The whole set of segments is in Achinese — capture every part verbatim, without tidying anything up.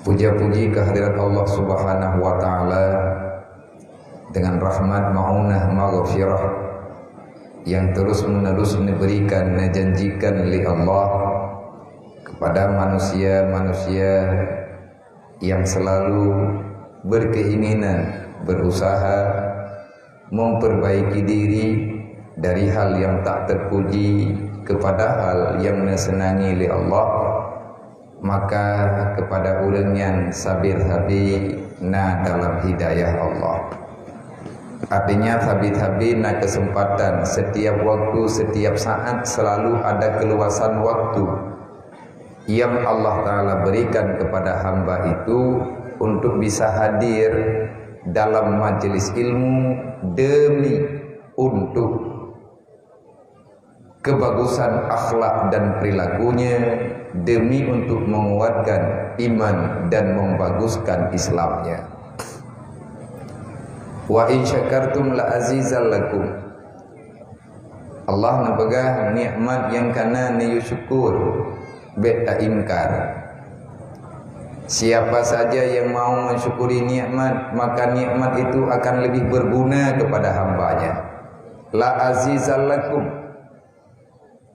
Puja-puji kehadirat Allah Subhanahu wa Ta'ala dengan rahmat, maunah, maghfirah yang terus-menerus diberikan, dijanjikan oleh Allah kepada manusia-manusia yang selalu berkeinginan, berusaha memperbaiki diri dari hal yang tak terpuji kepada hal yang disenangi oleh Allah, maka kepada ureuëng nyan sabe-sabe na dalam hidayah Allah. Artinya, sabe-sabe na kesempatan, setiap waktu, setiap saat selalu ada keluasan waktu yang Allah Ta'ala berikan kepada hamba itu untuk bisa hadir dalam majelis ilmu demi untuk kebagusan akhlak dan perilakunya, demi untuk menguatkan iman dan membaguskan Islamnya. Wa in syakartum la azidannakum. Allah neupeugah nikmat nyang kana neuyue syukur, bék taingkar. Siapa saja yang mau mensyukuri nikmat, maka nikmat itu akan lebih berguna kepada hambanya. La azidannakum.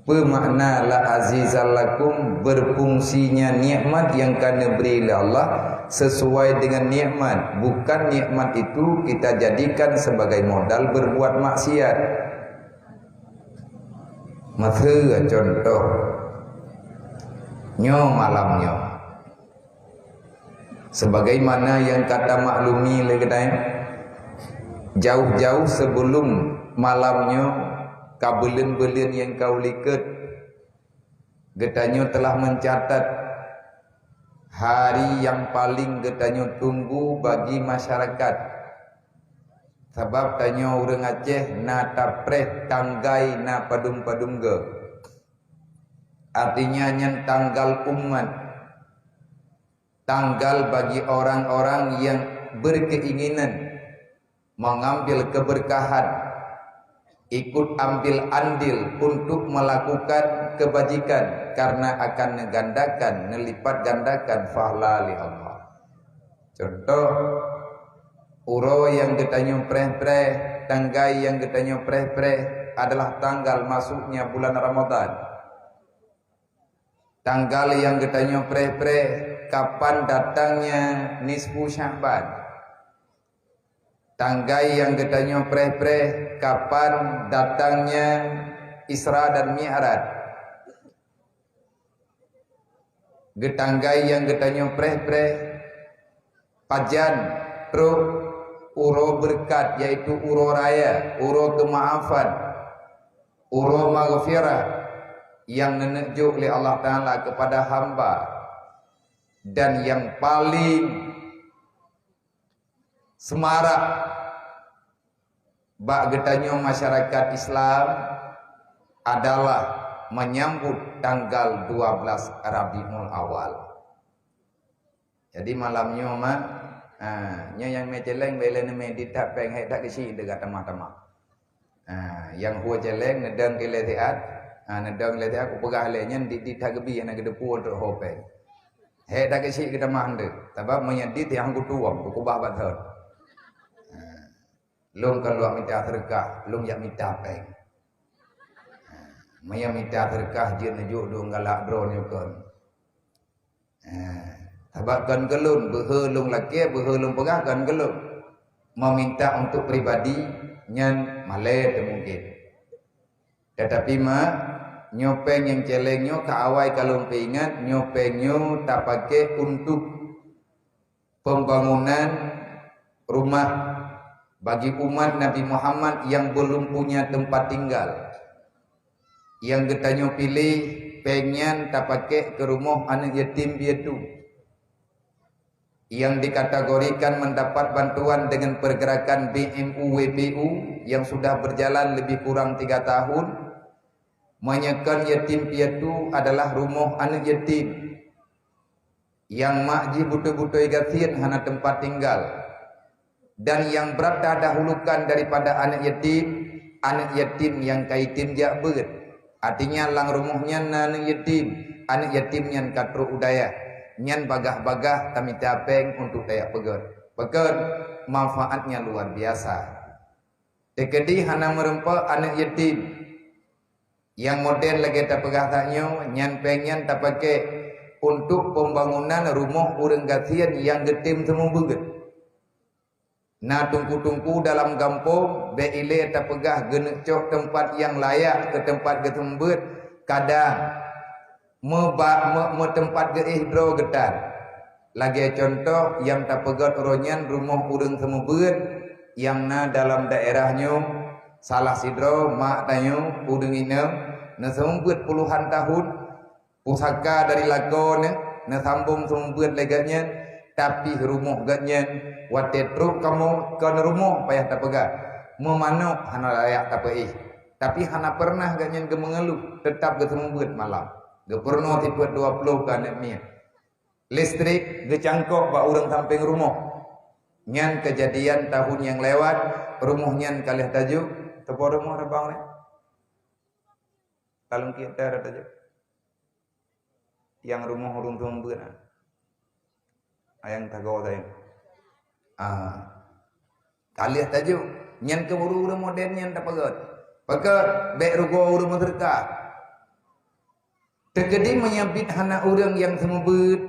Peue makna la azidannakum? Berfungsinya nikmat yang ka neubri lé Allah sesuai dengan nikmat, bukan nikmat itu kita jadikan sebagai modal berbuat maksiat. Meuseue contoh, nyoe malam nyoe. Sebagaimana nyang ka tamaklumi lé geutanyoe, jauh-jauh sebelum malam nyoe ka buleuen-buleuen nyang ka u likot, geutanyoe telah mencatat hari yang paling geutanyoe tunggu bagi masyarakat. Sabab tanyoe ureuëng Aceh na tapreh tanggai na padum-padum goe. Artinya nyan tanggal umat. Tanggal bagi orang-orang yang berkeinginan mengambil keberkahan, ikut ambil andil untuk melakukan kebajikan, karena akan neugandakan, neulipat gandakan pahala lé Allah. Contoh, uroe nyang geutanyoe preh-preh, tanggai nyang geutanyoe preh-preh adalah tanggal masuknya bulan Ramadan. Tanggal nyang geutanyoe preh-preh, kapan datangnya nisfu Sya'ban. Tanggai nyang geutanyoe preh-preh, kapan datangnya Isra dan Mi'raj. Geutanggai nyang geutanyoe preh-preh, pajan trok uroe beureukat, yaitu uroe raya, uroe keumaafan, uroe maghfirah, nyang neuneuk jok lé Allah Ta'ala keupada hamba, dan nyang paleng seumarak bak geutanyoe masyarakat Islam adalah menyambut tanggal dua belas Rabiul Awal. Jadi malam nyoe mak, ha, nyoe nyang mé céléng bak ilée neumé di that péng, hék that geusyik deuh tamah-tamah. Ha, nyang hue céléng neudong ilée siat, ha, neudong ilée siat kupeugah lé nyan di, di that geubi hana geudeupue trok ho péng. Hék that geusyik geutamah deuh, sabab meunyoe di tiang kutuwong, kukubah bak thon. Ha. Lôn kon lôn mita seudeukah, lôn jak mita péng. Meunyoe mita seudeukah jeuet neujok dong galak droeneuh kon. Sabab kon keu lôn, beuhe lôn lakée, beuhe lôn peugah kon keu lôn. Meminta untuk pribadi nyan malée teumungken. Tetapi mak, nyoe péng nyang céléng nyoe ka awai ka lôn peuingat, nyoe péng nyoe tapaké untuk pembangunan rumah bagi umat Nabi Muhammad yang belum punya tempat tinggal. Nyang geutanyoe piléh péng nyan tapaké keu rumoh aneuëk yatim piatu. Yang dikategorikan mendapat bantuan dengan pergerakan B M U W P U yang sudah berjalan lebih kurang tiga tahun, meunyoe kon yatim piatu adalah rumoh aneuëk yatim. Nyang mak jih beutôi-beutôi gasien hana teumpat tinggal. Dan nyang brat tadahulukan daripada aneuëk yatim, aneuëk yatim nyang ka item jak beuet. Artinya lam rumoh nyan na aneuëk yatim, aneuëk yatim nyan ka trok u dayah. Nyan bagaih-bagaih tamita péng untuk tajak peugöt. Pakön, manfaatnya luar biasa. Teukeudi hana meureumpok aneuk yatim. Nyang modern lagèe tapeugah tanyoe, nyan péng nyan tapaké untuk pembangunan rumoh ureueng gasien nyang geutem seumeubeuet. Na teungku-teungku dalam gampông, bèk ilèe tapeugah geuneuk cok teumpat nyang layak keu teumpat geuseumeubeuet, kadang meuba-, meu-, meuteumpat geuéh droe geutan. Lagèe cuntoh nyang tapeugöt uroe nyan rumoh ureueng seumeubeuet nyang na dalam daerah nyoe, salah sidroe mak tanyoe ureueng inong neuseumeubeuet puluhan tahun, pusaka dari lakoe neuh neusambong seumeubeuet lé gobnyan, tapi rumoh gobnyan watèe trok kamoe kon rumoh payah tapeugah, meumanök hana layak tapeuéh. Tapi hana peureunah gobnyan geumeungeuluh, teutap geuseumeubeuet malam. Geupeurunoe sifeuet dua ploh keu aneuk miet. Listrik geucangkok bak ureueng sampéng rumoh. Nyan keujadian tahun nyang lewat, rumoh nyan ka lheueh tajok. Teupeue rumoh Reubang nyan? Taleueng kiet tajok. Nyang rumoh ureueng seumeubeuet nyan. Ayang tagoe sayang. Ah. Ka lheueh tajok. Nyan keuh ureueng-ureueng modern nyan tapeugöt. Pakön, bèk rugoe ureueng meuseudeukah. Teukeudi meunyo bit hana ureueng nyang seumeubeuet,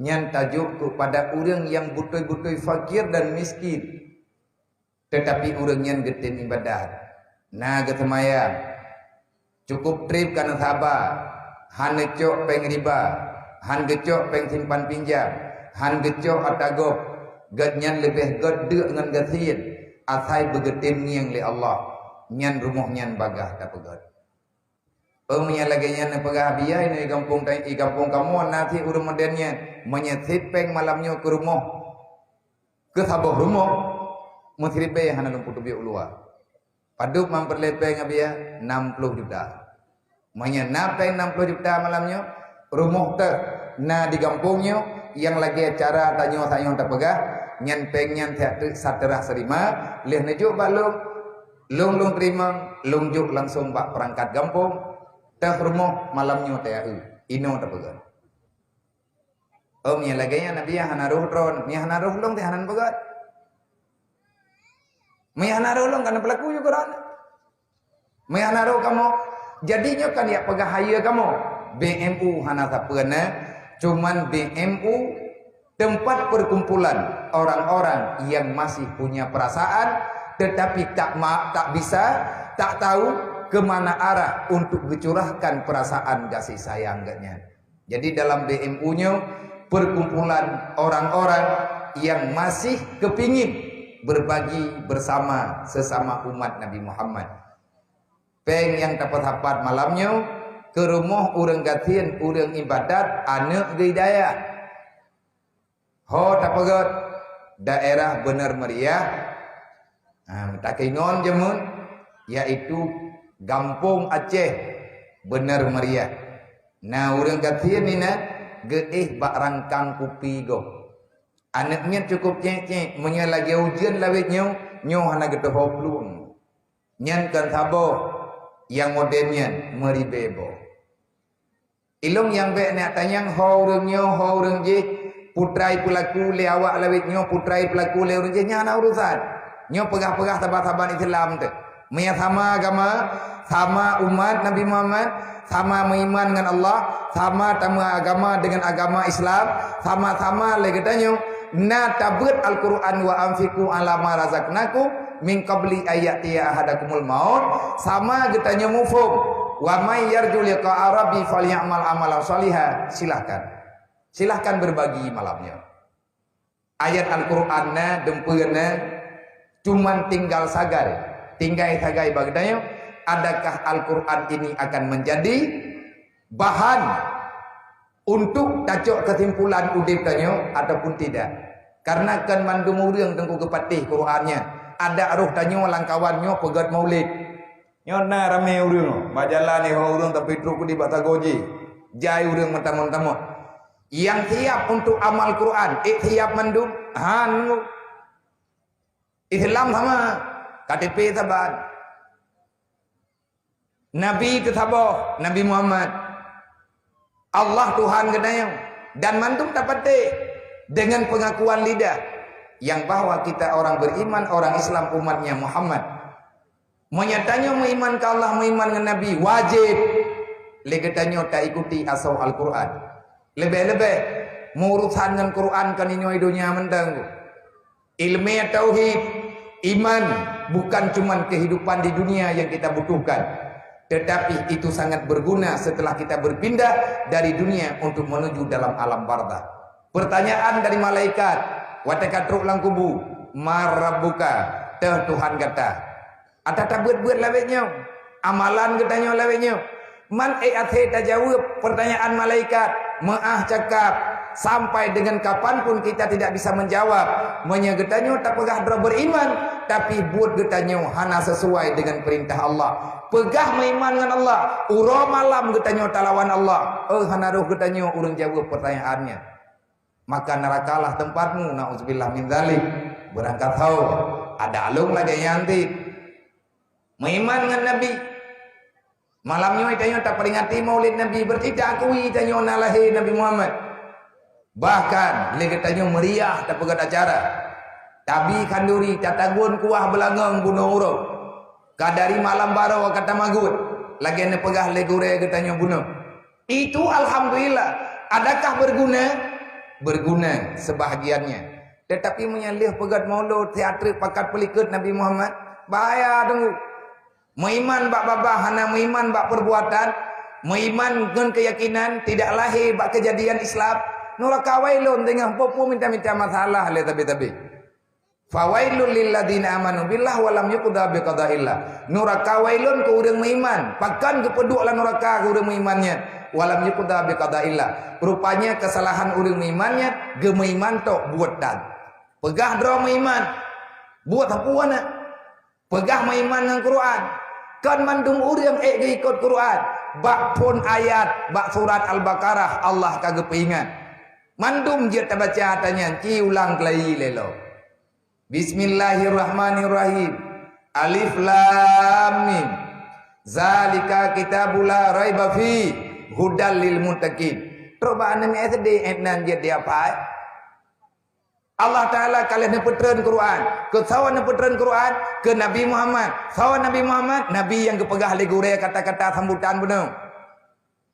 nyan tajok keupada ureueng nyang beutôi-beutôi fakir dan miskin. Teutapi ureueng nyan geutem ibadat, na geuseumayang, cukup trép ka neusaba, han neucok péng riba, han geucok péng simpan pinjam, han geucok ata gob, gobnyan leubeh göt deuk ngon gasien, asai beugeutem ngieng lé Allah, nyan rumoh nyan bagaih tapeugöt. Peue meunyo lagèe nyan neupeugah biaya inoe i gampông ta-, i gampông kamoe na cit ureueng modern nyan, meunyo sép péng malam nyoe keu rumoh, keu saboh rumoh, meusiribèe hana lôn peutubiet u luwa. Padub man peureulèe péng biaya? Nam ploh juta. Meunyo na péng nam ploh juta malam nyoe, rumoh teuh na di gampông nyoe, nyang lagèe cara tanyoe sayoe tapeugah, nyan péng nyan siat teuk sateurah seurima, lheueh neujok bak lôn, lôn, lôn teurimong, lôn jok langsong bak peurangkat gampông, teuh rumoh malam nyoe taya eu, inoe tapeugah. Oh, meunyo lagèe nyan, Nabi hana roh droe, meunyo hana roh lôn teuh hana peugah. Meunyo hana roh lôn, kana peulaku yue keu droe. Meunyo hana roh kamoe, jadi nyoe kan jak peugah hayeue kamoe. B M U hana sapeue na, cuman B M U tempat perkumpulan orang-orang yang masih punya perasaan, tetapi tak ma-, tak bisa, tak tahu ke mana arah untuk geucurahkan perasaan gaséh sayang geuh nyan. Jadi dalam B M U nyoe perkumpulan orang-orang yang masih kepingin berbagi bersama sesama umat Nabi Muhammad. Péng nyang tapeusapat malam nyoe keu rumoh ureuëng gasien, ureuëng ibadat, aneuëk geuhidayah. Ho tapeugöt daerah beuneueh meuriah, ha, takeungon jameun, yaitu Gampông Aceh beuneueh meuriah. Na ureuëng gasien inan geuéh bak rangkang kupi gob. Aneuëk nyan cukup cék-cék, meunyoe lagée ujeuen lawét nyoe, nyoe hana geuteuho plueng. Nyan kon saboh nyang modern nyan meuribée boh. Ilong nyang bék neutanyong ho ureuëng nyoe, ho ureuëng jih, putra ipeulaku lé awak lawét nyoe, putra ipeulaku lé ureuëng jih, nyan hana urusan. Nyoe peugah-peugah saban-saban Islam teuh. Meunyoe sama agama, sama umat Nabi Muhammad, sama meuiman ngon Allah, sama tameuagama deungon agama Islam, sama-sama lé geutanyoe na tabeuet Al-Qur'an, "Wa anfiqu ala ma razaqnakum min qabli an ya'tiya ahadakumul maut," sama geutanyoe muphom, "Wa may yarju liqa'a rabbi falyamal amalan shaliha." Silahkan. Silahkan berbagi malam nyoe. Ayat Al-Qur'an na, deumpeue na, cuman tinggal sagai. Tinggai sagai bak geutanyoe, adakah Al-Qur'an ini akan menjadi bahan untuk tacok kesimpulan udeb tanyoe ataupun tidak? Karena kon mandum ureuëng teungku geupatéh Qur'an nyan. Adak roh tanyoe lam kawan nyoe peugét maulid. Nyoe na ramé ureuëng, bak jalan nyoe ureuëng tapi trok keudeh bak sagoe jih. Jai ureuëng meutamong-tamong. Nyang siap untuk amal Qur'an, ék siap mandum? Han. Islam sama, K T P saban. Nabi teusaboh, Nabi Muhammad. Allah Tuhan geutanyoe. Dan mandum tapatéh dengan pengakuan lidah yang bahwa kita orang beriman, orang Islam, umatnya Muhammad. Meunyoe tanyoe meuiman keu Allah, meuiman ngon Nabi, wajéb lé geutanyoe taikuti asoe Al-Quran. Leubeh-leubeh meuurusan ngon Quran kon inoe donya mantong. Ilmu tauhid, iman, bukan cuman kehidupan di dunia yang kita butuhkan, tetapi itu sangat berguna setelah kita berpindah dari dunia untuk menuju dalam alam barzakh. Pertanyaan dari malaikat, watée ka trok lam kubu, "Man rabbuka?" Teuh Tuhan gata. Ata tabeuet-beuet lawét nyoe, amalan geutanyoe lawét nyoe. Man ék até tajaweueb pertanyaan malaikat, meuáh cakap, sampai dengan kapan pun kita tidak bisa menjawab. Meunyoe geutanyoe tapeugah droe beriman, tapi buet geutanyoe hana sesuai dengan perintah Allah. Peugah meuiman ngon Allah, uroe malam geutanyoe talawan Allah. Eh, hana roh geutanyoe ureuëng jaweueb pertanyaan nyan. Maka nerakalah tempatmu, na'udzubillah min dzalik. Beurangkat ho, ada along lagée nyan cit. Meuiman ngon Nabi. Malam nyoe tanyoe taperingati Maulid Nabi, berarti taakui tanyoe na lahé Nabi Muhammad. Bahkan lé geutanyoe meriah tapeugét acara. Tabi khanduri, tatagun kuah beulangong bunoe uroe. Ka dari malam baroe ka tamaguen, lagée neupeugah lé gurée geutanyoe bunoe. Itu alhamdulillah. Adakah berguna? Berguna sebahagiannya. Tetapi meunyoe lheueh peugét maulud, teater pakat peulikot Nabi Muhammad, bahaya teungku. Meuiman bak babah hana meuiman bak peubuatan, meuiman ngon keuyakinan tidak lahé bak keujadian Islam, nuraka wailun teungoh peue-peue mita-mita masalah lé tabi-tabi. Fawailul lil ladzina amanu billah wa lam yuqda biqadaillah. Nuraka wailun keu ureuëng meuiman, pakon geupeuduek lam nuraka keu ureuëng meuiman nyan, wa lam yuqda biqadaillah. Rupanya kesalahan ureuëng meuiman nyan geumeuiman tok buet tan. Peugah droe meuiman, buet sapeue na? Peugah meuiman ngon Quran. Kon mandum ureuëng ék geuikot Quran. Bak phon ayat, bak surat Al-Baqarah Allah ka geupeuingat. Mandum jeuet tabaca ata nyan, ci ulang keulayi lé lo. Bismillahirrahmanirrahim. Alif lam mim. Zalika kitabu la raiba fi, hudal lil muttaqin. Trok bak aneuk S D ayat nan jeuet diapai. Allah Taala ka lheueh neupeutreun Quran. Keu sawa neupeutreun Quran? Keu Nabi Muhammad. Sawa Nabi Muhammad? Nabi nyang geupeugah lé gurée kata-kata sambutan bunoe.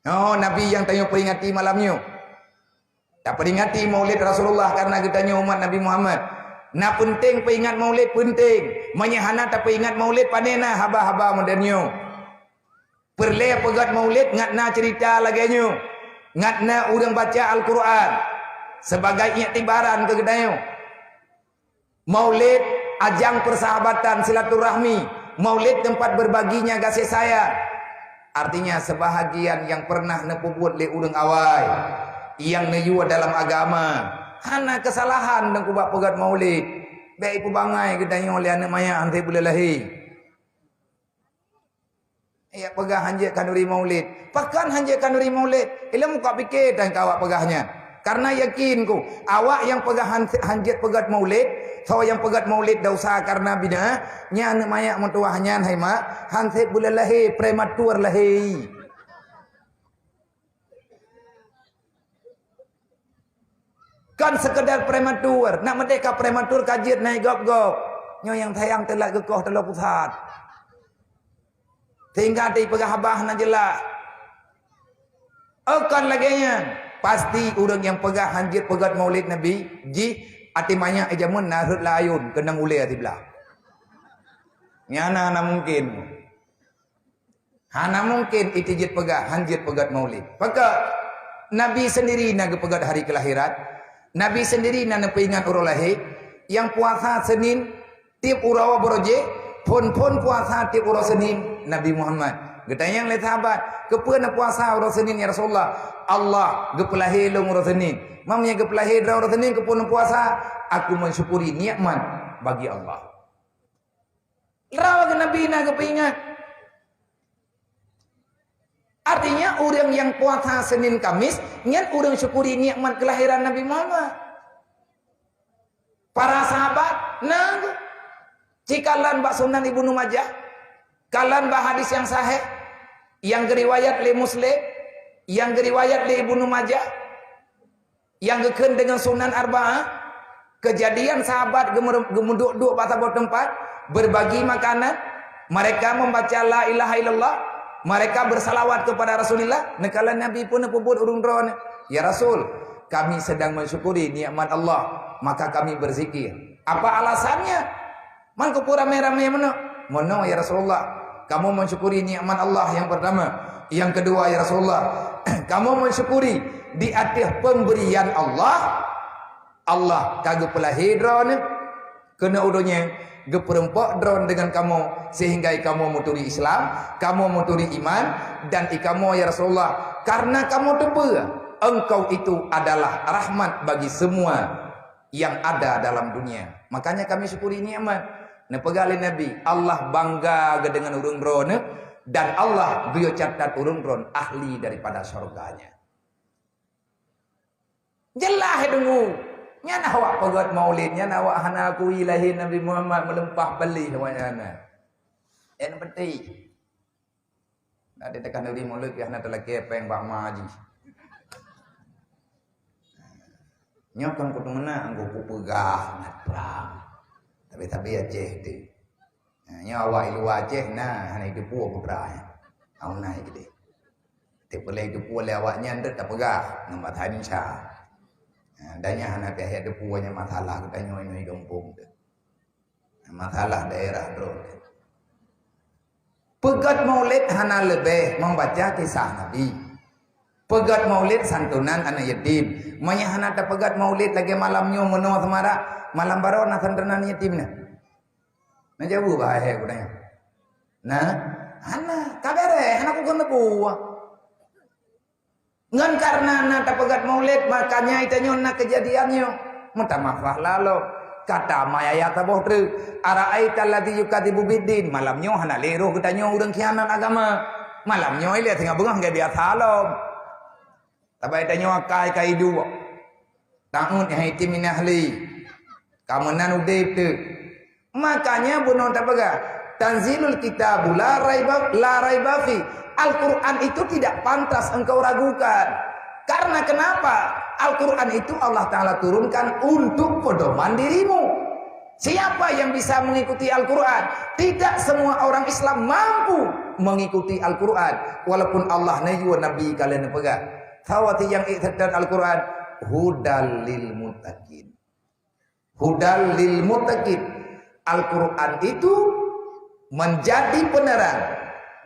Oh, Nabi nyang tanyoe peuingati malam nyoe. Taperingati Maulid Rasulullah karena geutanyoe umat Nabi Muhammad. Na peunteng peuingat Maulid, peunteng. Meunyoe hana tapeuingat Maulid, pane na haba-haba modern nyoe. Peureulée peugét Maulid ngat na ceurita lagée nyoe, ngat na ureuëng baca Al-Quran sebagai iktibaran keu geutanyoe. Maulid ajang persahabatan, silaturahmi. Maulid tempat berbaginya kasih sayang. Artinya, sebahagian nyang pernah neupeubuet lé ureuëng awai nyang neuyue dalam agama, hana keusalahan teungku bak peugét Maulid. Bék ipeubangai geutanyoe lé aneuk manyak han sép buleuen lahé. Yak peugah hanjeuet khanduri Maulid. Pakon hanjeuet khanduri Maulid? Ileumu ka pike tan keu awak peugah nyan. Karena yakin ku, awak nyang peugah han-, hanjeuet peugét Maulid, soe nyang peugét Maulid dosa karena bid'ah, nyan aneuk manyak meutuwah nyan hai mak, han sép buleuen lahé, prematur lahé. Kon sekedar prematur, nak meudeh ka prematur ka jeuet naik gop-gop. Nyoe nyang sayang teulat geukoh taloe pusat. Sehingga teupeugah haba hana jeulaih. Oh, kon lagée nyan. Pasti ureuëng nyang peugah hanjeuet peugét Maulid Nabi, jih até manyak jameun na rhot lam ayun keunong ulée siblah. Nyan hana, hana mungkin. Hana mungkin ita jeuet peugah, hanjeuet peugét Maulid. Pakon? Nabi sendiri na geupeugét hari kelahiran. Nabi sendiri na neupeuingat uroe lahé. Nyang puasa Senin tieb uroe barô jih, phon-phon puasa tieb uroe Senin Nabi Muhammad. Geutanyong lé sahabat, "Keupeue na puasa uroe Senin, ya Rasulullah?" "Allah geupeulahé lôn uroe Senin." "Meunyoe geupeulahé droe uroe Senin, keupeue na puasa?" "Aku mensyukuri nikmat bagi Allah." Droe Nabi na geupeuingat. Artinya, ureuëng nyang puasa Senin Kamis, nyan ureuëng syukuri nikmat kelahiran Nabi Muhammad. Para sahabat na geuh. Ci kalon bak Sunan Ibnu Majah, kalon bak hadis nyang sahih, nyang geuriwayat lé Muslim, nyang geuriwayat lé Ibnu Majah. Nyang geukheun deungon sunan arba'ah, kejadian sahabat geumeu-, geumeuduek-duek bak saboh teumpat, berbagi makanan, mereka membaca la ilaha illallah, mereka bersalawat kepada Rasulullah, neukalon Nabi pun neupeubuet ureuëng droeneuh, "Ya Rasul, kami sedang mensyukuri nikmat Allah, maka kami berzikir." Apa alasannya? Man keupeue ramé-ramé meunoe? Meunoe, ya Rasulullah, kamoe mensyukuri nikmat Allah yang pertama. Yang kedua, ya Rasulullah, kamoe mensyukuri di ateueh pemberian Allah. Allah ka geupeulahé droeneuh keunoe u donya, geupeureumpok droeneuh deungon kamoe, sehingga kamoe meuturi Islam, kamoe meuturi iman, dan i kamoe, ya Rasulullah, karena kamoe teupeue Engkau itu adalah rahmat bagi semua yang ada dalam dunia. Makanya kami syukuri nikmat. Neupeugah lé Nabi, Allah bangga geuh deungon ureuëng droeneuh, dan Allah geuyue catat ureuëng droeneuh ahli daripada syurga-Nya. Jeulaih deungoe. Nyan awak peugét maulid, nyan awak hana akui lahé Nabi Muhammad, meuleumpah peulih awak nyan. Nyang penting. Nah, di teuka neuri mulod pih hana teulakée péng bak ma jih. Nyoe kan kutu meunan, anggo kupeugah ngat prang. Tapi-tapi Aceh tu. Nah, nyoe awak i luwa Aceh na hana jiteupeue putra nyan. Awak na jideh. Teupeu lé jiteupeue lé awak nyan deuek tapeugah ngon bahasa Indonesia. Nah, dan nyan hana pih jiteupeue nyan masalah geutanyoe inoe i gampông tu. Masalah daerah droe. Peugét maulid hana leubeh membaca kisah Nabi. Peugét maulid santunan aneuk yatim. Meunyo hana tapeugét maulid lagée malam nyoe meunoe Seumara, malam baroe na santunan yatim na? Na jaweueb bahai hai geutanyoe? Na? Hana. Ka beureh, hana kukon leubeh. Ngon kareuna na tapeugét maulid, makanya itanyoe na keujadian nyoe. Meutamah pahala lom. Kata ma yaya saboh treuk, "Ara'aital ladzi yukadzibu biddin." Malam nyoe hana lé roh geutanyoe ureuëng khianat agama. Malam nyoe ilée singoh beungoh lagée biasa lom. Tabai tanyoe akai ka iduek. Taun hai tim inah lé. Ka meunan udeb teuk. Makanya bunoe tapeugah, "Tanzilul kitabu la raiba, la raiba fi." Al-Quran itu tidak pantas engkau ragukan. Karena kenapa? Al-Quran itu Allah Ta'ala turunkan untuk pedoman dirimu. Siapa yang bisa mengikuti Al-Quran? Tidak semua orang Islam mampu mengikuti Al-Quran. Walaupun Allah neuyue Nabi ka lheueh neupeugah. Sawa nyang ék seutôt Al-Quran, hudal lil muttaqin. Hudal lil muttaqin. Al-Quran itu menjadi penerang,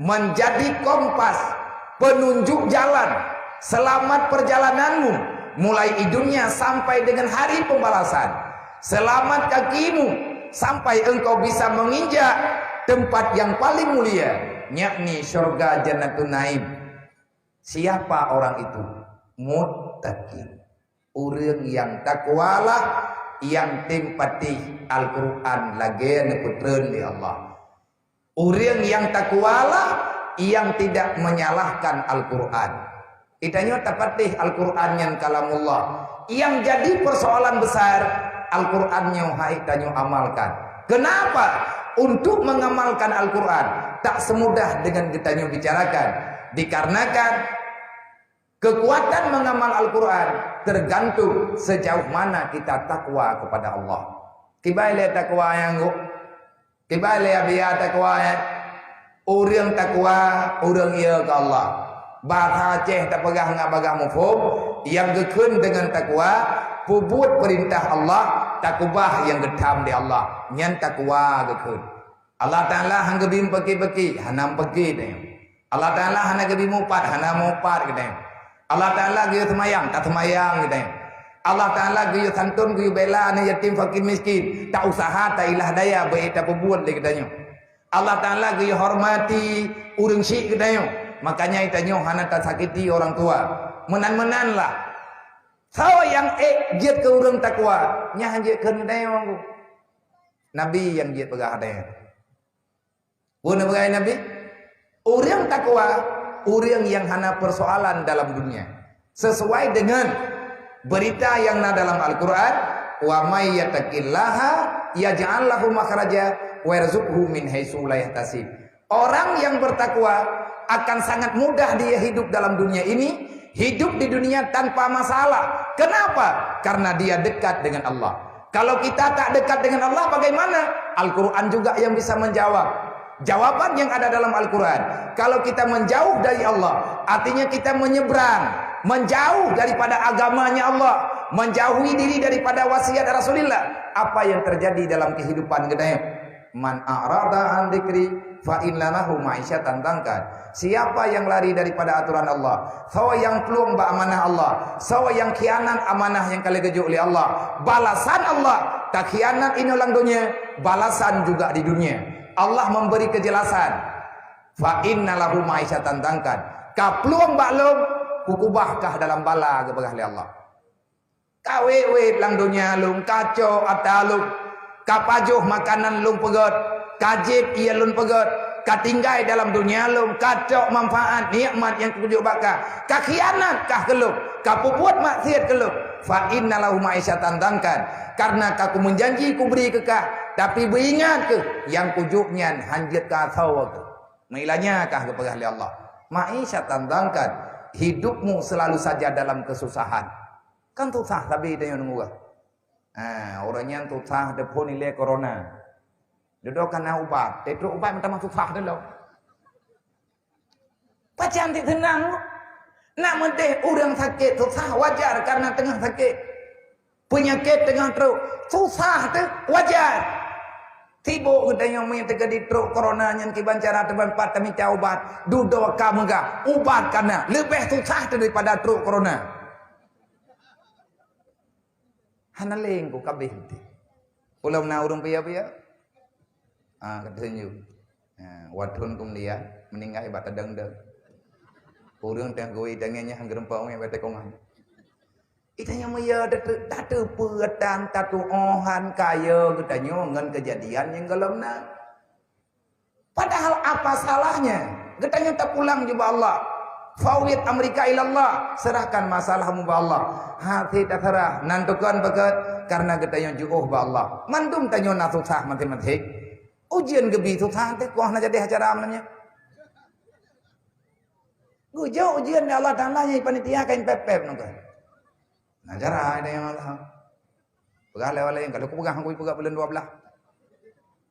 menjadi kompas, penunjuk jalan, selamat perjalananmu, mulai di dunia sampai dengan hari pembalasan. Selamat kakimu, sampai engkau bisa menginjak tempat yang paling mulia, yakni syurga Jannatun Naim. Siapa orang itu? Muttaqin. Ureuëng nyang takwalah nyang tem patéh Al-Quran lagée neupeutreun lé Allah. Ureuëng nyang takwalah nyang tidak menyalahkan Al-Quran. Itanyoe tapatéh Al-Quran nyan kalamullah. Nyang jadi persoalan besar, Al-Quran nyoe hai tanyoe amalkan. Kenapa? Untuk mengamalkan Al-Quran tak semudah dengan geutanyoe bicarakan. Dikarenakan kekuatan mengamal Al-Quran tergantung sejauh mana kita takwa kepada Allah. Kiban lé takwa nyang gok? Kiban lé Abiya takwa nyan? Ureuëng takwa, ureuëng ie keu Allah. Bahasa Aceh tapeugah ngon bagaih muphom, nyang geukheun deungon takwa, peubuet peurintah Allah, takeubah nyang geutham lé Allah. Nyan takwa geukheun. Allah Ta'ala han geubri peuké-peuké, hana peuké tanyoe. Allah Ta'ala hana geubri mupat, hana mupat geutanyoe. Allah Ta'ala geuyue seumayang, taseumayang geutanyoe. Allah Ta'ala geuyue santun, geuyue bela aneuk yatim, fakir miskin, ta-useuha, tailah daya beu tapeubuet lé geutanyoe. Allah Ta'ala geuyue hormati ureuëng syik geutanyoe. Makanya itanyoe hana tasakiti orang tua. Meunan-meunan lah. Sawa nyang ék jeuet keu ureuëng takwa, nyan han jeuet keu geutanyoe. Nabi nyang jeuet peugah deh. Bunoe beugai Nabi, ureuëng takwa, ureuëng nyang hana persoalan dalam dunia. Sesuai dengan berita yang na dalam Al-Quran, "Wa may yattaqillaha yaj'al lahu makhraja wa yarzuqhu min haitsu la yahtasib." Orang yang bertakwa akan sangat mudah dia hidup dalam dunia ini, Hidup di dunia tanpa masalah. Kenapa? Karena dia dekat dengan Allah. Kalau kita tak dekat dengan Allah, bagaimana? Al-Quran juga yang bisa menjawab. Jawaban yang ada dalam Al-Quran. Kalau kita menjauh dari Allah, artinya kita menyeberang, menjauh daripada agamanya Allah, menjauhi diri daripada wasiat Rasulullah. Apa yang terjadi dalam kehidupan kita? Man a'rada an dzikri fa inna lahu ma'isyatan dhanka. Siapa yang lari daripada aturan Allah, soe nyang plueng bak amanah Allah, soe nyang khianat amanah nyang ka lheueh geujok lé Allah, balasan Allah, takhianat inoe lam dunia, balasan juga di dunia. Allah memberi kejelasan. Fa inna lahu ma'isyatan dhanka. Ka plueng bak lôn, kukubah kah dalam bala, geupeugah lé Allah. Ka wét-wét lam donya lôn, ka cok ata lôn, ka pajoh makanan lôn peugét, ka jieb ié lôn peugét, ka tinggai dalam donya lôn, ka cok manfaat nikmat nyang kujok bak kah, ka khianat kah keu lôn, ka peubuet maksiat keu lôn, fa inna lahu ma'isyatan dhanka, karena ka kumeujanji kubri keu kah, tapi beuingat kheueh nyang kujok nyan hán jeuet keu asoe kheueh. Meuilanya kah geupeugah lé Allah, ma'isyatan dhanka, hidupmu selalu saja dalam kesusahan. Kan susah sabe tanyoe nunggu. Ha, ureueng nyan susah teuphon ilée corona. Dudoe kana ubat, teutrok ubat meutamah susah teuh lom. Pajan teuk seunang? Nak meudeh ureueng sakét susah wajar karena teungoh sakét. Peunyakét teungoh trok, susah teuh wajar. Sibok geutanyoe meuteugah di trok corona nyan kiban cara teumpat tamita ubat, dudoe ka meugah, ubat kana leubeh susah teuh daripada trok corona. Hana lé ku kabeh teuh. Ulôn na ureueng piya-piya. Ah, ka teuseunjung. Ah, watèe keumudian meuninggai bak tadong-dong. Ureueng teuh gui tangieng nyan geureumpok ngon batèe kongan. Geutanyoe meuyue tateupeue tan tatuohan kayèe geutanyoe ngon keujadian nyang gohlom na. Padahal apa salahnya geutanyoe tapulang jubak Allah? Fawwid amrika ilallah, serahkan masalahmu bak Allah. Hati taserah, nan tukon beugét, karena geutanyoe jiôh bak Allah. Mandum tanyoe na susah maté-maté. Ujian geubi susah teuh, keuh na jadi acara malam nyoe. Geujok ujian lé Allah Taala nyang panitia kain pép-pép nungkah. Nah, cara ada yang Allah. Peugah lé walai, kalau kupeugah, aku peugah bulan dua belas.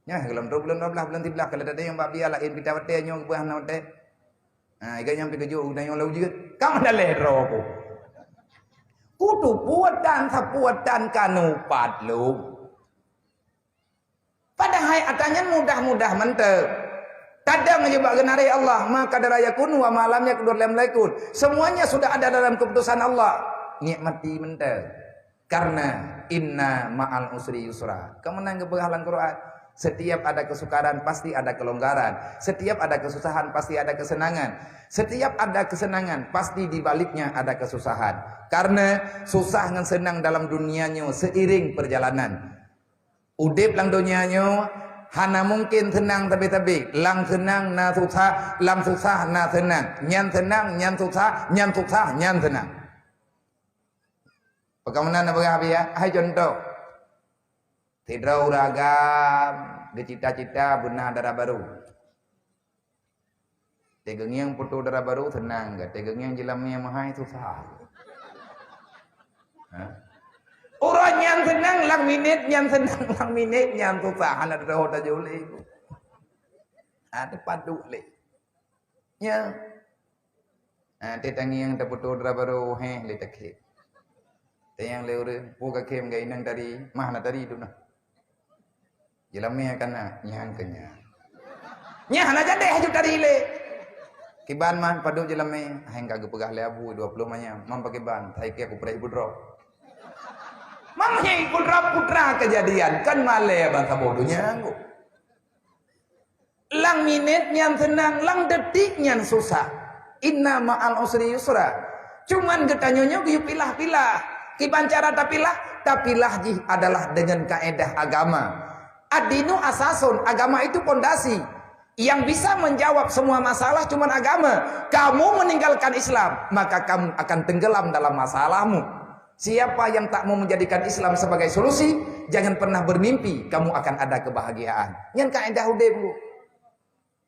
Nyan, kalau trok bulan dua belas, bulan tiga belas, kalau ada yang bak biar lain pita watèe nyoe keubah na watèe. Nah, iga nyang pi geujok guna nyang lau jeuet. Kamu dah leh droe aku. Kutu puatan sapuatan kanu pat lom. Padahai ata nyan mudah-mudah mantong. Tadong aja bak geunari Allah, ma qadara yakun wa ma lam yaqdur lam yakun. Semuanya sudah ada dalam keputusan Allah. Nikmati mantong. Karena inna ma'al usri yusra. Kemenang geupeugah lam Quran, setiap ada kesukaran pasti ada kelonggaran. Setiap ada kesusahan pasti ada kesenangan. Setiap ada kesenangan pasti di baliknya ada kesusahan. Karena susah ngon senang dalam dunia nyoe seiring perjalanan. Udép lam donya nyoe hana mungken seunang sabe-sabe. Lam seunang na susah, lam susah na seunang. Nyan seunang, nyan susah, nyan susah, nyan seunang. Peue meunan na peugah, hai contoh. Sidroe ureueng agam geucita-cita beuna dara barô. Teungieng putôh dara barô seunang, teungieng jeulamé meuhai susah. Ha? Uroe nyan seunang, lam minét nyan seunang, lam minét nyan susah. Hana teuho tajôh lé. Ha, teupadub lé. Nya. Ha, teungieng taputôh dara barô, héh, lé takhém. Teungieng lé ureueng, peue kakhém, ka inong tari, mah na tari tu nah. Jeulamé kana, nyan keu nyan. Nyan hana jadi haju tari lé. Kiban man padub jeulamé, hai ka geupeugah lé abu dua ploh manyam, mam pakriban, hai keu aku peurah ibu droe. Mam hai ibu droe putra kejadian, kan malée ban saboh donya ngku. Lam minét nyan seunang, lam detik nyan susah. Inna ma'al usri yusra. Cuman geutanyoe nyoe geuyue pilah-pilah. Kiban cara tapilah? Tapilah jih adalah dengan kaedah agama. Ad-dinu asasun, agama itu pondasi. Yang bisa menjawab semua masalah cuman agama. Kamu meninggalkan Islam, maka kamu akan tenggelam dalam masalahmu. Siapa yang tak mau menjadikan Islam sebagai solusi, jangan pernah bermimpi kamu akan ada kebahagiaan. Nyan kaedah udép, Bu.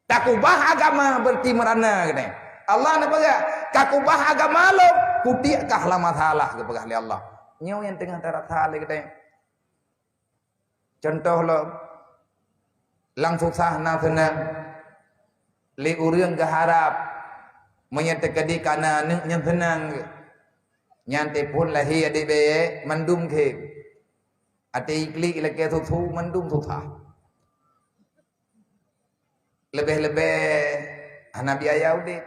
Takubah agama berarti meurana, kata. Allah na peugah, "Kakubah agama lôn, Utiek kah lam masalah geupeugah lé Allah. Nyoe nyang teungoh tarasa lé geutanyoe. Contoh lom, lam susah na seunang. Lé ureuëng geuharab, meunyoe teukeudi kana aneuëk nyang seunang, nyan teupon lahé adik bèe mandum khem. Até iklik ilakée susu mandum susah. Leubeh-leubeh hana biaya udeb.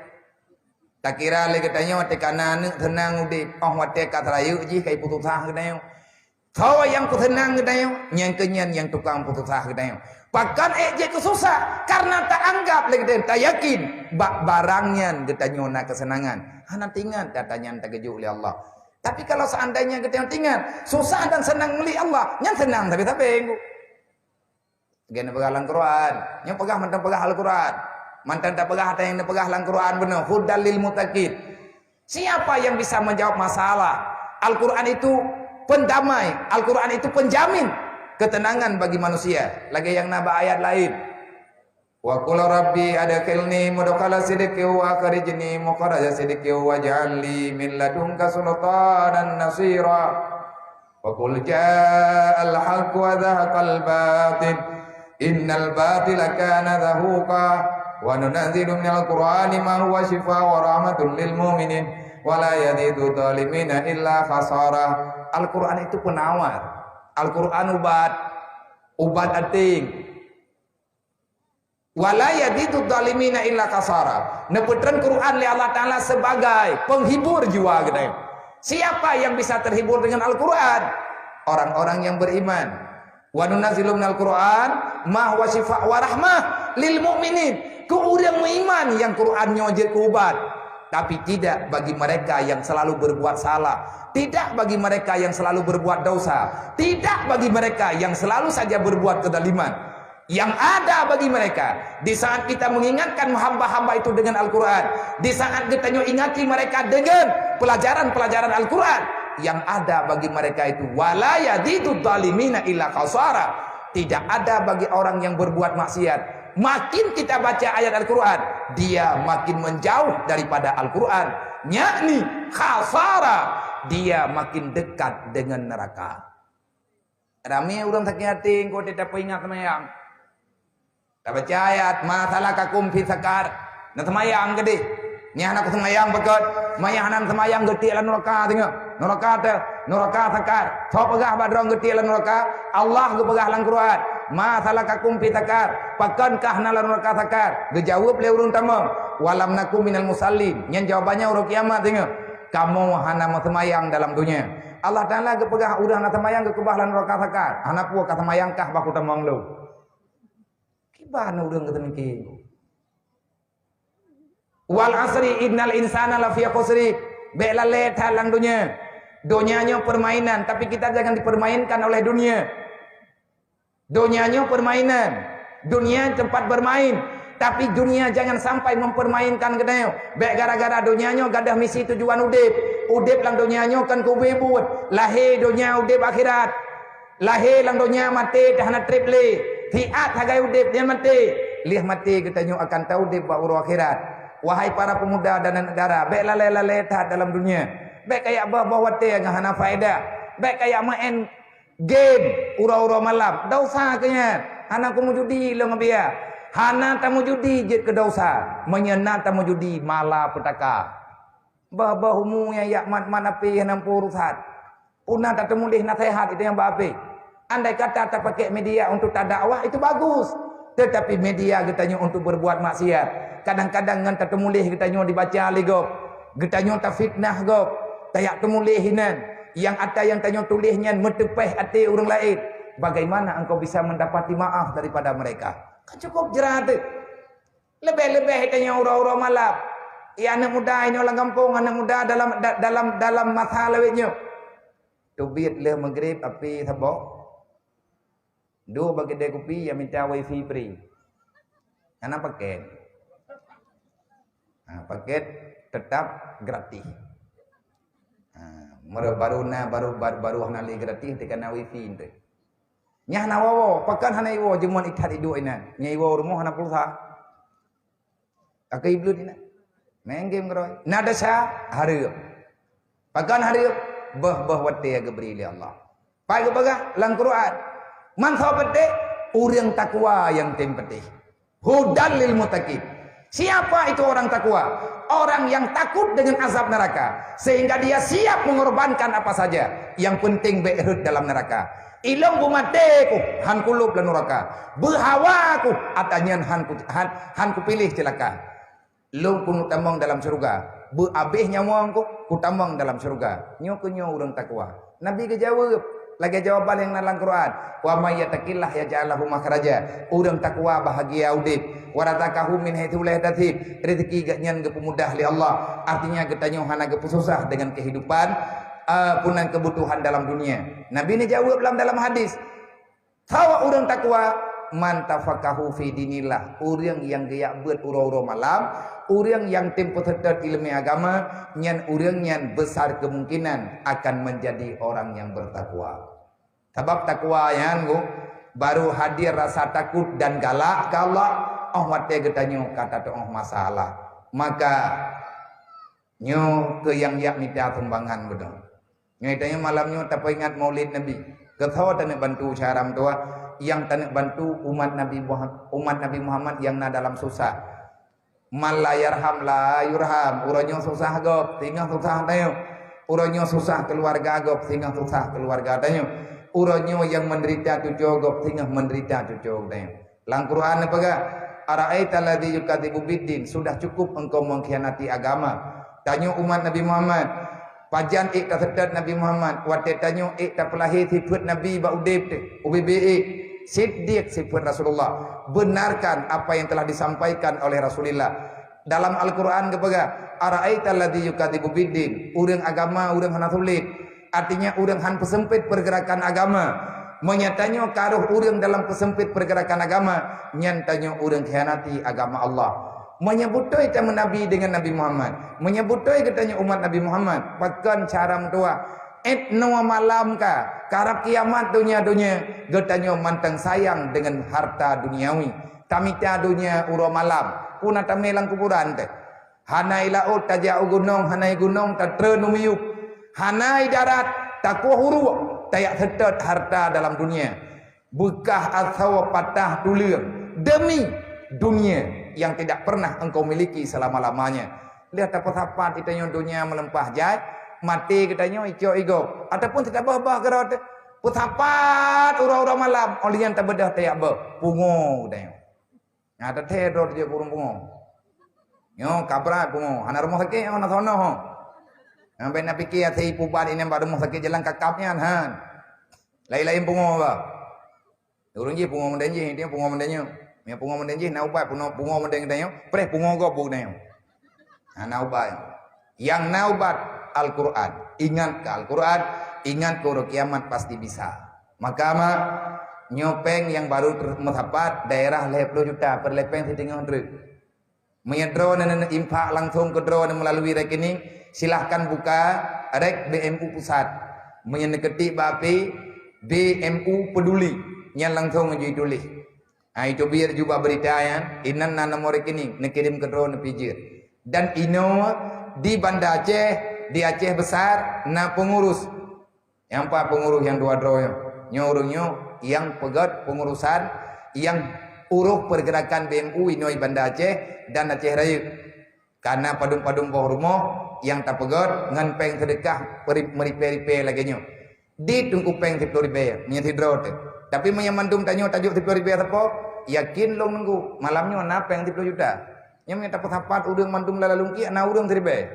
Takira lé geutanyoe teuka na aneuëk seunang udeb, óh watée ka seurayeuk jih ka ipeususah geutanyoe. Soe nyang peuseunang geutanyoe? Nyang keunyan nyang tukang peususah geutanyoe. Pakon ék jeuet keu susah? Karena taanggab lé geutanyoe, tayakin bak barang nyan geutanyoe na keuseunangan. Hana teuingat gata nyan tageujok lé Allah. Tapi kalau seandainya geutanyoe teuingat, susah dan seunang milék Allah, nyan seunang sabe-sabe. Geuneuk peugah lam Quran. Nyoe peugah mantong peugah Al-Quran. Mantong tapeugah ata nyang neupeugah lam Quran bunoe. Hudal lil muttaqin. Siapa yang bisa menjawab masalah? Al-Quran itu pendamai. Al-Quran itu penjamin ketenangan bagi manusia. Lagée nyang na bak ayat lain. Wa qul rabbi adkhilni mudkhala sidqin wa akhrijni mukhraja sidqin waj'al li min ladunka sultanan nasira. Wa qul ja'al haqqu wa zahaqal batil, innal batila kana zahuqa. Wa nunazzilu minal qur'ani ma huwa syifa wa rahmatun lil mu'minin, wa la yazidu zalimina illa khasara. Al-Quran itu penawar. Al-Quran ubat. Ubat ating. Wa la yazidu zalimina illa khasara. Neupeutreun Quran lé Allah Taala sebagai penghibur jiwa geutanyoe. Siapa yang bisa terhibur dengan Al-Quran? Orang-orang yang beriman. Wa nunazzilu minal Quran ma huwa syifa wa rahmah lil mu'minin. Keu ureuëng meuiman nyang Quran nyoe jeuet keu ubat. Tapi tidak bagi mereka yang selalu berbuat salah, tidak bagi mereka yang selalu berbuat dosa, tidak bagi mereka yang selalu saja berbuat kezaliman. Yang ada bagi mereka, di saat kita mengingatkan hamba-hamba itu dengan Al-Quran, di saat geutanyoe ingati mereka dengan pelajaran-pelajaran Al-Quran, yang ada bagi mereka itu, wala yazidu zalimina illa khasara. Tidak ada bagi orang yang berbuat maksiat. Makin kita baca ayat Al-Quran, dia makin menjauh daripada Al-Quran. Yakni khasara, dia makin dekat dengan neraka. Ramé ureuëng sakét até engkau teutab peuingat seumayang. Tabaca ayat, "Ma salakakum fi saqar?" Na seumayang keudeh. Nyan hana kuseumayang beukeuet. Manyah hana seumayang geutiek lam nuraka singoh. Nuraka teuh, nuraka saqar. Soe peugah bak droe geutiek lam nuraka? Allah geupeugah lam Quran, "Ma salakakum fi saqar?" Pakon kah na lam nuraka saqar? Geujaweueb lé ureuëng tamong, "Wa lam naku minal musallin." Nyan jawabannya uroe kiamat singoh. Kamoe hana meuseumayang dalam dunia. Allah Taala geupeugah ureuëng hana seumayang geukeubah lam nuraka saqar. Hana peue ka seumayang kah bak kutamong lôn. Kiban ureuëng geuteumiké. "Wal asri innal insana lafi khusri." Bék lalée that lam dunia. Dunia nyoe permainan, tapi kita jangan dipermainkan oleh dunia. Dunia nyoe permainan. Dunia tempat bermain. Tapi dunia jangan sampai mempermainkan geutanyoe. Bék gara-gara dunia nyoe gadoh misi tujuan udeb. Udeb lam dunia nyoe kon keu ubé buet. Lahé dunia, udeb akhirat. Lahé lam donya, maté teuh hana treb lé. Siat sagai udeb nyan maté. Lheueh maté geutanyoe akan taudeb bak uroe akhirat. Wahai para pemuda dan aneuk dara, bék lalée-lalée that dalam dunia. Bék kayak boh-boh watée nyang hana faedah. Bék kayak maén game uroe-uroe malam. Dosa keu nyan. Hana keumeujudi lôn ngon biya. Hana tameujudi jeuet keu dosa. Meunyoe na tameujudi, mala peutaka. Bah-bah umu nyang yak mat-mat api hana meupeue urusan. Puna tateumuléh naseuhat itu nyang bah api. Andai kata tapakék media untuk tadakwah, itu bagus. Tetapi media geutanyoe untuk berbuat maksiat. Kadang-kadang ngon tateumuléh geutanyoe dibaca lé gob. Geutanyoe tafitnah gob. Tayak teumuléh inan. Nyang ata nyang tanyoe tuléh nyan meuteupéh até ureuëng laén. Bagaimana engkau bisa mendapati maaf daripada mereka? Kan cukup jeurat teuh. Leubeh-leubeh tanyoe uroe-uroe malam. Ya, aneuk muda inoe lam gampông, aneuk muda dalam, da-, dalam, dalam masa lawét nyoe. Teubiet lheueh maghrib api saboh. Duek bak keudè kupi, ya mita wifi free. Hana paket. Ha, paket tetap gratis. Ha, meureubaru na, baru, baru, baru hana lé gratis, teuka na wifi teuh. Nyan hana woe-woe, pakon hana iwoe, jeumon ithat iduek inan. Nyan iwoe rumoh hana pulsa. Akai iblut inan. Main game keudroe. Na desya, hareuem. Pakon hareuem? Boh-boh watée geubri lé Allah. Pai geupeugah lam Quran, man soe peutéh? Ureuëng takwa nyang tem peutéh. Hudal lil muttaqin. Siapa itu orang takwa? Orang yang takut dengan azab neraka, sehingga dia siap mengorbankan apa saja. Yang penting bék rhot dalam neraka. Ilong beumaté ku, han kulôb lam neraka. Beuhawa ku, ata nyan han ku, han, han kupiléh ceulaka. Lôn keuneuk tamong dalam syeuruga. Beuabéh nyawöng ku, kutamong dalam syeuruga. Nyoe keuh nyoe ureuëng takwa. Nabi geujaweueb lagée jawaban nyang na lam Quran, "Wa may yattaqillaha yaj'al lahu makhraja." Ureuëng takwa bahagia udeb. "Wa razaqahu min haitsu la yahtasib." Rezeki geuh nyan geupeumudah lé Allah. Artinya geutanyoe hana geupeususah dengan kehidupan, eh, peue nan keubutuhan dalam dunia. Nabi neujaweueb lam dalam hadis, Sawa ureuëng takwa, man tafaqahu fi dinillah, ureuëng nyang geujak beuet uroe-uroe malam, ureuëng nyang tem peuseutôt iéleumé agama, nyan ureuëng nyan besar kemungkinan akan menjadi orang yang bertakwa. Sabab takwa nyan, Bu, baru hadir rasa takut dan galak keu Allah, óh watée geutanyoe ka tatu'oh masalah. Maka, nyoe keuh nyang jak mita sumbangan beudôh. Nyoe tanyoe malam nyoe tapeuingat Maulid Nabi. Keu soe taneuk bantu cara meutuah? Nyang taneuk bantu umat Nabi Muha-, umat Nabi Muhammad nyang na dalam susah. Man la yarham la yurham. Uroe nyoe susah gob, singoh susah tanyoe. Uroe nyoe susah keuluwarga gob, singoh susah keuluwarga tanyoe. Uroe nyoe nyang menderita cucoe gob, singoh menderita cucoe tanyoe. Lam Quran neupeugah, "Ara'aita alladzi yukadzibu biddin," sudah cukup engkau mengkhianati agama. Tanyoe umat Nabi Muhammad, pajan ék taseutôt Nabi Muhammad, watée tanyoe ék tapeulahé sifeuet Nabi bak udeb teuh, ubit-ubit ék, siddiq sifeuet Rasulullah, benarkan apa yang telah disampaikan oleh Rasulullah. Dalam Al-Quran geupeugah, "Ara'aita alladzi yukadzibu biddin," ureuëng agama, ureuëng hana sulet. Artinya, ureuëng han peuseumpét peurgeurakan agama. Meunyoe tanyoe ka rhoh ureuëng dalam peuseumpét peurgeurakan agama, nyan tanyoe ureuëng khianati agama Allah. Meunyoe beutôi tameunabi deungon Nabi Muhammad, meunyoe beutôi geutanyoe umat Nabi Muhammad, pakon cara meutuah? Ét noe malam ka, karab kiamat donya-donya, geutanyoe mantong sayang deungon harta duniawi. Tamita donya uroe malam, peue na tamé lam kuburan teuh. Hana i laôt tajak u gunong, hana i gunong tatreun u miyueb. Hana i darat takueh uruek, tajak seutôt harta dalam dunia. Beukah asoe patah tuleueng demi dunia yang tidak pernah engkau miliki selama-lamanya. Lheueh tapeusapat geutanyoe donya meulimpah jai, maté geutanyoe icok igob, ataupun teutabah-bah keurot, peusapat uroe-uroe malam, óh lheueh nyan tabeudôh tajak bôh, pungo geutanyoe. Nah, teuthée droe teuh jeuet ureuëng pungo. Nyoe kabra pungo, hana rumoh sakét, hana sonoh. Nah, bék na pike asai puban inong bak rumoh sakét jalan kakab nyan, han. Laén-laén pungo ba. Ureuëng jih pungo meudeng jih, dia pungo meudeng nyoe. Meunyoe pungo meudeng jih na ubat, pungo, pungo meudeng geutanyoe, preh pungo gob bu geutanyoe. Hana ubat. Nyang na ubat Al-Quran. Ingat keu Al-Quran, ingat keu uroe kiamat pasti bisa. Maka mak, nyoe péng nyang baru ter-, meusapat daerah lhée ploh juta, peureulée péng siteungoh treuk. Meunyoe droeneuh infak langsung keu droeneuh meulalu rekening, silahkan buka rek B M U pusat. Meunyoe neuketik bak P, B M U peduli, nyan langsung jituléh. Ha, itu biar juga berita nyan, inan na nomor rekening, neukirém keu droeneuh pijeuet. Dan inoe di Banda Aceh, di Aceh Besar, na pengurus. Nyang pat pengurus nyang dua droe nyoe? Nyoe ureuëng nyoe nyang peugét pengurusan nyang urus pergerakan B M U inoe Banda Aceh dan Aceh Rayeuk. Kana padum-padum boh rumoh nyang tapeugét ngon péng seudeukah peri-, meuripée-ripée lagée nyoe. Di teungku péng siploh ribée, meunyoe sidroe teuh. Tapi meunyoe mandum tanyoe tajok siploh ribée sapo, yakin lôn nunggu, malam nyoe na péng siploh juta. Nyoe meunyoe tapeusapat ureuëng mandum lam lalungkiek na ureuëng siribée.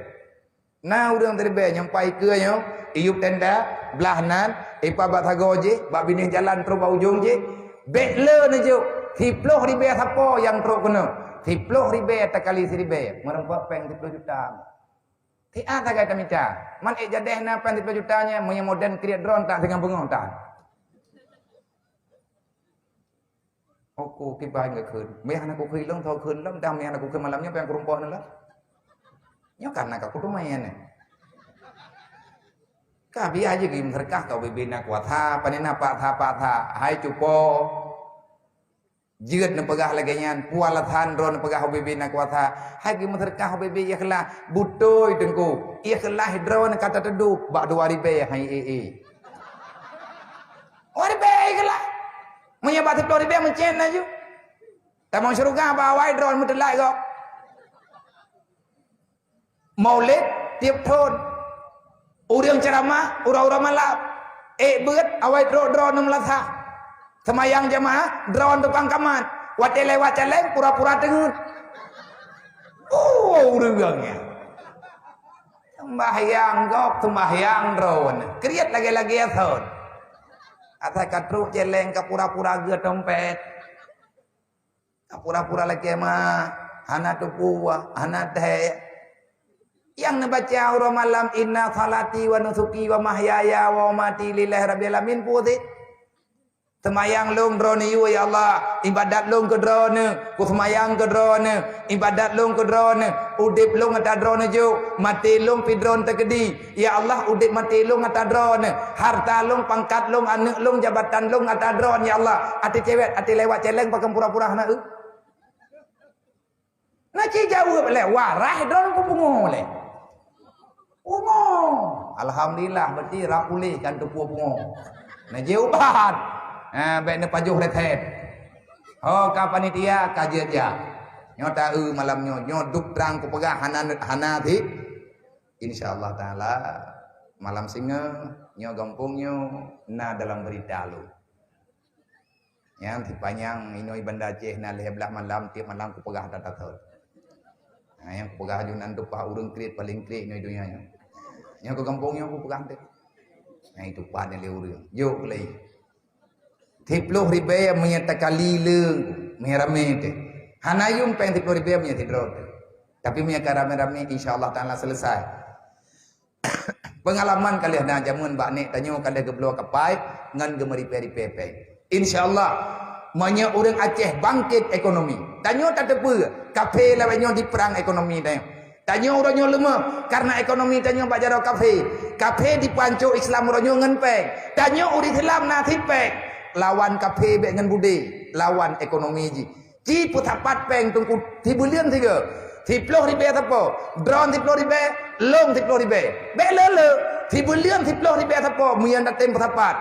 Na ureuëng siribée nyang pai keue nyoe, iyup tenda, blah nan, ipa bak sagoe jih, bak binéh jalan trok bak ujong jih, bék le neujok, siploh ribée sapo nyang trok keunoe, siploh ribée takali siribée, meureumpok péng siploh juta. Siat sagai tamita, man ék jadeh na péng siploh juta nyan, meunyoe modern kriet droe tak singoh beungoh tan. Oku kiban geukheun. Meuh hana kukheun lom, tho kheun lom, dah meuh hana kukheun malam nyoe, pian kureumpok neulah. Nyoe kana ka kuteumé nyan. Ka biasa jih geumeuseudeukah keu ubé-ubé na kuasa, pane na paksa-paksa. Hai cupo. Jeuet neupeugah lagée nyan, peue alasan droe neupeugah ubé-bé na kuasa. Hai geumeuseudeukah ubé-bé ikhlas. Beutôi Teungku, ikhlas droe ka tateudob bak dua ribée hai ee. Dua ribée ikhlas. Meunyoe bak siplôh ribée meucen laju. Tamong syeuruga bak awai droe meuteulak gob. Maulid tieb thon. Ureuëng ceuramah uroe-uroe malam. Ék beuet awai trok droeneuh meulasah. Seumayang jamaah droeneuh tukang kamat. Watée lewat caleng pura-pura teungeut. Oh, ureuëng nyan. Sembahyang gob, sembahyang droeneuh. Kriet lagée-lagée thon. Asai ka trok caleng ka pura-pura geutompet. Ka pura-pura lakée ma, hana teupeue, hana thée. Nyang neubaca uroe malam, "Inna salati wa nusuki wa mahyaya wa mamati lillahi rabbil alamin," peue sit? Seumayang lôn droeneuh, ya Allah, ibadat lôn keu droeneuh, kuseumayang keu droeneuh, ibadat lôn keu droeneuh, udeb lôn ata droeneuh jok, maté lôn pih droeneuh teukeudi. Ya Allah, udeb maté lôn ata droeneuh, harta lôn, pangkat lôn, aneuëk lôn, jabatan lôn ata droeneuh, ya Allah. Até cewek, até lewat caleng pakon pura-pura hana eu. Na ci jaweueb lé, warai droeneuh peupungo lé. Pungo. Alhamdulillah, berarti rap puléh kan teupeu pungo. Na jeuet ubat. Ha, bék neupajoh resep. Ho ka panitia, ka jeuet jak. Nyoe ta eu malam nyoe, nyoe dup trang kupeugah hana, hana thib. Insya Allah Taala, malam singoh, nyoe gampông nyoe na dalam berita lôn. Nyang sipanyang inoe Banda Aceh na lhée blaih malam, tieb malam kupeugah that-that thon. Ha, nyang kupeugah aju nan tumpah ureuëng kriet paleng kriet inoe donya nyoe. Nyang keu gampông nyoe kupeugah teuh. Nah, itu pat nyang lé ureuëng. Jok lé. Siplôh ribée meunyoe takali leueng, meunyoe ramé teuh. Hana yum péng siplôh ribée meunyoe sidroe teuh. Tapi meunyoe ka ramé-ramé, insya Allah Taala selesai. Peungalaman ka lheueh na jameun bak nek tanyoe ka lheueh geubloe kapai ngon geumeuripée-ripée péng. Insya Allah, meunyoe ureuëng Aceh bangkét ekonomi, tanyoe tateupeue kaphé lawét nyoe diperang ekonomi tanyoe. Tanyoe uroe nyoe leumoh karena ekonomi tanyoe bak jaroe kaphé. Kaphé dipeuancô Islam uroe nyoe ngon péng. Tanyoe ureuëng Islam na cit péng. Lawan kaphé bék ngon budé, lawan ekonomi jih. Ci peusapat péng Teungku, sibuleuen sigoe. Siplôh ribée sapo, droeneuh siplôh ribée, lôn siplôh ribée. Bék le-le, sibuleuen siplôh ribée sapo, meunyan tatem peusapat.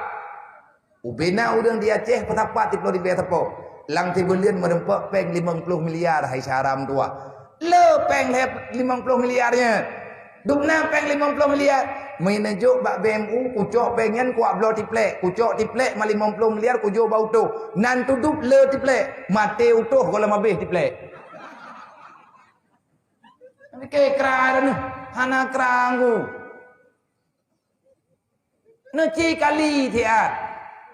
Ubena ureuëng di Aceh peusapat siplôh ribée sapo. Lam sibuleuen meureumpok péng limong ploh miliar hai syara meutuwah. Le péng lhée limong ploh miliar nyan. Dubna péng limong ploh miliar. Meunyoe neujok bak B M U, kucok péng nyan kuak bloe tiplek. Kucok tiplek ma limong ploh miliar kujok bak utoh. Nan tudub le tiplek. Maté utoh goh lom habéh tiplek. Oke, kra dah ni. Hana kra anggu. Neuci kali siat.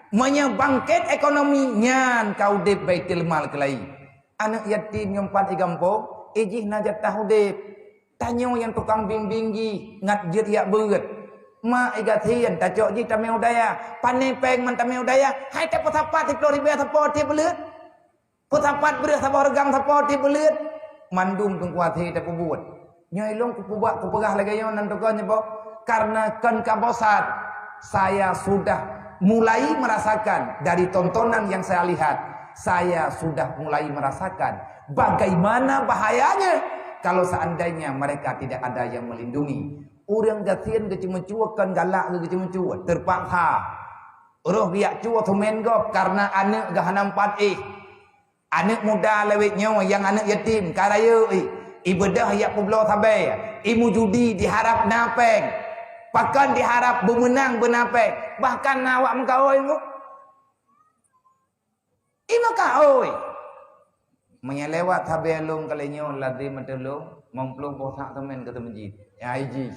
Meunyoe bangkét ekonomi nyan ka udeb Baitul Mal keulayi. Aneuëk yatim nyang pat i gampông, ijih na jatah udeb. Tanyoe nyang tukang bimbing jih ngat jeuet yak beuet. Mak i gasien tacok jih tamé u dayah. Pané péng man tamé u dayah, hai tapeusapat siplôh ribée sapo tieb buleuen. Peusapat breueh saboh reugang sapo tieb buleuen, mandum teungku até tapeubuet. Nyoe ilong kupeugah, kupeugah lagée nyoe nan teuka nyoe boh, karena kon ka bosan, saya sudah mulai merasakan dari tontonan yang saya lihat, saya sudah mulai merasakan bagaimana bahayanya kalau seandainya mereka tidak ada yang melindungi. Ureuëng gasien geuceumeucue kon galak geuceumeucue, terpaksa. Roh geujak cue seumén gob karena aneuëk geuh hana meupat éh. Aneuëk muda lawét nyoe nyang aneuëk yatim ka rayeuk, i, ibeudôh yak peubloe sabe, imujudi diharab na péng. Pakon diharab beumeunang beuna péng, bahkan na awak meukaôi ngon. Imeukaôi. Meunyoe lewat sabe lôn kali nyoe lazem meuteulông, meumploh boh sak seumén keu seumeujid. Ya iji.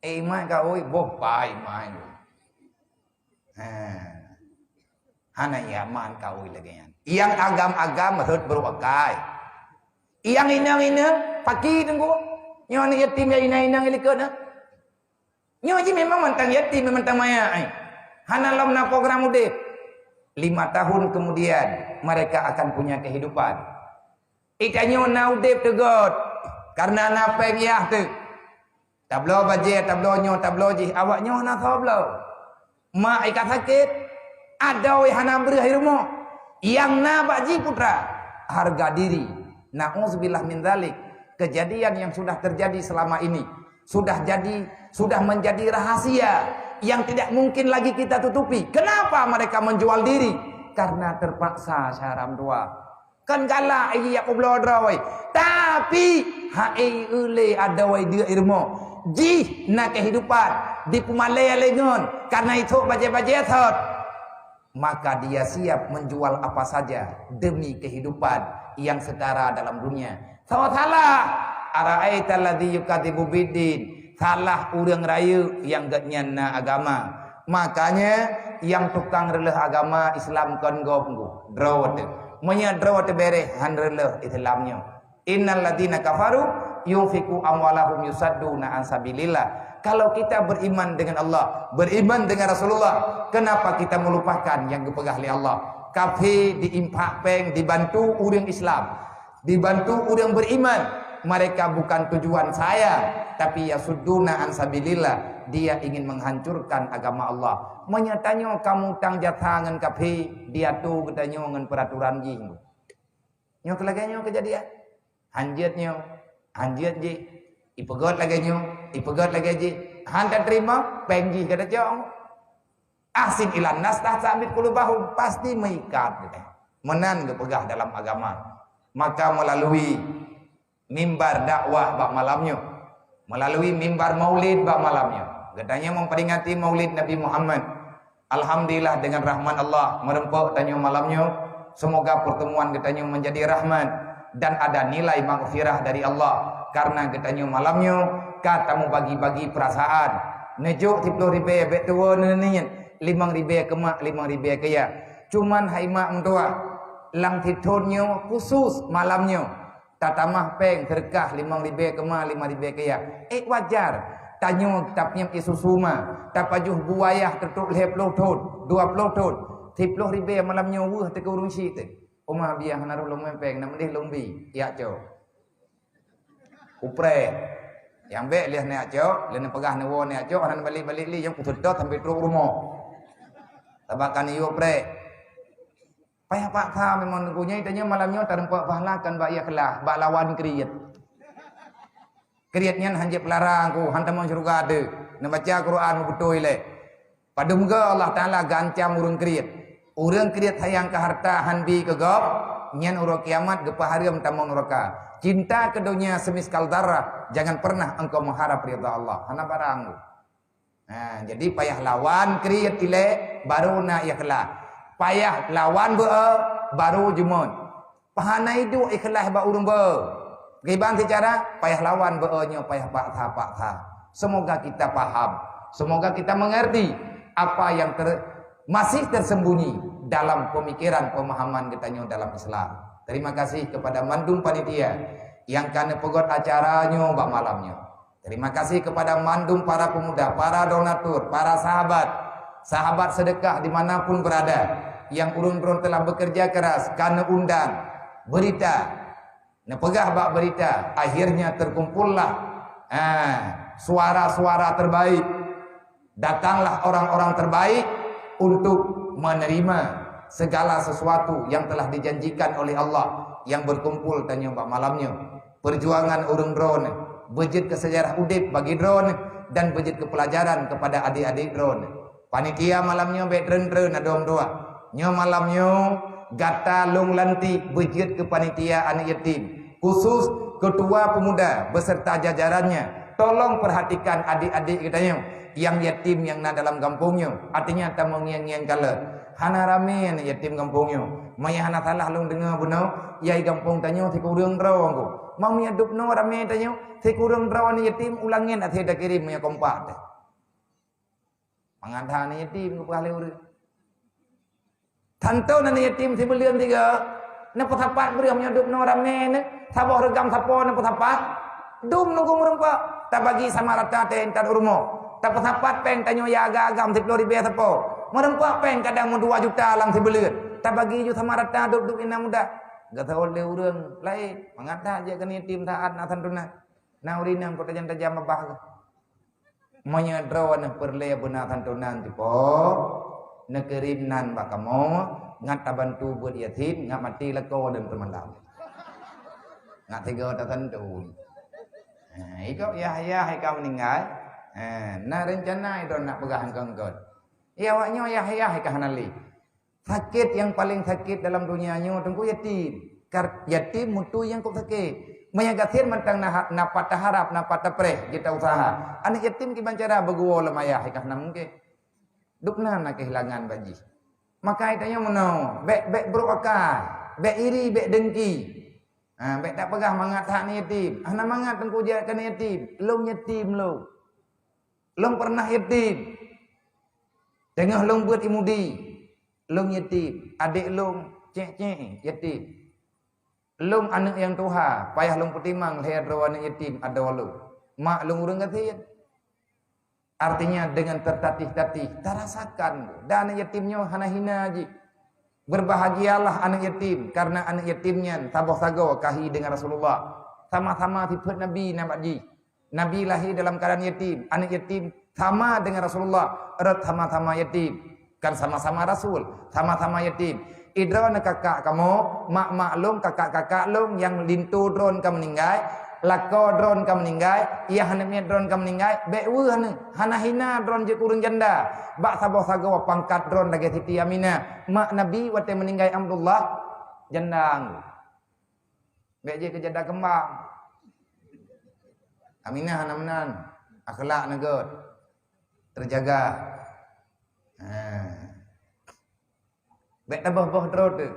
Eh, iman kaôi, boh pai iman. Ha. Hana nyaman kaôi lagée nyan. Nyang agam-agam rhot brôk akai. Nyang inong-inong paki teungku. Nyoe aneuk yatim nyang inong-inong likot na. Nyoe jih memang mantong yatim, mantong maya ai. Hana lom na program udeb. Lima tahun kemudian mereka akan punya kehidupan. Itanyoe na udeb teugot karena na péng yah teuk. Tabloe bajée, tabloe nyoe, tabloe jih, awak nyoe hana soe bloe. Mak i ka sakét, adoe hana breueh i rumoh. Nyang na bak jih putra, harga diri. Na'udzubillah min dzalik. Kejadian yang sudah terjadi selama ini sudah jadi, sudah menjadi rahasia yang tidak mungkin lagi kita tutupi. Kenapa mereka menjual diri? Karena terpaksa, syedara meutuah. Kan galak jih jak peubloe droe. Tapi hai ulée adoe deuk i rumoh, jih na kehidupan, dipeumalée lé ngon, karena ithok bajée-bajée thot. Maka dia siap menjual apa saja demi kehidupan yang setara dalam dunia. Soe salah? Ara'aital ladzi yukadzibu biddin. Salah ureuëng rayeuk nyang gobnyan na agama. Makanya nyang tukang reuloh agama Islam kon gob, droe teuh. Meunyoe droe teuh bereh, han reuloh Islam nyoe. Innal ladzina kafaru yunfiqu amwalahum yusadduna an sabilillah. Kalau kita beriman dengan Allah, beriman dengan Rasulullah, kenapa kita melupakan yang geupeugah lé Allah? Kafé diinfak péng, dibantu ureuëng Islam, dibantu ureuëng beriman. Mereka bukan tujuan saya, tapi yasudduna an sabilillah. Dia ingin menghancurkan agama Allah. Meunyoe tanyoe ka mutang jasa ngon kafé, diatur geutanyoe ngon peraturan jih. Nyoe keu lagée nyoe keujadian. Han jeuet nyoe, han jeuet jih. Ipeugét lagée nyoe, ipeugét lagée jih. Han tateurimong, péng jih ka tacok. Ahsin ilan nas tahsabit qulubahum, pasti meuikat geutanyoe. Meunan geupeugah dalam agama. Maka melalui mimbar dakwah bak malam nyoe, melalui mimbar maulid bak malam nyoe, geutanyoe memperingati Maulid Nabi Muhammad. Alhamdulillah, dengan rahmat Allah, meureumpok tanyoe malam nyoe. Semoga pertemuan geutanyoe menjadi rahmat dan ada nilai maghfirah dari Allah, karena geutanyoe malam nyoe ka tamubagi-bagi perasaan. Neujok siplôh ribée bék tuwoe neuniet, limong ribée keu mak, limong ribée keu yah. Cuman hai mak meutuah, lam sithon nyoe khusus malam nyoe, tatamah péng seudeukah limong ribée keu ma, limong ribée keu yah. Ék wajar, tanyoe tapiep ie susu ma, tapajoh bu ayah teutrok lhée plôh thon, dua plôh thon, siplôh ribée malam nyoe weueh teuh keu ureuëng syiek teuh. Oma biah na rôh lôn péng, na meudeh lôn bi, jak cok. Upreh. Nyang bék lheueh neujak cok, lheueh neupeugah neuwoe neujak cok, hana neubalek-balek lé, nyang kuseutôt sampoe trok rumoh. Sabab ka neuyue upreh. Payah paksa memang geutanyoe malam nyoe tareumpok pahala kon bak ikhlas, bak lawan kriet. Kriet nyan han jeuet peularang ku, han tamong syeuruga teuh. Neubaca Quran meubeutôi lé. Padum goe Allah Taala geuancam ureuëng kriet. Ureuëng kriet sayang keu hareuta han bi keu gob, nyan uroe kiamat geupeuhareuem tamong nuraka. Cinta keu donya semiskal darah, jangan pernah engkau mengharap ridha Allah. Hana barang. Nah, jadi payah lawan kriet ilée, baru na ikhlas. Payah lawan beu-e, baru jumôt. Pahana iduek ikhlas bak ureuëng beu. Kiban seucara payah lawan beu-e nyoe payah paksa-paksa. Semoga kita paham. Semoga kita mengerti apa yang ter-, masih tersembunyi dalam pemikiran pemahaman geutanyoe dalam Islam. Terima kasih kepada mandum panitia yang ka neupeugét acara nyoe bak malam nyoe. Terima kasih kepada mandum para pemuda, para donatur, para sahabat, sahabat sedekah dimanapun berada, yang ureuëng droe telah bekerja keras ka neuundang berita, neupeugah bak berita, akhirnya terkumpullah, ah, suara-suara terbaik. Datanglah orang-orang terbaik untuk menerima segala sesuatu yang telah dijanjikan oleh Allah yang berkumpul tanyoe bak malam nyoe. Perjuangan ureuëng droeneuh beujeuet keu sejarah udeb bagi droeneuh dan beujeuet keu pelajaran kepada adik-adik droeneuh. Panitia malam nyoe bék treun-treun adom dua. Nyoe malam nyoe gata lôn lantik beujeuet keu panitia aneuk yatim. Khusus ketua pemuda beserta jajarannya, tolong perhatikan adik-adik geutanyoe nyang yatim nyang na dalam gampông nyoe. Artinya, tamong ngieng-ngieng kalon. Hana ramé aneuk yatim gampông nyoe. Meunyo hana salah lôn deungoe bunoe, yai gampông tanyoe sikureueng droe. Meunyo dub noe ramé tanyoe, sikureueng droe aneuk yatim ulang ngieng até takirém meunyo kompak teuh. Mangat that aneuk yatim geupeugah lé ureuëng. Tantu aneuk yatim sibuleuen tiga, neupeusapat breueh meunyoe dub noe ramé nyoe, saboh reugam sapo neupeusapat. Dum nunggu meureumpok, tabagi sama rata teuh intat u rumoh. Tapeusapat péng tanyoe ya agam-agam siplôh ribée sapo. Meureumpok péng kadang meudua juta lam sibuleuen. Tabagi ju sama rata dub-dub inong muda. Geuseuôt lé ureuëng laén, mangat that jeuet keu aneuk yatim saát na santunan. Na ureuëng inong peutajam-tajam babah geuh. Meunyoe droeneuh peureulée beuna santunan sipo, neukirém nan bak kamoe, Ngat tabantu buet yatim, ngat maté lakoe dan teumalam. Ngat tiga tatantu. Ha, ikok Yahya hai ka meuninggai. Ha, na rencana itu nak peugah engkon-engkon. Ya, awak nyoe Yahya hai ka hana lé. Sakét nyang paleng sakét dalam dunia nyoe teungku yatim. Kar-, yatim mutu nyang kok sakét. Maya gasien mantang na, na pat taharap, na pat tapreh, jeuet ta usaha. Aneuk yatim kiban cara beuguwoe lam ayah hai ka hana mungken. Dubna na keuhilangan bak jih. Maka tanyoe meunoe, bék, bék brok akai, bék iri, bék dengki. Ha, bék tapeugah mangat that aneuk yatim. Hana mangat teungku jeuet keu aneuk yatim. Lôn yatim lôn. Lôn pernah yatim. Teungoh lôn beuet i Mudi, lôn yatim. Adék lôn cék-cék yatim. Lôn aneuk nyang tuha, payah lôn peutimang lhée droe aneuk yatim adoe lôn. Mak lôn ureuëng gasien. Artinya dengan tertatih-tatih, tarasakan. Dan aneuk yatim nyoe hana hina jih. Berbahagialah aneuk yatim, karena aneuk yatim nyan saboh sagoe kahi dengan Rasulullah. Sama-sama sifeuet Nabi na bak jih. Nabi lahé dalam keuadaan yatim, aneuk yatim sama dengan Rasulullah, rot sama-sama yatim. Kan sama-sama rasul, sama-sama yatim. Idroe na kakak kamoe, mak-mak lôn, kakak-kakak lôn nyang linto droen ka meuninggai, lakoe droen ka meuninggai, yah aneuk miet droen ka meuninggai, bék weueh aneuk, hana hina droen jeuet keu ureuëng janda. Bak saboh sagoe pangkat droen lagée Siti Aminah, mak Nabi watée meuninggai Abdullah, janda anggô. Bék jeuet keu janda keumbang. Aminah hana meunan, akhlak na gét, teujaga. Ha. Bék taboh-boh droe teuh.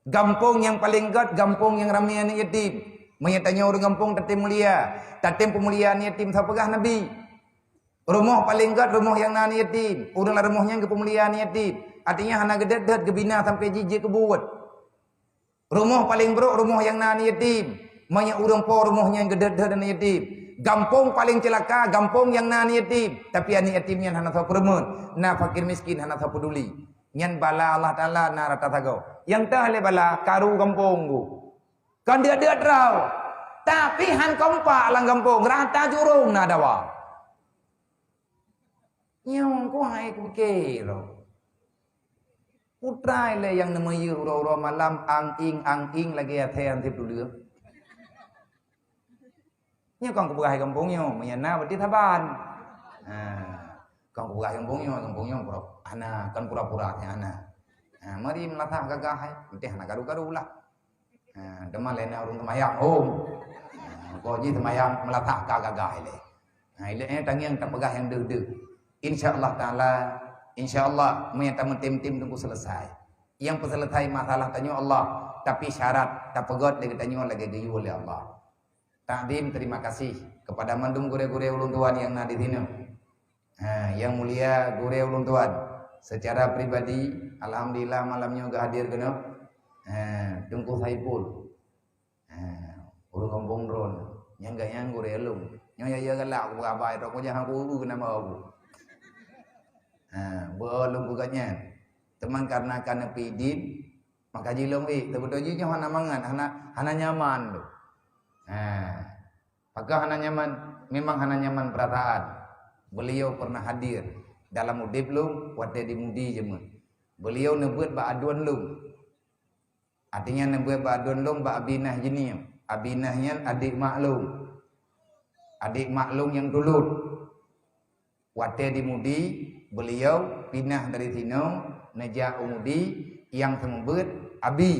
Gampông nyang paleng gét, gampông nyang ramé aneuk yatim. Meunyoe tanyoe ureuëng gampông tatem mulia, tatem peumulia aneuk yatim sapeugah Nabi. Rumoh paleng gét rumoh nyang na aneuk yatim. Ureuëng lam rumoh nyan geupeumulia aneuk yatim. Artinya hana geudeuet-deuet geubina sampai jih jeuet keu buet. Rumoh paleng brok rumoh nyang na aneuk yatim. Meunyoe ureuëng po rumoh nyan geudeuet-deuet aneuk yatim. Gampông paleng ceulaka gampông nyang na aneuk yatim. Tapi aneuk yatim nyan hana soe peureumeun, na fakir miskin hana soe peuduli. Nyan bala Allah Taala na rata sagoe. Nyang teuh lé bala karu gampông geuh. Kon deuet-deuet droe. Tapi han kompak lam gampông, rata jurông na dawa. Nyoe ku hai kupike lom. Putra ilée nyang neumeuyeue uroe-uroe malam ang-ing, ang-ing lagée athée han sép tuleueng. Nyoe kon kupeugah hai gampông nyoe, meunyo na berarti saban. Ha, kon kupeugah hai gampông nyoe, gampông nyoe pura, hana, kon pura-pura nyan hana. Ha, mari meulasah gagah hai, meunteh hana karu-karu lah. Ha, teuma laén na ureuëng seumayang hom. Ha, ko jih seumayang meulasah ka gagah ilée. Ha, ilée nyan tangieng tapeugah nyang deuh-deuh. Insya Allah Taala, insya Allah meunyo tameutem-tem teungku selesai. Nyang peuselesai masalah tanyoe Allah, tapi syarat tapeugét lé geutanyoe lagée geuyue lé Allah. Takdim terima kasih kepada mandum gurée-gurée ulôn tuan nyang na di sinoe. Ha, yang mulia gurée ulôn tuan, secara pribadi alhamdulillah malam nyoe geuhadir keunoe. Ha, Teungku Saipul. Ha, ureuëng gampông droen, nyang geuh nyan gurée lôn. Nyoe ya, ya galak aku abai trok kujak aku ureuëng nama aku. Ha, beu lôn peugah nyan. Teuma karena ka neupeuidin, maka jilong ék, teubeutôi jih nyoe hana mangat, hana, hana nyaman tu. Ha. Pakon hana nyaman? Memang hana nyaman perasaan. Beliau pernah hadir dalam udeb lôn watée di Mudi jameun. Beliau neubeuet bak aduen lôn. Artinya neubeuet bak aduen lôn bak Abinah jinoe. Abinah nyan adek mak lôn. Adek mak lôn nyang tulot. Watée di Mudi, beliau pinah dari sinoe neujak u Mudi, nyang seumeubeuet Abi,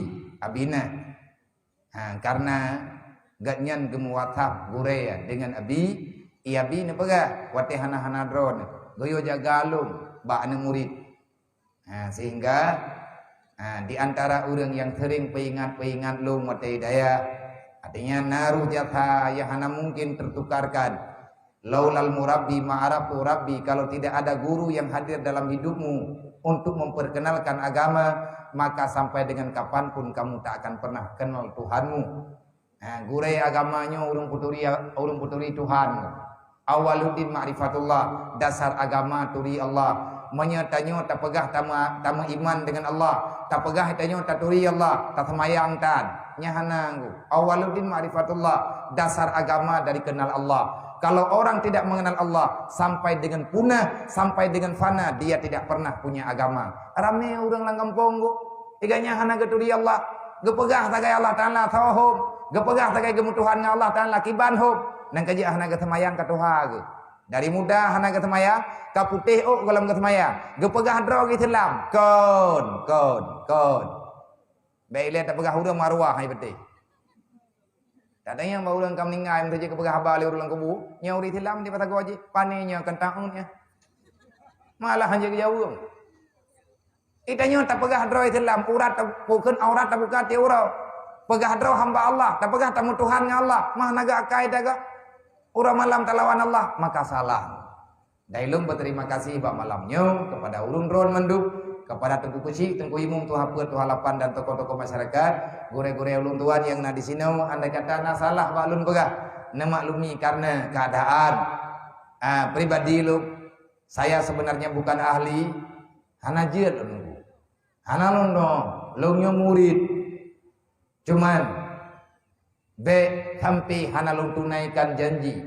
Abinah. Ha, karena gobnyan geumeuwasab gurée deungon Abi, i Abi neupeugah watée hana-hana droe, geuyue jaga lôn bak aneuk murit. Ha, sehingga, ha, di antara ureuëng nyang sering peuingat-peuingat lôn watée dayah, artinya na roh jasa nyang hana mungkin tertukarkan. Laulal murabbi ma'araftu rabbi, kalau tidak ada guru yang hadir dalam hidupmu untuk memperkenalkan agama, maka sampai dengan kapanpun kamu tak akan pernah kenal Tuhanmu. Ha, gurée agama nyoe ureuëng peuturi, ureuëng peuturi Tuhan. Awaluddin ma'rifatullah, dasar agama turi Allah. Meunyoe tanyoe tapeugah tama-, tameuiman deungon Allah, tapeugah tanyoe taturi Allah, taseumayang tan, nyan hana anggô. Awaluddin ma'rifatullah, dasar agama dari kenal Allah. Kalau orang tidak mengenal Allah, sampai dengan punah, sampai dengan fana, dia tidak pernah punya agama. Ramé ureuëng lam gampông geuh. Tiga nyan hana geuturi Allah, geupeugah sagai Allah Taala soe hom, geupeugah sagai geumeutuhan ngon Allah Taala kiban hom, nyan ka jeuet hana geuseumayang ka tuha geuh. Dari muda hana geuseumayang, ka putéh ôk gohlom geuseumayang, geupeugah droe geuh Islam, kon, kon, kon. Bèk ilèe tapeugah ureueng maruah hai beuteh. Tatanyong bak ureueng ka meuninggai, meuseuti geupeugah haba lé ureueng lam kubu, nyoe ureueng Islam di pasal goe jih, pane nyoe keuntang nyoe. Malah hana geujaweueng. Geutanyoe tapeugah droe Islam, urat ta-, pukon aurat tabuka tiep uroe. Peugah droe hamba Allah, tapeugah tameutuhan ngon Allah, mah na geuakai taga. Uroe malam talawan Allah, maka salah. Dan ulôn beuterima kasih bak malam nyoe kepada ulôn droe mandum, kepada Teungku Keuchik, Teungku Imum, Tuha Peuet, Tuha Lapan dan tokoh-tokoh masyarakat, gurèe-gurèe ulôn tuan nyang na disinoe, andai kata na salah bak lôn peugah, neumaklumi karena keadaan, ah, pribadi lôn. Saya sebenarnya bukan ahli, hana jeuet lôn nunggu. Hana lôn nyoe, lôn nyoe murid. Cuman, bèk sampai hana lôn tunaikan janji.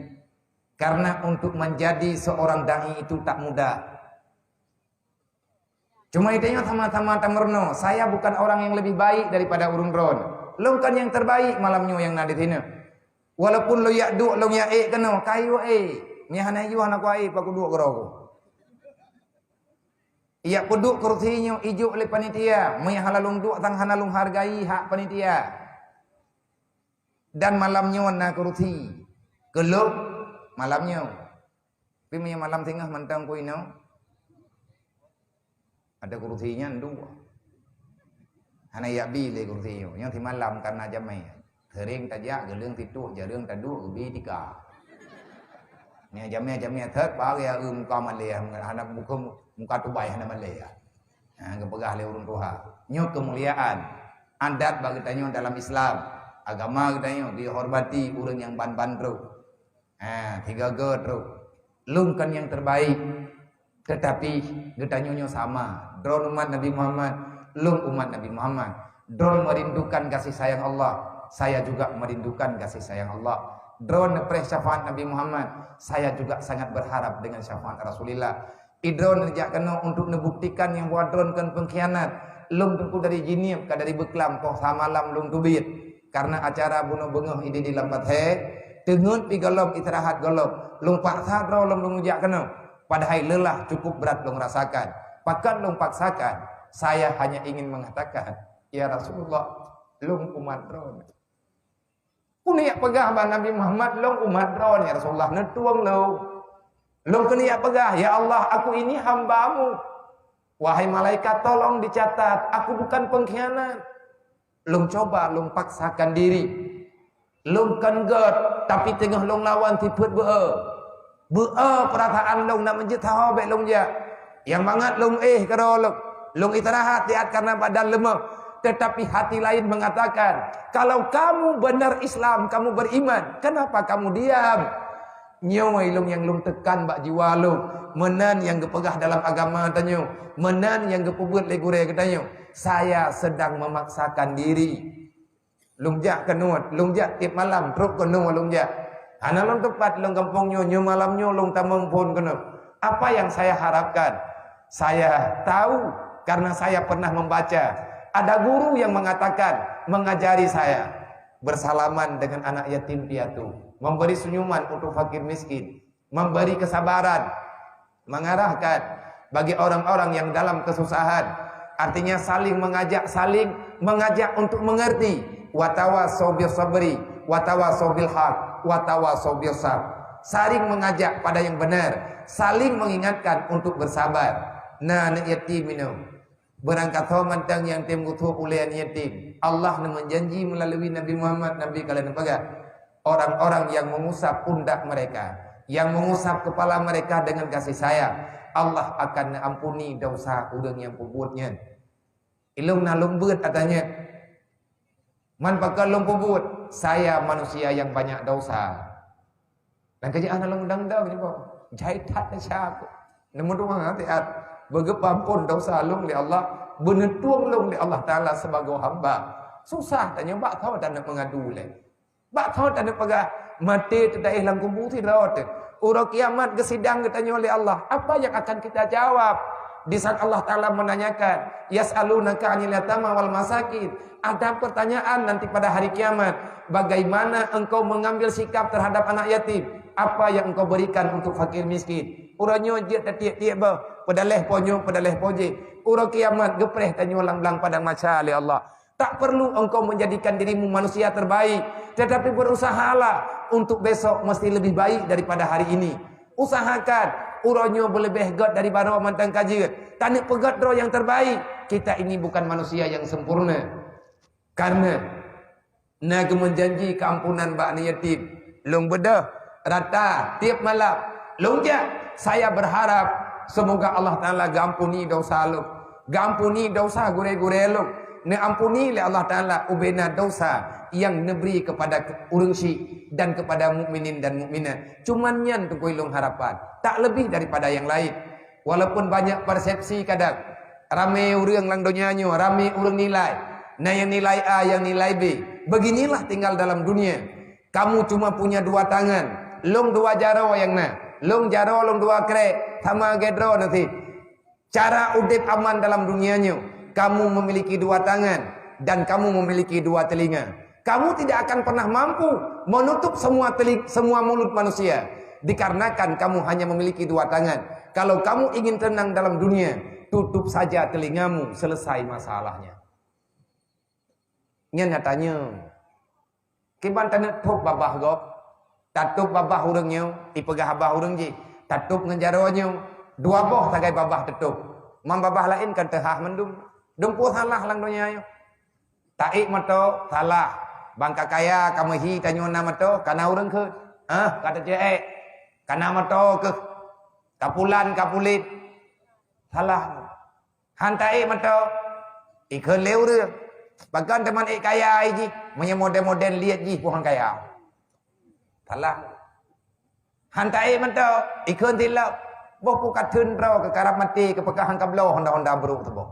Karena untuk menjadi seorang dai itu tak mudah. Cuma geutanyoe sama-sama tameurunoe, saya bukan orang yang lebih baik daripada ureueng droen. Lôn kon nyang terbaik malam nyoe nyang na di sinoe. Walaupun lôn jak duek, lôn jak ék keunoe, ka yue ék. Meunyo hana yue, hana kuék, pakon duek keudroe ku. Jak peuduek kursi nyoe ijok lé panitia, meunyo hana lôn duek sang hana lôn hargai hak panitia. Dan malam nyoe na kursi keu lôn malam nyoe. Tapi meunyo malam singoh mantong ku inoe, ada kursi nyan dua. Hana jak bi lé kursi nyoe. Nyoe simalam karena jamèe. Sering tajak geuleueng situek, jareueng taduek geubi tika. Nyoe jamèe-jamèe that, bak ya, eh, muka malèe, hana muka, muka tubai hana malèe. Ha, geupeugah lé ureueng tuha. Nyoe keumuliaan. Adat bak geutanyoe dalam Islam. Agama geutanyoe dihormati ureueng nyang ban-ban trok. Ha, tiga-tiga trok. Lôn kon nyang terbaik. Tetapi geutanyoe nyoe sama. Droen umat Nabi Muhammad, lôn umat Nabi Muhammad. Droen merindukan kasih sayang Allah, saya juga merindukan kasih sayang Allah. Droen neupreh syafaat Nabi Muhammad, saya juga sangat berharap dengan syafaat Rasulullah. Idroen neujak keunoe untuk neubuktikan nyang bahwa droen kon pengkhianat. Lôn teungku dari Jeunieb ka dari beuklam poh sa malam lôn teubiet. Karena acara bunoe beungoh idéh di Lambat He, teungeut pi gohlom istirahat gohlom. Lôn paksa droe lôn meungeujak keunoe. Padahai lelah cukup berat lôn rasakan. Pakon lôn paksakan? Saya hanya ingin mengatakan, "Ya Rasulullah, lôn umat droe." Keuneuk peugah bak Nabi Muhammad, "Lôn umat droe, ya Rasulullah, neutueng lôn." Lôn keuneuk peugah, "Ya Allah, aku ini hamba-Mu." Wahai malaikat, tolong dicatat, aku bukan pengkhianat. Lôn cuba, lôn paksakan diri. Lôn kon göt, tapi teungoh lôn lawan sifeuet beu-e. Beu-e peurasaan lôn, nak meujeuet saho bèk lôn jak. Nyang mangat lôn éh keudroe lôn. Lôn istirahat siat karena badan leumoh. Tetapi hati lain mengatakan, "Kalau kamu benar Islam, kamu beriman, kenapa kamu diam?" Nyoe lôn nyang lôn teukan bak jiwa lôn. Meunan nyang geupeugah dalam agama tanyoe. Meunan nyang geupeubuet lé gurèe geutanyoe. Saya sedang memaksakan diri. Lôn jak keunoe, lôn jak tiep malam, trok keunoe lôn jak. Hana lôn teupat lôn gampông nyoe, nyoe malam nyoe lôn tamong phôn keunoe. Apa yang saya harapkan? Saya tahu karena saya pernah membaca. Ada guru yang mengatakan, mengajari saya bersalaman dengan anak yatim piatu, memberi senyuman untuk fakir miskin, memberi kesabaran, mengarahkan bagi orang-orang yang dalam kesusahan. Artinya saling mengajak, saling mengajak untuk mengerti. Watawasau bis sabri, watawasau bil haq, watawasau bis sab. Saling mengajak pada yang benar, saling mengingatkan untuk bersabar. Nah, anak yatim minum. Beurangkasoe mantong nyang tem geutuek ulèe aneuk yatim. Allah neumeujanji meulalu Nabi Muhammad, Nabi ka lheueh neupeugah, orang-orang yang mengusap pundak mereka, yang mengusap kepala mereka dengan kasih sayang, Allah akan neuampuni desya ureueng nyang peubuet nyan. Ilôn na lôn beuet ata nyan. Man pakon lôn peubuet, saya manusia yang banyak dosa. Dan kejaan lôn dang-dang nyoe, jai that desya aku. Neumeudoa siat, beugeupampon dosa lôn lé Allah, beuneutueng lôn lé Allah Taala sibagoe hamba. Susah tanyoe, bak soe taneuk meungadu lé. Bak soe taneuk peugah, maté teudaéh lam kubu sidroe teuk. Uroe kiamat geusidang geutanyoe lé Allah. Apa yang akan kita jawab? Di saat Allah Ta'ala menanyakan, "Yas'alunaka 'anil yatama wal masakin." Ada pertanyaan nanti pada hari kiamat, bagaimana engkau mengambil sikap terhadap anak yatim? Apa yang engkau berikan untuk fakir miskin? Uroe nyoe jeuet tatiek-tiek boh, peudaleh po nyoe, peudaleh po jih. Uroe kiamat geupreh tanyoe lam blang padang mahsyar lé Allah. Tak perlu engkau menjadikan dirimu manusia terbaik, tetapi berusahalah untuk besok mesti lebih baik daripada hari ini. Usahakan uroe nyoe beuleubeh gét dari baroe mantong ka jeuet. Taneuk peugét droe nyang terbaik. Kita ini bukan manusia yang sempurna. Karena na geumeujanji keampunan bak aneuk yatim. Lôn beudôh rata tiep malam. Lôn jak, saya berharap semoga Allah Ta'ala geuampuni dosa lôn. Geuampuni dosa gurée-gurée lôn. Neuampuni lé Allah Ta'ala ubena dosa nyang neubri kepada ureuëng syik dan kepada mukminin dan mukminat. Cuman nyan teungku lôn harapan. Tak lebih daripada yang lain. Walaupun banyak persepsi kadang, ramé ureuëng lam donya nyoe, ramé ureuëng nilai. Na nyang nilai A, nyang nilai B. Beginilah tinggal dalam dunia. Kamu cuma punya dua tangan. Lôn dua jaroe nyang na. Lôn jaroe, lôn dua krek. Sama lagée droe na sit. Cara udeb aman dalam dunia nyoe, kamu memiliki dua tangan dan kamu memiliki dua telinga. Kamu tidak akan pernah mampu menutup semua teling-, semua mulut manusia, dikarenakan kamu hanya memiliki dua tangan. Kalau kamu ingin tenang dalam dunia, tutup saja telingamu, selesai masalahnya. Nyan nyatanya. Kiban taneuk tôb babah gob, tatôb babah ureuëng nyoe, ipeugah babah ureuëng jih, tatôb ngon jaroe nyoe, dua boh sagai babah teutôb. Man babah laén kan teuhah mandum. Dum peue salah lam donya nyoe. Taék moto, salah. Ban ka kaya, ka meuhi, tanyoe na moto, ka na ureuëng kheun. Hah, ka teuceuék. Ka na moto keuh. Ka pulan, ka pulit. Salah. Han taék moto, ikheun lé ureuëng. Pakon teuma ék kaya ai jih, meunyoe model-model liet jih pun han kaya. Salah. Han taék moto, ikheun silop. Boh pue ka theun droe keu karab maté keu peugah han kabloe honda-honda brôk teuboh.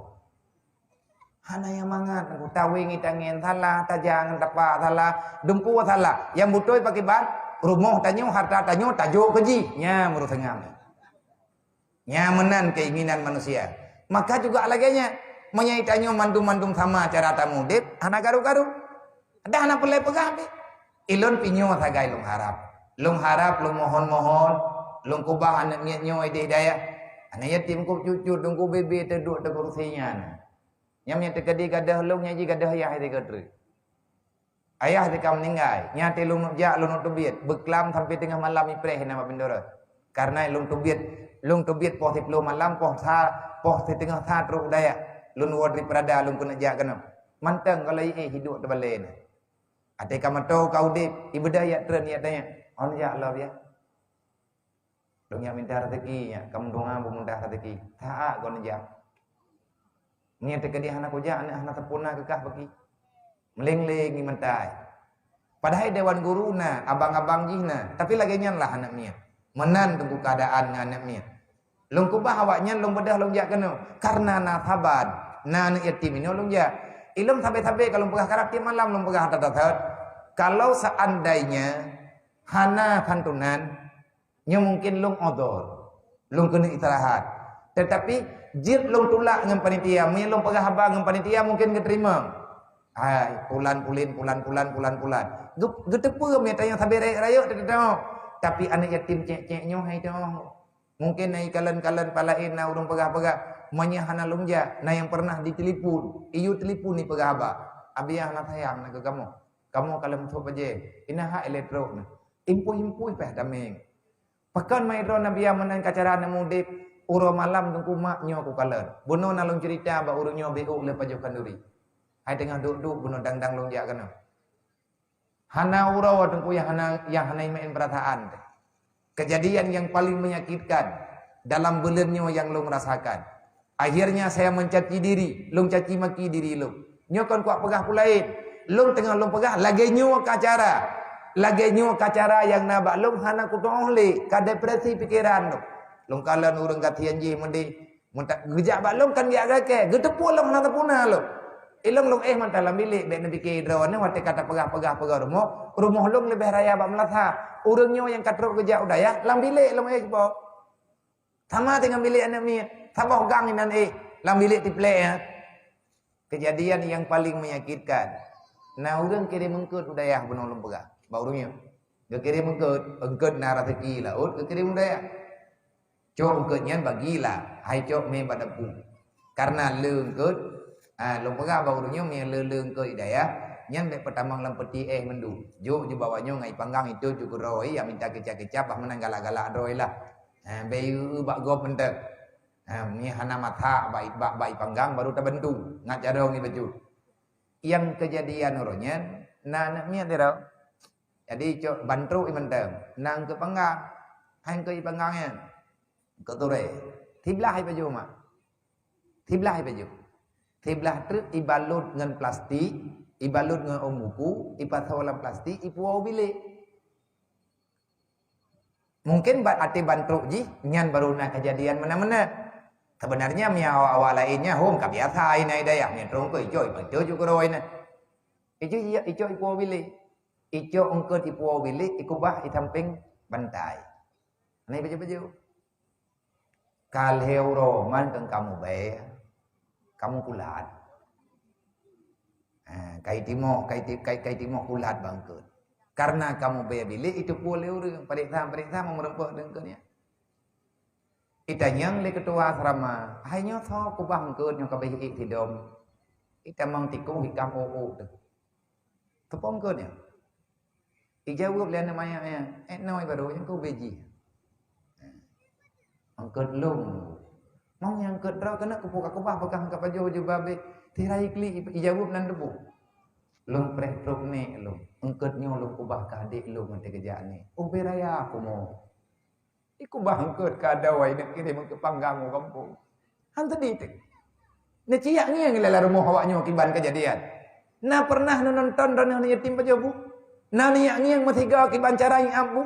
Hana nyang mangat, taweng itangen salah, tajang tapa salah, dumpu salah. Nyang beutôi pakriban, rumoh tanyoe, harta tanyoe tajok keu jih. Nyan meureuseungam. Nyan meunan keinginan manusia. Maka juga lagée nyan, meunyoe tanyoe mandum-mandum sama cara tamudeuk, hana karu-karu. Dah hana peureulée peugah pih. Ilôn pih nyoe sagai lôn harab. Lôn harab, lôn mohon-mohon, lôn keubah aneuk miet nyoe idéh dayah. Aneuk yatim kub cucut, dungku bebe teuduek teukursi nyan. Nyam nyang teukeudi gadoh lôn, nyang jih gadoh yah teukeudreuh. Ayah teuka meuninggai, nyan teuh lôn jak lôn teubiet, beuklam sampoe teungoh malam ipreh na bak bindoro. Karena lôn teubiet, lôn teubiet poh siplôh malam, poh sa, poh siteungoh sa trok dayah. Lôn woe dari Prada lôn keuneuk jak keunoe. Mantong kalau ié hidup teubalée na. Até ka meuto ka udeb, ibeudôh yak treun yak tanya. On jak lom ya. Lôn nyak minta rezeki nyak, kamoe doa beumudah rezeki. Taat kon jak. Ngieng teukeudi hana kujak, aneuk hana sempurna keukah bagi. Meuleng-leng imentai. Padahai dewan guru na, abang-abang jih na, tapi lagée nyan lah aneuk miet. Meunan teungku keadaan ngon aneuk miet. Lôn keubah awak nyan lôn beudôh lôn jak keunoe, karena na saban, na aneuk yatim inoe lôn jak. Ilôn sabe-sabe ka lôn peugah karab tiep malam lôn peugah that-that. Kalau seandainya hana santunan, nyoe mungkin lôn udhur, lôn keuneuk istirahat. Tetapi jeuet lôn tulak ngon panitia, meunyoe lôn peugah haba ngon panitia mungkin geuteurimong. Hai, pulan pulin, pulan pulan, pulan pulan. Geu-, geuteupeue meutanyoe sabe rayeuk-rayeuk teuh teuh. Tapi aneuk yatim cek-cek nyoe hai teuh. Mungkin na ikalon-kalon palaén na ureuëng peugah-peugah, meunyoe hana lôn jak, na nyang pernah ditelepon, iyue telepon ipeugah haba. Abi hana sayang na keu kamoe. Kamoe ka lheueh meusuet bajée, ina hak elektro na. Impui-impui peh dameng. Pakon mai droe Nabi meunan ka cara neumudeb, uroe malam teungku mak nyoe kukalon. Bunoe na lôn ceurita bak ureuëng nyoe B O lé pajoh khanduri. Hai teungoh duek-duek bunoe dang-dang lôn jak keunoe. Hana uroe teungku nyang hana, nyang hana imeu'en peurasaan teuh. Kejadian yang paling menyakitkan dalam buleuen nyoe nyang lôn rasakan. Akhirnya saya mencaci diri, lôn caci maki diri lôn. Nyoe kon kuat peugah peue laén. Lôn teungoh lôn peugah lagée nyoe ka cara. Lagée nyoe ka cara nyang na bak lôn hana kutuoh lé, ka depresi pikeran lôn. Lôn kalon ureuëng gasien jih meudeh. Mun ta-, geujak bak lôn kan geujak gakée, geuteupeue lôn hana teupuna lôn. Ilôn lôn éh mantah lam bilék bék neupike droeneuh watée ka tapeugah-peugah peugah rumoh, rumoh lôn leubeh raya bak meulasa. Ureuëng nyoe nyang ka trok geujak u dayah, lam bilék lôn éh ceupo. Sama teungoh bilék aneuk miet. Saboh gang inan éh, lam bilék triplek nyan. Keujadian nyang paleng menyakitkan, na ureuëng kirém eungkôt u dayah bunoe lôn peugah bak ureuëng nyoe. Geukirém eungkôt, eungkôt na raseuki laôt geukirém u dayah. Cok eungkôt nyan bagi lah, hai cok mé bak dapu. Kareuna le eungkôt, ah, lôn peugah bak ureuëng nyoe, mé le, le eungkôt i dayah, nyan bék peutamong lam peuti éh mandum. Jok ju bak awak nyoe ngon ipanggang, itôt ju keudroe, ya minta keucap-keucap, bah meunan galak-galak droe lah. Ha, bék ieu bak gob mantong. Ha, mé hana masak bak, bak, bak ipanggang baru tabantu, ngat carông ibacut. Nyang keujadian uroe nyan, na aneuk miet sidroe. Jadi cok ban trok i mantong, na eungkôt panggang, hai eungkôt ipanggang nyan. Eungkôt turée. Siblah ipajoh mak. Siblah ipajoh. Siblah treuk ibalot ngon plastik, ibalot ngon ôn buku, ipasoe lam plastik, ipuwoe u bilék. Mungken bak até ban trok jih, nyan baru na keujadian meunan-meunan. Sebenarnya mia awak-awak laén nyan hom ka biasa inan i dayah, mia trok eungkôt icok ipajoh ju keudroe inan. Icok, icok ipuwoe u bilék. Icok eungkôt ipuwoe u bilék, ikeubah i sampéng bantai. Hana ipajoh-pajoh. Ka lhée uroe man keu kamoe bée, kamoe kulat. Ha, kai timoh, kai ti-, kai, kai timoh kulat bak eungkôt. Kareuna kamoe bée bilék iteupeue lé ureuëng, pareksa-pareksa meureumpok eungkôt nyan. Itanyong lé keutua asrama, "Hai nyoe soe keubah eungkôt nyoe ka béh ék sidom?" Itamong tikoh ikam ôk-ôk teuh. Teupeue eungkôt nyan? Ijaweueb lé aneuk manyak nyan, "Ék noe barô nyan keu ubé jih." Eungkôt lôn. Mang nyang eungkôt droe keuneuk keupeue ka keubah, peugah ka pajoh jubah bék. Tirai klik ijaweueb nan teupeue. Lôn preh trok nék lôn. Eungkôt nyoe lôn keubah keu adék lôn ngon teukeujak nék. Ubé raya kumoe. Ikeubah eungkôt keu adoe, neuk kirém eungkôt panggang u gampông. Han seudeh teuh. Neuciyak ngieng lé lam rumoh awak nyoe kiban keujadian. Na peureunah neunonton droeneuh aneuk yatim pajoh bu? Na neujak ngieng meusigoe kiban cara nyiap bu?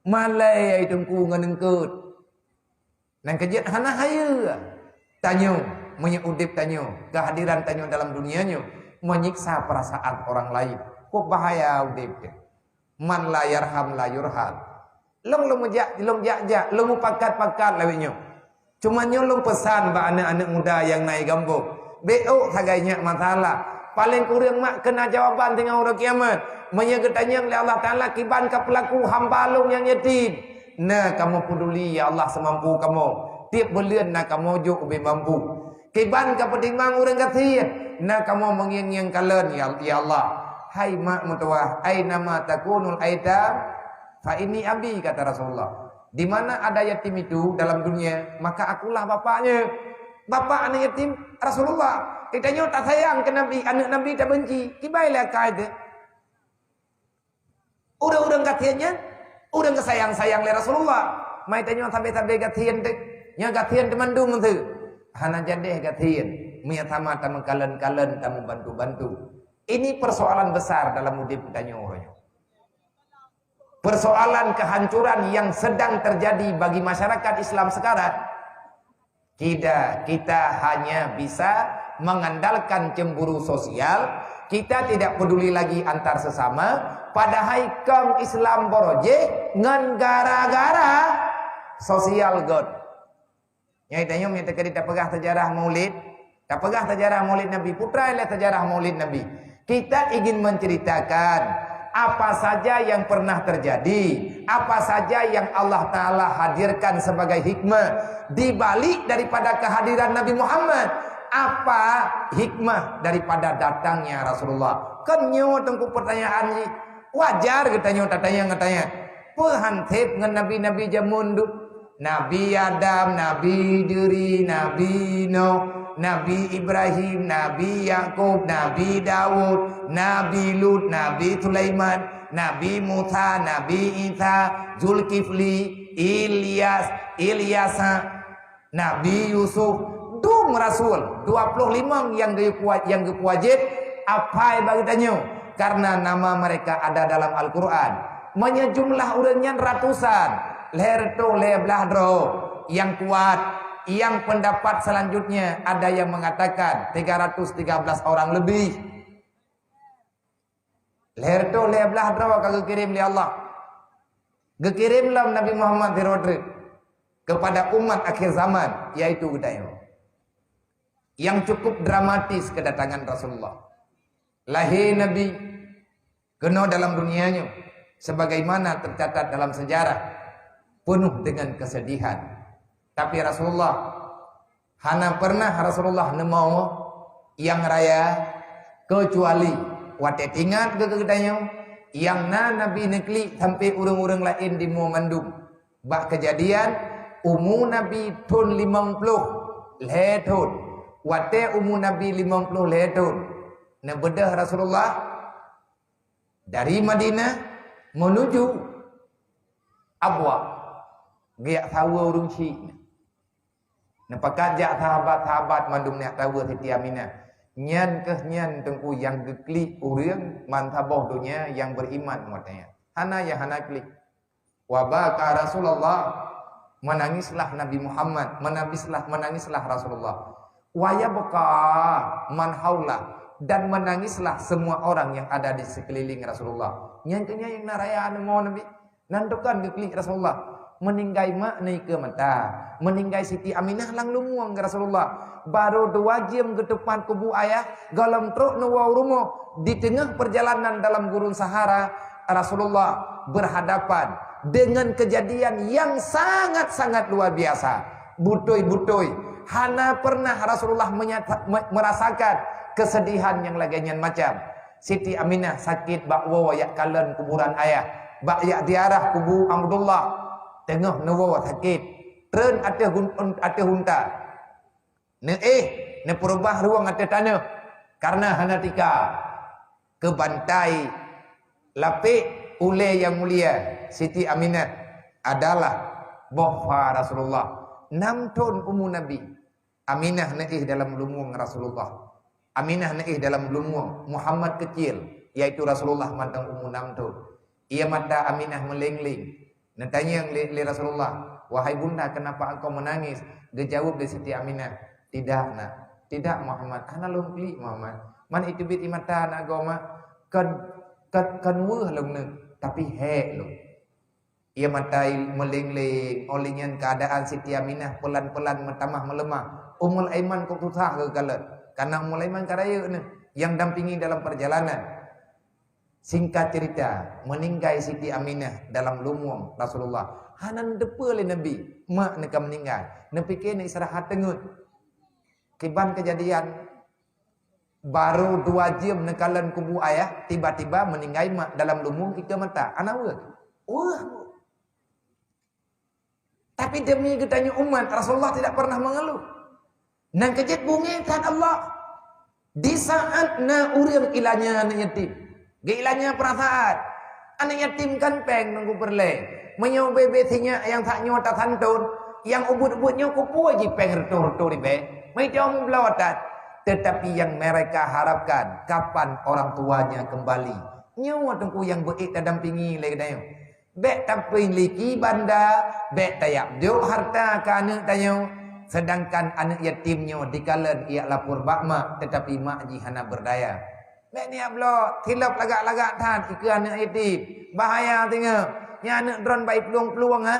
Malée ai teungku ngon eungkôt. Nyang keujeuet hana hayeue. Tanyoe, meunyoe udeb tanyoe, keuhadiran tanyoe dalam dunia nyoe menyiksa perasaan orang lain. Kok bahaya udeb teuh. Man la yarham la yurham. Lôn, lôn meujak, lôn jak-jak, lôn mupakat-pakat lawét nyoe. Cuma nyoe lôn peusan bak aneuk-aneuk muda nyang na i gampông. Bék ôk sagai nyak masalah. Paléng kureueng mak keuna jawaban teungoh uroe kiamat. Meunyoe geutanyong lé Allah Taala kiban ka peulaku hamba lôn nyang yatim. Na kamoe peuduli, ya Allah, seumampu kamoe. Tieb buleuen na kamoe jok ubé mampu. Kiban ka peutimang ureuëng gasien, na kamoe meungieng-ngieng kalon, ya, ya Allah. Hai mak meutuwah, "Aina ma takunul aitam, fa inni abi," kata Rasulullah. "Di mana ada yatim itu dalam dunia, maka akulah bapaknya." Bapak aneuk yatim Rasulullah. Geutanyoe tasayang keu Nabi, aneuk Nabi tabenci. Kiban lé akai teuh. Ureuëng-ureuëng gasien nyan, ureuëng geusayang-sayang lé Rasulullah. Mai tanyoe sabe-sabe gasien teuh, nyoe gasien teuh mandum teuh. Hana jadeh gasien, meunyo sama tameukalon-kalon, tameubantu-bantu. Ini persoalan besar dalam udeb tanyoe uroe nyoe. Persoalan kehancuran yang sedang terjadi bagi masyarakat Islam sekarang. Kita, kita hanya bisa mengandalkan cemburu sosial, kita tidak peduli lagi antar sesama, padahai kaum Islam borojéh ngon gara-gara sosial göt. Nyai tanyong nyang teuka tapeugah sejarah Maulid, tapeugah sejarah Maulid Nabi, putra lé sejarah Maulid Nabi. Kita ingin menceritakan apa saja yang pernah terjadi, apa saja yang Allah Taala hadirkan sebagai hikmah di balik daripada kehadiran Nabi Muhammad. Apa hikmah daripada datangnya Rasulullah? Kan nyoe teungku pertanyaan jih. Wajar geutanyoe tatanyong-tatanyong. Peue han sép ngon nabi-nabi jameun dum? Nabi Adam, Nabi Idris, Nabi Nuh, Nabi Ibrahim, Nabi Yakub, Nabi Daud, Nabi Lut, Nabi Sulaiman, Nabi Musa, Nabi Isa, Zulkifli, Ilyas, Ilyasa, Nabi Yusuf, dum rasul, dua ploh limong nyang geupeuwa-, nyang geupeuwajéb apai bak geutanyoe, karena nama mereka ada dalam Al-Quran. Meunyoe jumlah ureuëng nyan ratusan, lhèe reutôh lhèe blaih droe nyang kuat, nyang pendapat selanjutnya ada yang mengatakan tiga ratus tiga belas orang lebih. Lhèe reutôh lhèe blaih droe ka geukirém lé Allah. Geukirém lom Nabi Muhammad sidroe treuk. kepada umat akhir zaman, yaitu geutanyoe. Yang cukup dramatis kedatangan Rasulullah. Lahé Nabi, keunoe dalam dunia nyoe, sebagaimana tercatat dalam sejarah, penuh dengan kesedihan. Tapi Rasulullah, hana pernah Rasulullah neumoe nyang raya, kecuali watée teuingat keu geutanyoe, nyang na Nabi neuklik sampai ureuëng-ureuëng laén dimoe mandum. Bak Keujadian, umu Nabi thon limong ploh lhée thon. Watée umu Nabi limong ploh lhée thon, neubeudôh Rasulullah dari Madinah menuju Abwa, geujak saweue ureuëng syik. Neupakat jak sahabat-sahabat mandum neujak saweue Siti Aminah. Nyan kheueh nyan teungku nyang geuklik ureuëng bansaboh donya nyang beriman watée nyan. Hana nyang hana klik. Wa baka Rasulullah, menangislah Nabi Muhammad, menangislah, menangislah Rasulullah. Wa yabka man haulah, dan menangislah semua orang yang ada di sekeliling Rasulullah. Nyang keunyan nyang na raya neumoe Nabi. Nan tukang geuklik Rasulullah. Meuninggai mak neuikeue mata. Meuninggai Siti Aminah lam lumueng Rasulullah. Baru dua jeuem geutupat kubu ayah, gohlom trok neuwoe rumoh. Di teungoh perjalanan dalam gurun Sahara, Rasulullah berhadapan dengan kejadian yang sangat-sangat luar biasa. Butôi-butôi, hana pernah Rasulullah menyata-, me-, merasakan kesedihan yang lagée nyan macam. Siti Aminah sakét bak woe jak kalon kuburan ayah, bak jak ziarah kubu Abdullah. Teungoh neuwoe sakét, treun ateueh gun-, ateueh unta. Neuéh, neupeureubah rueng ateueh tanoh, kareuna hana tika. Keubantai lapék ulée nyang mulia, Siti Aminah adalah boh fa Rasulullah. Nam thon umu Nabi. Aminah neuéh dalam lumueng Rasulullah. Aminah neuéh dalam lumueng Muhammad keucil, yaitu Rasulullah mantong umu nam thon. Ie mata Aminah meuleng-leng. Neutanyong lé, lé Rasulullah, "Wahai bunda, kenapa engkau menangis?" Geujaweueb lé Siti Aminah, "Tidak, Nak. Tidak, Muhammad. Hana lôn klik, Muhammad. Man iteubiet ie mata na goe ma. Kon, kon, kon weueh lôn neu, tapi hék lôn." Ie mata meuleng-leng, óh lheueh nyan keuadaan Siti Aminah peulan-peulan meutamah meuleumah. Ummul Aiman kok susah geukalon, kareuna Ummul Aiman ka rayeuk neu nyang dampingi dalam perjalanan. Singkat cerita, meuninggai Siti Aminah dalam lumueng Rasulullah. Hana neuteupeue lé Nabi, mak neuka meuninggai. Neupike neuistirahat teungeut. Kiban keujadian, baru dua jeuem neukalon kubu ayah, tiba-tiba meuninggai mak dalam lumueng ikeue mata. Hana weueh. Weueh. Tapi demi geutanyoe umat, Rasulullah tidak pernah mengeluh. Nyang keujeuet beungéh that Allah. Di saat na ureuëng ilanya aneuk yatim, geuilanya perasaan. Aneuk yatim kan péng nunggu peureulée. Meunyoe ubé-bé sinyak nyang sak nyoe tasanton, nyang ubeut-ubeut nyoe keupeue jih péng reutôh-reutôh ribée? Meuteumeubloe that. Tetapi yang mereka harapkan, kapan orang tuanya kembali? Nyoe teungku nyang beuék tadampingi lé geutanyoe. Bék tapeuiliki banda, bék tayabjok harta keu aneuk tanyoe, seudangkan aneuk yatim nyoe dikalon ijak lapor bak mak, teutapi mak jih hana beurdaya. Bék neujak bloe, silop lagak-lagak that ikeue aneuk yatim. Bahaya singoh. Nyan aneuk droeneuh bak iplueng-plueng, ha?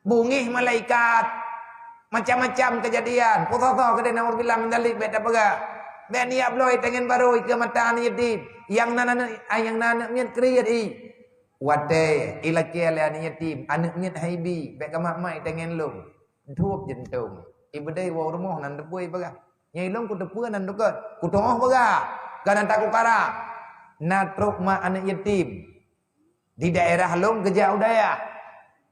Beungéh malaikat. Macam-macam keujadian. Peue soe-soe keudeh, naudzubillah min dzalik, bék tapeugah. Bék neujak bloe itangen barô ikeue mata aneuk yatim. Nyang nan aneuk, ah, nyang nan aneuk miet kriet i. Watée ilakée lé aneuk yatim, aneuk miet hai bi, bék kamak-mak itangen lôn. Dueb jeuntông. Ibeudée woe rumoh nan teupeue ipeugah, "Nyan ilôn kuteupeue nan dukon, kutu'oh peugah, ka nan takukara." Na trok mak aneuk yatim di daerah lôn geujak u dayah.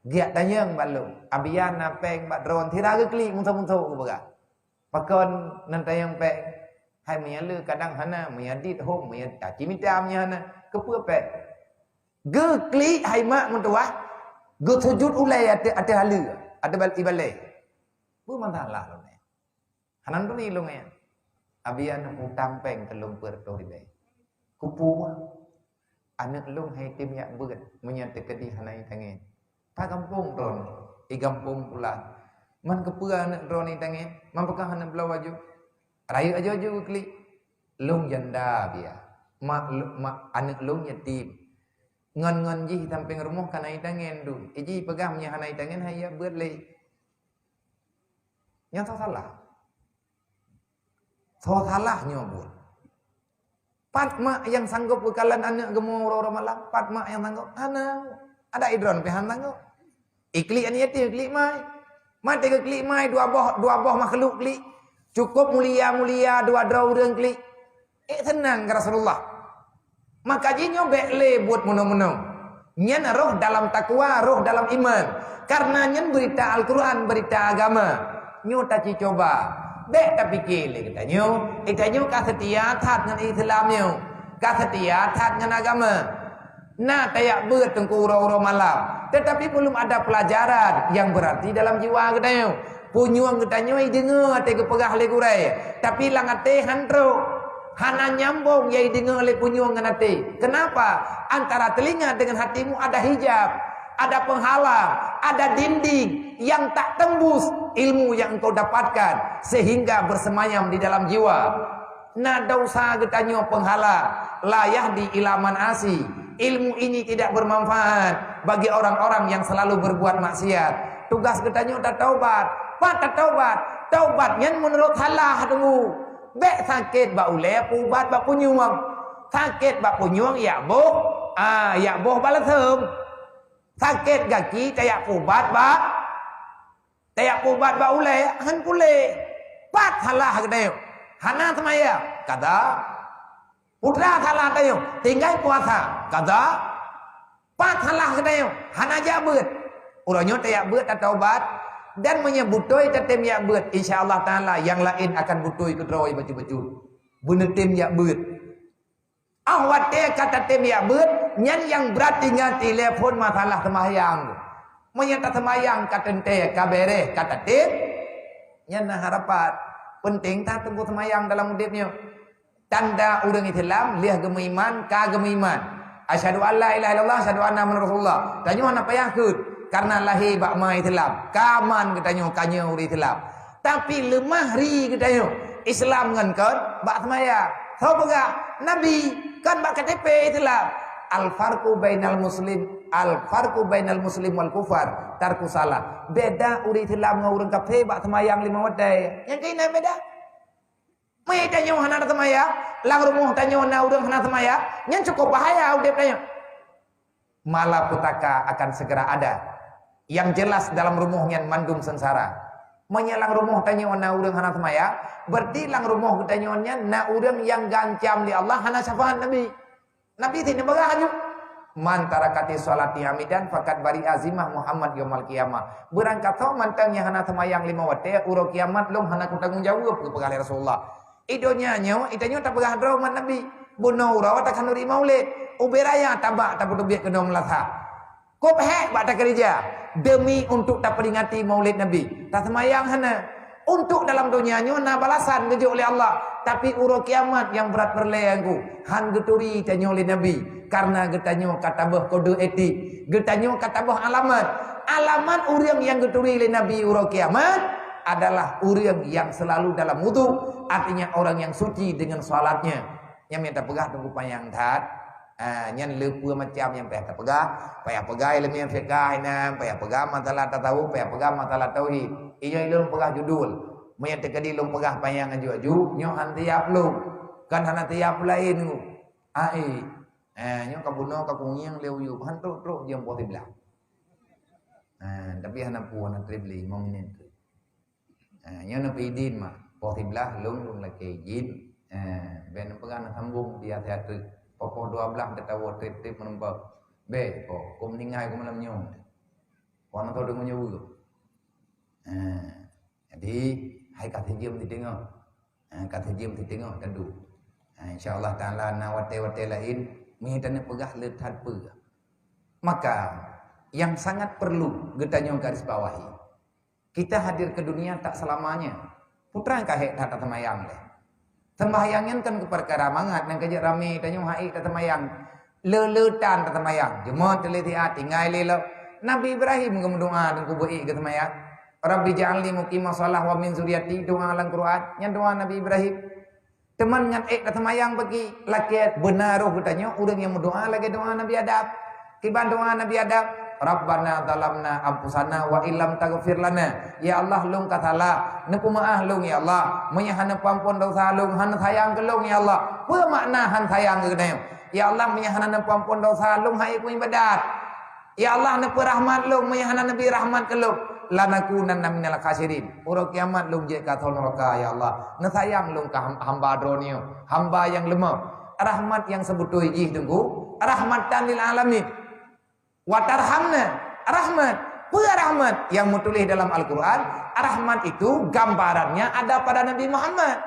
Geujak tanyong bak lôn, "Abian na péng bak droen?" Sira geuklik musoh-musoh geupeugah. Pakon nan tanyong péng? Hai meunyo le kadang hana, meunyo dit hom, meunyo taci mita meunyo hana. Keupeue péng? Geuklik hai mak meutuwah, geusujut ulée ateueh, ateueh haleue, ateueh bal-, ibalée. Peue masalah lôn nyan? Hana turi lôn nyan. Abi aneuk utang péng keu lôn peuet reutôh ribée. Keupeue? Aneuk lôn hai tem jak beuet meunyo teukeudi hana itangen. Ka gampông droeneuh, i gampông pulan. Man keupeue aneuk droeneuh itangen? Man peugah aneuk bloe aju? Rayeuk aju-aju geuklik. Lôn janda biya. Mak, mak aneuk lôn yatim. Ngon-ngon jih sampéng rumoh ka na itangen dum. Iji peugah meunyo hana itangen hai jak beuet lé. Nyang soe salah? Soe salah nyoe buet? Pat mak nyang sanggob geukalon aneuk geumo uroe-uroe malam? Pat mak nyang sanggob? Hana. Adak droeneuh pih hana sanggob. Iklik aneuk yatim, iklik mai. Maté geuklik mai, dua boh, dua boh makhluk klik. Cukup mulia-mulia dua droe ureuëng klik. Eh, seunang keu Rasulullah. Maka jih nyoe bék lé buet meunoe-meunoe. Nyan roh dalam takwa, roh dalam iman. Karena nyan beurita Al-Quran, beurita agama. Nyoe taci coba. Bék tapike lé geutanyoe, geutanyoe ka seutia that ngon Islam nyoe. Ka seutia that ngon agama. Na tajak beuet teungku uroe-uroe malam, tetapi belum ada pelajaran yang berarti dalam jiwa geutanyoe. Punyueng geutanyoe ideungoe até geupeugah lé gurée, tapi lam até han trok. Hana nyambong nyang ideungoe lé punyueng ngon até. Kenapa? Antara telinga dengan hatimu ada hijab, ada penghalang, ada dinding yang tak tembus ilmu yang engkau dapatkan sehingga bersemayam di dalam jiwa. Na desya geutanyoe penghalang, la yahdi ila man asi. Ilmu ini tidak bermanfaat bagi orang-orang yang selalu berbuat maksiat. Tugas geutanyoe tataubat. Pat tataubat? Taubat nyan meunurot salah teungku. Bék sakét bak ulée, peuubat bak punyueng. Sakét bak punyueng, jak boh, ah, jak boh balsem. Sakét gaki, tajak peuubat bak Tajak peuubat bak ulée, han puléh. Pat salah geutanyoe? Hana seumayang, kada. Peue salah tanyoe? Tinggai puasa, kada. Pat salah geutanyoe? Hana jak beuet. Uroe nyoe tajak beuet, tataubat, dan meunyoe beutôi tatem jak beuet, insya Allah Taala nyang laén akan beutôi keudroe bacut-bacut. Beuneutem jak beuet. Ah watée ka tatem jak beuet, nyan nyang brat ingat ilée phon masalah seumahyang. Meunyoe taseumayang ka teuntée, ka béréh, ka tatem, nyan na harapan. Penting that teungku seumayang dalam udeb nyoe. Tanda ureuëng Islam lheueh geumeuiman, ka geumeuiman. Asyhadu an la ilaha illallah, asyhadu anna Muhammadar Rasulullah. Tanyoe hana payah kheun, karena lahé bak ma Islam. Ka man geutanyoe, ka nyoe ureuëng Islam. Tapi leumah ri geutanyoe, Islam ngon kon bak seumayang. Soe peugah? Nabi. Kon bak K T P Islam. Al-farqu bainal muslim, al-farqu bainal muslim wal kufar tarku salat. Beda ureuëng Islam ngon ureuëng kafé bak seumayang limong watée. Nyang keunan beda. Meunyoe tanyoe hana taseumayang, lam rumoh tanyoe na ureuëng hana seumayang, nyan cukup bahaya udeb tanyoe. Malapetaka akan segera ada. Yang jelas dalam rumoh nyan mandum seungsara. Meunyoe lam rumoh tanyoe na ureuëng hana seumayang, berarti lam rumoh geutanyoe nyan na ureuëng nyang geuancam lé Allah hana syafaat Nabi. Nabi sinoe peugah laju, "Man tarakati sholati amidan faqad bari'a zimmah Muhammad yaumal qiyamah." Beurangkasoe mantong nyang hana seumayang limong watée, uroe kiamat lôn hana kutanggong jaweueb, geupeugah lé Rasulullah. I donya nyoe, i tanyoe tapeugah droe umat Nabi. Bunoe uroe takhanuri maulid. Ubé raya tabak tapeuteubiet keunoe meulasah. Kop hék bak takeureuja demi untuk taperingati maulid Nabi. Taseumayang hana. Untuk dalam donya nyoe na balasan geujok lé Allah. Tapi uroe kiamat nyang brat peureulée nyan, han geuturi tanyoe lé Nabi. Karena geutanyoe ka tabeuh kode etik. Geutanyoe ka tabeuh alamat. Alamat ureuëng nyang geuturi lé Nabi uroe kiamat adalah ureuëng nyang selalu dalam wudhu, artinya orang yang suci dengan salatnya. Nyang mita peugah teungku panyang that, ah, nyan le peue macam nyang payah tapeugah, payah peugah ileumèe fiqah inan, payah peugah masalah tasawuf, payah peugah masalah tauhid. Inyoe lôn peugah judul. Meunyoe teukeudi lôn peugah panyang aju-aju, nyoe han tiap lôn. Kan hana tiap laén nyoe. Ai. Eh, nyoe ka bunoe ka kungieng lé uyueb, han trok-trok jeuem poh siblaih. Eh, tapi hana peue, hana treb lé, lima minit. Eh, nyoe neupeuidin mak, poh siblaih lôn, lôn lakée idin. Eh, ben neupeugah neusambong di até-até. Poh dua blaih teuka woe treb-treb meureumpok. Bèk, poh, kôm meuninggai kôm malam nyoe. Poh na tho deungoe nyoe. Eh, jadi, hai ka sijeuem siteungoh. Eh, ka sijeuem siteungoh tadu. Eh, insya Allah Taala na watée-watée laén, meunyoe taneuk peugah le that peue. Maka, yang sangat perlu geutanyoe garis bawahi, kita hadir ke dunia tak selamanya. Putra ka hék that taseumayang lé. Sembahyang nyan kan keu peukara mangat nyang keujeuet ramé tanyoe hai taseumayang. Le-le tan taseumayang. Jumat teulithi a tinggai lé lom. Nabi Ibrahim geumeudoa teungku beu ék geuseumayang. "Rabbi ja'alni muqimas shalah wa min zuriyati," doa lam Quran. Nyan doa Nabi Ibrahim. Teuma ngat ék taseumayang bagi lakée beuna roh geutanyoe ureuëng nyang meudoa lagée doa Nabi Adam. Kiban doa Nabi Adam, Rabbana zalamna anfusana wa illam taghfir lana. Ya Allah, lôn ka salah. Neupeumaáh lôn, ya Allah. Meunyoe hana peuamphon desya lôn, hana sayang keu lôn, ya Allah. Peue makna hana sayang keu geutanyoe? Ya Allah, meunyoe hana neupeuamphon desya lôn, han ék keu ibadat. Ya Allah, neupeurahmat lôn, meunyoe hana neubri rahmat keu lôn, lanakunanna minal khasirin. Uroe kiamat lôn jeuet keu asoe nuraka, ya Allah. Neusayang lôn keu ham-, hamba droeneuh, hamba nyang leumah. Rahmat nyang seubeutôi jih Teungku, rahmatan lil alamin. Wa tarhamna, rahmat. Peue rahmat nyang meutuléh dalam Al-Quran? Rahmat itu gambarannya ada pada Nabi Muhammad.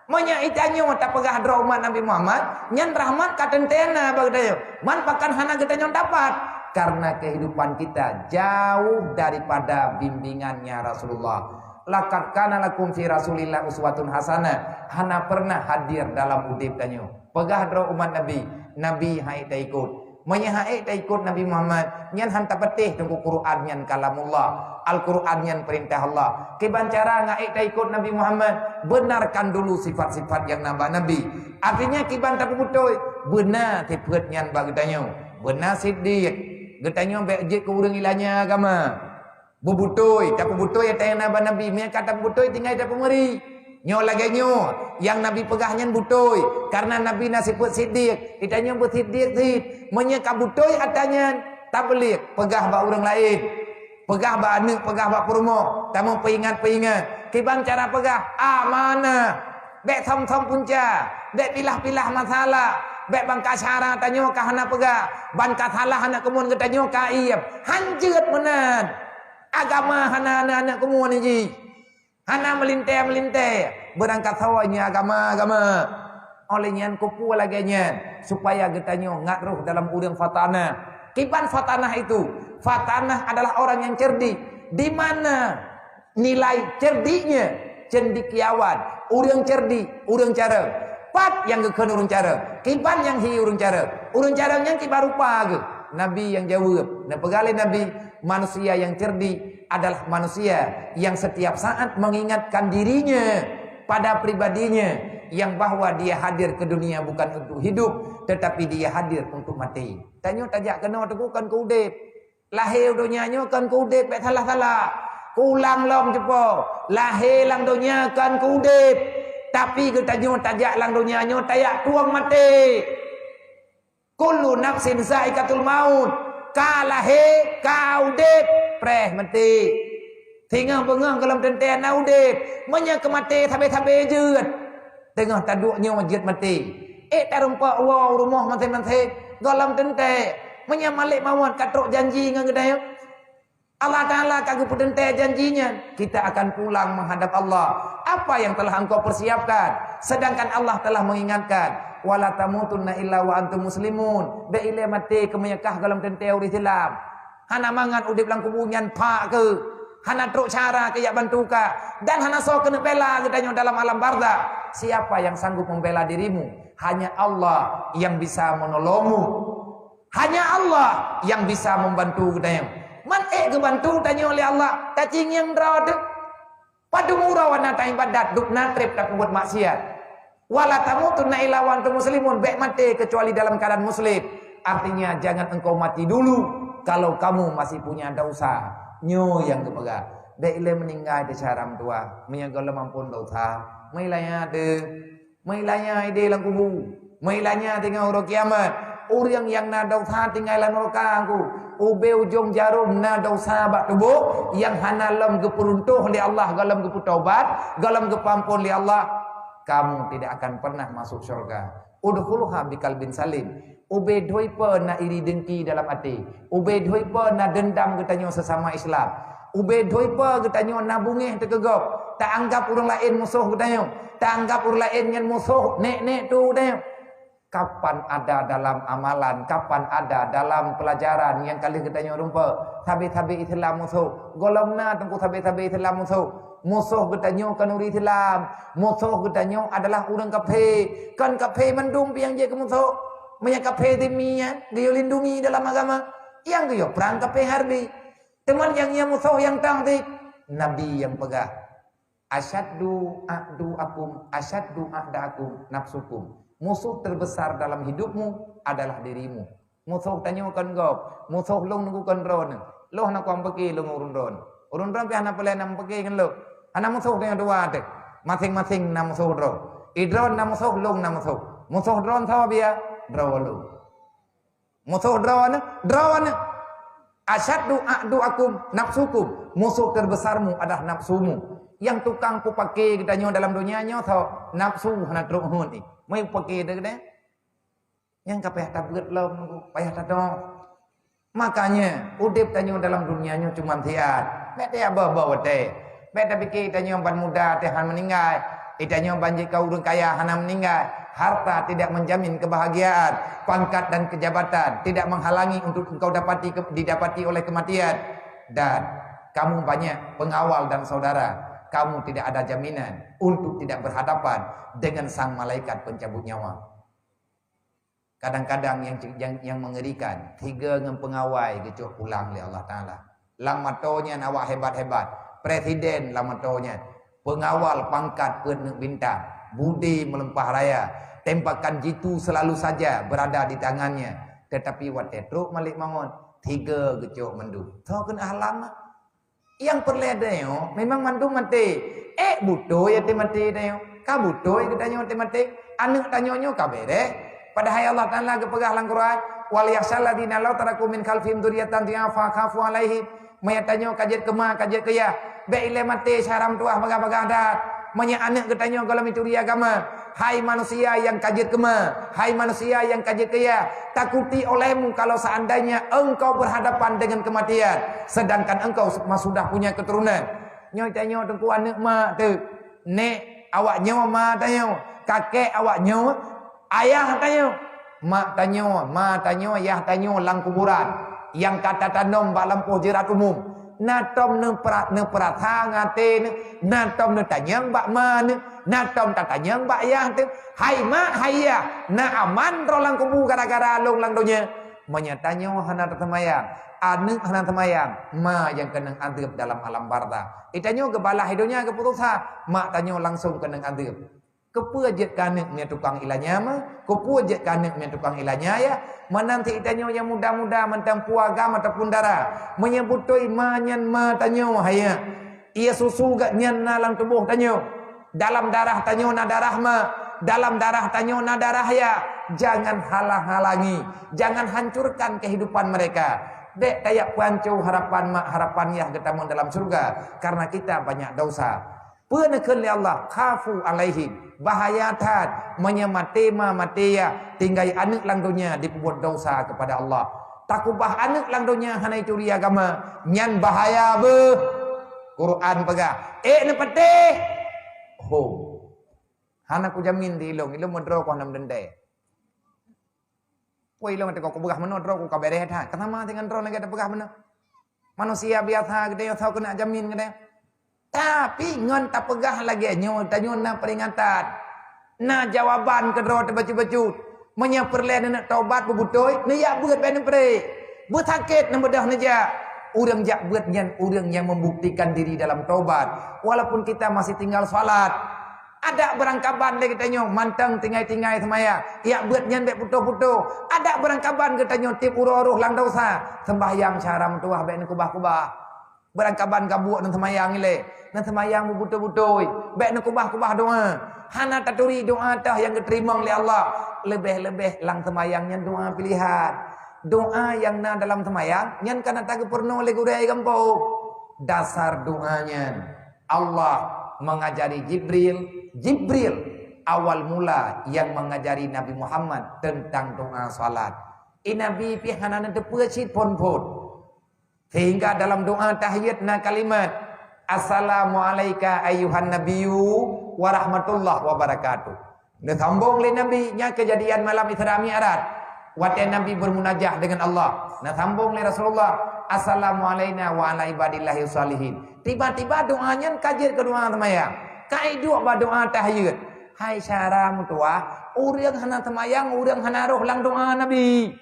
Meunyoe geutanyoe tapeugah droe umat Nabi Muhammad, nyan rahmat ka teuntée na bak geutanyoe. Man pakon hana geutanyoe dapat? Karena kehidupan kita jauh daripada bimbingannya Rasulullah. Laqad kana lakum fi Rasulillah uswatun hasanah. Hana pernah hadir dalam udeb tanyoe. Peugah droe umat Nabi, Nabi han ék taikot. Meunyoe han ék taikot Nabi Muhammad, nyan han tapatéh Teungku Quran nyan kalamullah, Al-Quran nyan peurintah Allah. Kiban cara ngon ék taikot Nabi Muhammad, benarkan dulu sifat-sifat nyang na bak Nabi. Artinya kiban tapeubeutôi, beuna sifat nyan bak geutanyoe. Beuna siddiq. Geutanyoe bék jeuet keu ureuëng ilanya agama. Beubeutôi, tapeubeutôi ata nyang na bak Nabi. Meunyoe ka tapeubeutôi tinggai tapeumeuri. Nyoe lagée nyoe, nyang Nabi peugah nyan beutôi, kareuna Nabi na sifeuet siddiq. Geutanyoe beusiddiq cit. Meunyoe ka beutôi ata nyan, tabeuliek, peugah bak ureuëng laén. Peugah bak aneuëk, peugah bak peurumoh, tamong peuingat-peuingat. Kiban cara peugah, amanah. Bék som-som punca, bék pilah-pilah masalah, bék ban ka syara tanyoe ka hana peugah, ban ka salah aneuk keumuen geutanyoe ka iém. Han jeuet meunan. Agama hana aneuk-aneuk keumuen jih. Hana meulintée-meulintée, beurangkat sawoe nyan agama-agama. Óh lheueh nyan, keupeue lagée nyan? Supaya geutanyoe ngat roh dalam ureuëng fatanah. Kiban fatanah itu? Fatanah adalah orang yang cerdik. Di mana nilai cerdiknya? Cendekiawan, ureuëng cerdik, ureuëng carông. Pat nyang geukheun ureuëng carông? Kiban nyang hi ureuëng carông? Ureuëng carông nyan kiban rupa geuh? Nabi nyang jaweueb. Neupeugah lé Nabi, manusia yang cerdik adalah manusia yang setiap saat mengingatkan dirinya pada pribadinya yang bahwa dia hadir ke dunia bukan untuk hidup, tetapi dia hadir untuk mati. Tanyoe tajak keunoe Teungku kon keu udeb. Lahé u donya nyoe kon keu udeb, bék salah-salah. Kuulang lom cupo, lahé lam donya kon keu udeb, tapi geutanyoe tajak lam donya nyoe tajak tueng maté. Kullu nafsin zaikatul maut. Ka lahé, ka udeb, preh maté. Singoh beungoh gohlom teuntée na udeb, meunyoe keu maté sabe-sabe jeuet. Teungoh taduek nyoe jeuet maté. Ék tarumpok woe u rumoh maséng-maséng, gohlom teuntée. Meunyoe malek mawöt ka trok janji ngon geutanyoe, Allah Ta'ala ka geupeuteuntée janji nyan, kita akan pulang menghadap Allah. Apa yang telah engkau persiapkan? Sedangkan Allah telah mengingatkan, "Wala tamutunna illa wa antum muslimun." Bék ilée maté keumeunyoe kah gohlom teuntée ureuëng Islam. Hana mangat udeb lam kubu nyan phak keuh. Hana trok cara keu jak bantu ka. Dan hana soe keuneuk bela geutanyoe dalam alam barzakh. Siapa yang sanggup membela dirimu? Hanya Allah yang bisa menolongmu. Hanya Allah yang bisa membantu geutanyoe. Man ék geubantu tanyoe lé Allah, tacingieng droe teuh. Padum uroe na taibadat, dub na treb tapeubuet maksiat. Wala tamutunna illa wa antum muslimun, bék maté keucuali dalam keuadaan muslim. Artinya, jangan engkau mati dulu kalau kamu masih punya dosa. Nyoe nyang geupeugah. Bék ilée meuninggai teuh cara meutuwah, meunyoe gohlom amphon dosa. Meulanya teuh. Meulanya ideh lam kubu. Meulanya teungoh uroe kiamat. Ureuëng nyang na dosa tinggai lam nuraka Teungku. Ubé ujong jarom na dosa bak tuboh nyang hana lom geupeuruntoh lé Allah, gohlom geupeutobat, gohlom geupeuamphon lé Allah. Kamu tidak akan pernah masuk syurga. Udkhuluha biqalbin salim. Ubé dhoe peue na iri dengki dalam até. Ubé dhoe peue na dendam geutanyoe sesama Islam. Ubé dhoe peue geutanyoe na beungéh teukeugop. Taanggap ureuëng laén musoh geutanyoe. Taanggap ureuëng laén nyan musoh nek-nek tu geutanyoe. Kapan ada dalam amalan, kapan ada dalam pelajaran nyang ka lheueh geutanyoe rumpok? Sabe-sabe Islam musoh. Gohlom na Teungku sabe-sabe Islam musoh. Musoh geutanyoe kon ureuëng Islam. Musoh geutanyoe adalah ureuëng kafé. Kon kafé mandum pih nyang jeuet keu musoh. Meunyoe kafé zimmi nyan geuyue lindungi dalam agama, nyang geuyue prang kafé harbi. Teuma nyang nyan musoh nyang tang cit. Nabi nyang peugah, "Asyaddu a'duakum, asyaddu a'daakum nafsukum." Musuh terbesar dalam hidupmu adalah dirimu. Musoh tanyoe kon gob, musoh lôn nunggu kon droeneuh. Lôn hana kuang peuke lôn ureuëng droeneuh. Ureuëng droeneuh pih hana peureulée na peuke ngon lôn. Hana musoh tanyoe dua teuh. Maséng-maséng na musoh droe. Idroe na musoh, lôn na musoh. Musoh droe sawa biya? Droe lôn. Musoh droeneuh, droeneuh. Asyaddu a'duakum nafsukum. Musuh terbesarmu adalah nafsumu. Nyang tukang peupake geutanyoe dalam donya nyoe tho, nafsu hana trok heuet. Meupeupake teuh geutanyoe. Nyang ka payah tabeuet lom, payah tadong. Makanya, udeb tanyoe dalam dunia nyoe cuma siat. Bék teuh abah-abah watée. Bék tapike tanyoe ban muda teuh han meuninggai. Tanyoe ban jeuet ka ureuëng kaya hana meuninggai. Harta tidak menjamin kebahagiaan. Pangkat dan kejabatan tidak menghalangi untuk engkau dapati ke-, didapati oleh kematian. Dan kamu banyak pengawal dan saudara. Kamu tidak ada jaminan untuk tidak berhadapan dengan sang malaikat pencabut nyawa. Kadang-kadang nyang, nyang, nyang mengerikan, tiga ngon pengawai geucok pulang lé Allah Taala. Lam mata nyan awak hebat-hebat, presiden lam mata nyan, pengawal pangkat peuet neuk bintang, budi meulimpah raya, tembakan jitu selalu saja berada di tangannya. Tetapi watée trok malék maut, tiga geucok mandum. Tho keuneuk halam. Nyang peureulée tanyoe memang mandum maté. Ék beutôi até maté tanyoe. Ka beutôi geutanyoe até maté. Aneuëk tanyoe nyoe ka béréh. Padahai Allah Taala geupeugah lam Quran, "Wal yakhsyal ladzina law taraku min khalfihim dzurriyyatan dhi'afa khafu 'alaihim." Meunyo tanyoe ka jeuet keu ma, ka jeuet keu yah, bék ilée maté syara meutuwah bagah-bagah that. Meunyo aneuëk geutanyoe gohlom meuturi agama, hai manusia nyang ka jeuet keu ma, hai manusia nyang ka jeuet keu yah, takuti olehmu kalau seandainya engkau berhadapan dengan kematian, sedangkan engkau ma sudah punya keturunan. Nyoe tanyoe teungku aneuëk ma teuh. Nék awak nyoe ma tanyoe, kakek awak nyoe ayah tanyoe. Mak tanyoe, ma tanyoe, yah tanyoe lam kuburan nyang ka tatanom bak lampôh jeurat umum. Na tom neupra-, neupeurasa ngon até neuh, na tom neutanyong bak ma neuh, na tom tatanyong bak yah teuh. Hai mak, hai yah, na aman droe lam kubu gara-gara lôn lam donya? Meunyo tanyoe hana taseumayang, aneuëk hana seumayang, ma nyang keunong adeueb dalam alam barzakh. Itanyoe geubalah i donya geupeususah, mak tanyoe langsong keunong adeueb. Keupeue jeuet keu aneuëk meunyo tukang ilanya ma? Keupeue jeuet keu aneuëk meunyo tukang ilanya yah? Meunan cit itanyoe nyang muda-muda mantong peue agam ataupun dara. Meunyo beutôi ma nyan ma tanyoe, hai yah, ie susu geuh nyan na lam tuboh tanyoe. Dalam darah tanyoe na darah ma, dalam darah tanyoe na darah yah. Jangan halang-halangi, jangan hancurkan kehidupan mereka. Bék tajak peuhanco harapan mak, harapan yah geutamong dalam syurga, karena kita banyak dosa. Peue neukheun lé Allah? Khafu 'alaihim. Bahaya that meunyo maté ma, maté yah, tinggai aneuëk lam donya jipeubuet dosa keupada Allah. Takubah aneuëk lam donya hana ituri agama, nyan bahaya beuh. Quran peugah, "Ék neupatéh, hom." Hana kujamin di ilong, ilong meudroe ku hana meudendai. Woi, ilong teuka kupeugah meunoe droe ku ka béréh that. Ka sama dengan droe lagée tapeugah meunoe. Manusia biasa geutanyoe soe keuneuk jamin geutanyoe. Tapi ngon tapeugah lagée nyoe, tanyoe na peringatan. Na jawaban keudroe teubacut-bacut. Meunyoe peureulée neuneuk tobat beubeutôi, neujak beuet bék neupreh. Beusakét neubeudôh neujak. Ureuëng jak beuet nyan ureuëng nyang membuktikan diri dalam tobat. Walaupun kita masih tinggal salat. Adak beurangkaban lé geutanyoe mantong tinggai-tinggai seumayang, jak beuet nyan bék putôh-putôh. Adak beurangkaban geutanyoe tieb uroe roh lam dosa, seumbahyang syara meutuwah bék neukubah-kubah. Beurangkaban ka buet neuseumayang ilée, neuseumayang beubutôi-butôi, bék neukubah-kubah doa. Hana taturi doa teuh nyang geuteurimong lé Allah, leubeh-leubeh lam seumayang nyan doa pilihan. Doa nyang na dalam seumayang nyan ka na tageupeurunoe lé gurée gampông. Dasar doa nyan. Allah mengajari Jibril, Jibril awal mula yang mengajari Nabi Muhammad tentang doa salat. I Nabi pih hana neuteupeue cit phon-phon. Sehingga dalam doa tahiyat na kalimat, "Assalamu alaika ayyuhan nabiyyu wa rahmatullah wa barakatuh." Neusambong lé Nabi, nyan keujadian malam Isra Mi'raj. Watée Nabi bermunajah dengan Allah, neusambong lé Rasulullah, "Assalamu alaina wa ala ibadillahi shalihin." Tiba-tiba doa nyan ka jeuet keu doa seumayang. Ka iduek bak doa tahiyat. Hai syara meutuwah, ureuëng hana seumayang, ureuëng hana roh lam doa Nabi.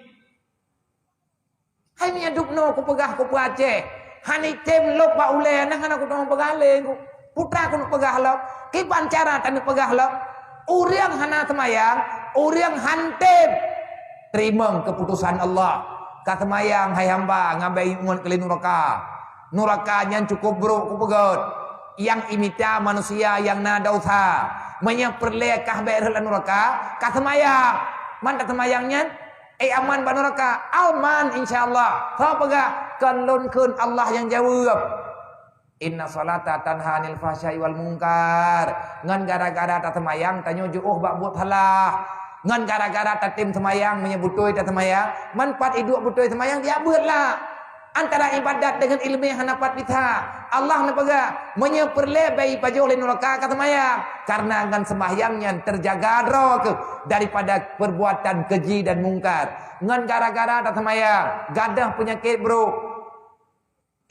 Hai meunyo dubnoe kupeugah kupeue Aceh, hana item lôb bak ulée, na hana kuteumé peugah lé ku. Putra keuneuk peugah lom, kiban cara taneuk peugah lom. Ureuëng hana seumayang, ureuëng han tem. Teurimong keuputosan Allah. Ka seumayang hai hamba, ngabai umat keu lé nuraka. Nuraka nyan cukôp brôk kupeugöt. Nyang imita manusia nyang na desya. Meunyoe peureulée kah bék rhot lam nuraka, ka seumayang. Man taseumayang nyan, eh, aman bak nuraka. Aman, insya Allah. Soe peugah? Kon lôn kheun, Allah nyang jaweueb. Inna salata tanha 'anil fahsya'i wal munkar. Ngon gara-gara taseumayang tanyoe jiôh bak buet salah. Ngon gara-gara tatem seumayang, meunyoe beutôi taseumayang, man pat iduek beutôi seumayang, jak beuet lah. Antara ibadat dengan ileumèe hana pat bisa. Allah neupeugah, meunyoe peureulée bèk ipajoh lé nuraka ka seumayang. Karena ngon seumayang nyan teujaga droe keuh daripada perbuatan keji dan mungkar. Ngon gara-gara taseumayang, gadôh peunyakét brôk.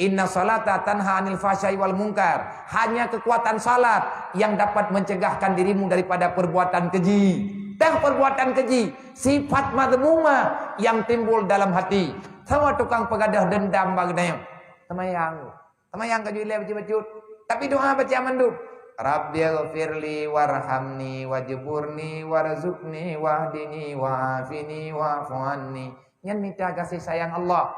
Inna salata tanha 'anil fahsya'i wal munkar. Hanya kekuatan salat yang dapat mencegahkan dirimu daripada perbuatan keji. Teuh perbuatan keji, sifat mazmumah yang timbul dalam hati. Sama tukang peugadôh dendam bak geutanyoe. Seumayang. Seumayang ka jeuet ilèe bacut-bacut. Tapi doa baca mandum. Rabbighfirli warhamni wajburni warzuqni wahdini wa'afini wa'fu anni. Nyan mita gaséh sayang Allah.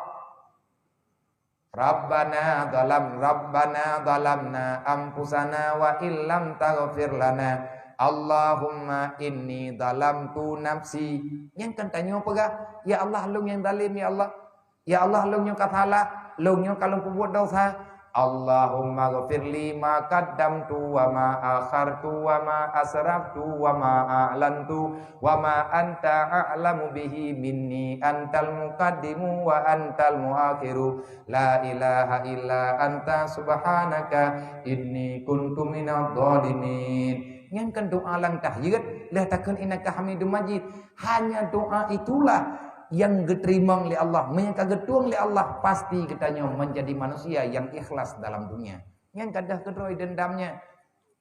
Rabbana zalam, Rabbana zalamna anfusana wa illam taghfir lana. Allahumma inni zalamtu nafsi. Nyang kan tanyoe peugah, "Ya Allah, lôn nyang zalim, ya Allah. Ya Allah, lôn nyoe ka salah, lôn nyoe ka lôn peubuet desya." Allahumma ghfirli ma qaddamtu wa ma akhartu wa ma asraftu wa ma a'lantu wa ma anta a'lamu bihi minni antal muqaddimu wa antal muakhiru. La ilaha illa anta subhanaka inni kuntu minadh dhalimin. Nyan kan doa lam tahiyat, lheuh takheun innaka Hamidum Majid. Hanya doa itulah yang geuteurimong lé Allah. Meunyo ka geutueng lé Allah, pasti geutanyoe menjadi manusia yang ikhlas dalam dunia. Nyan ka deuh keudroe dendamnya.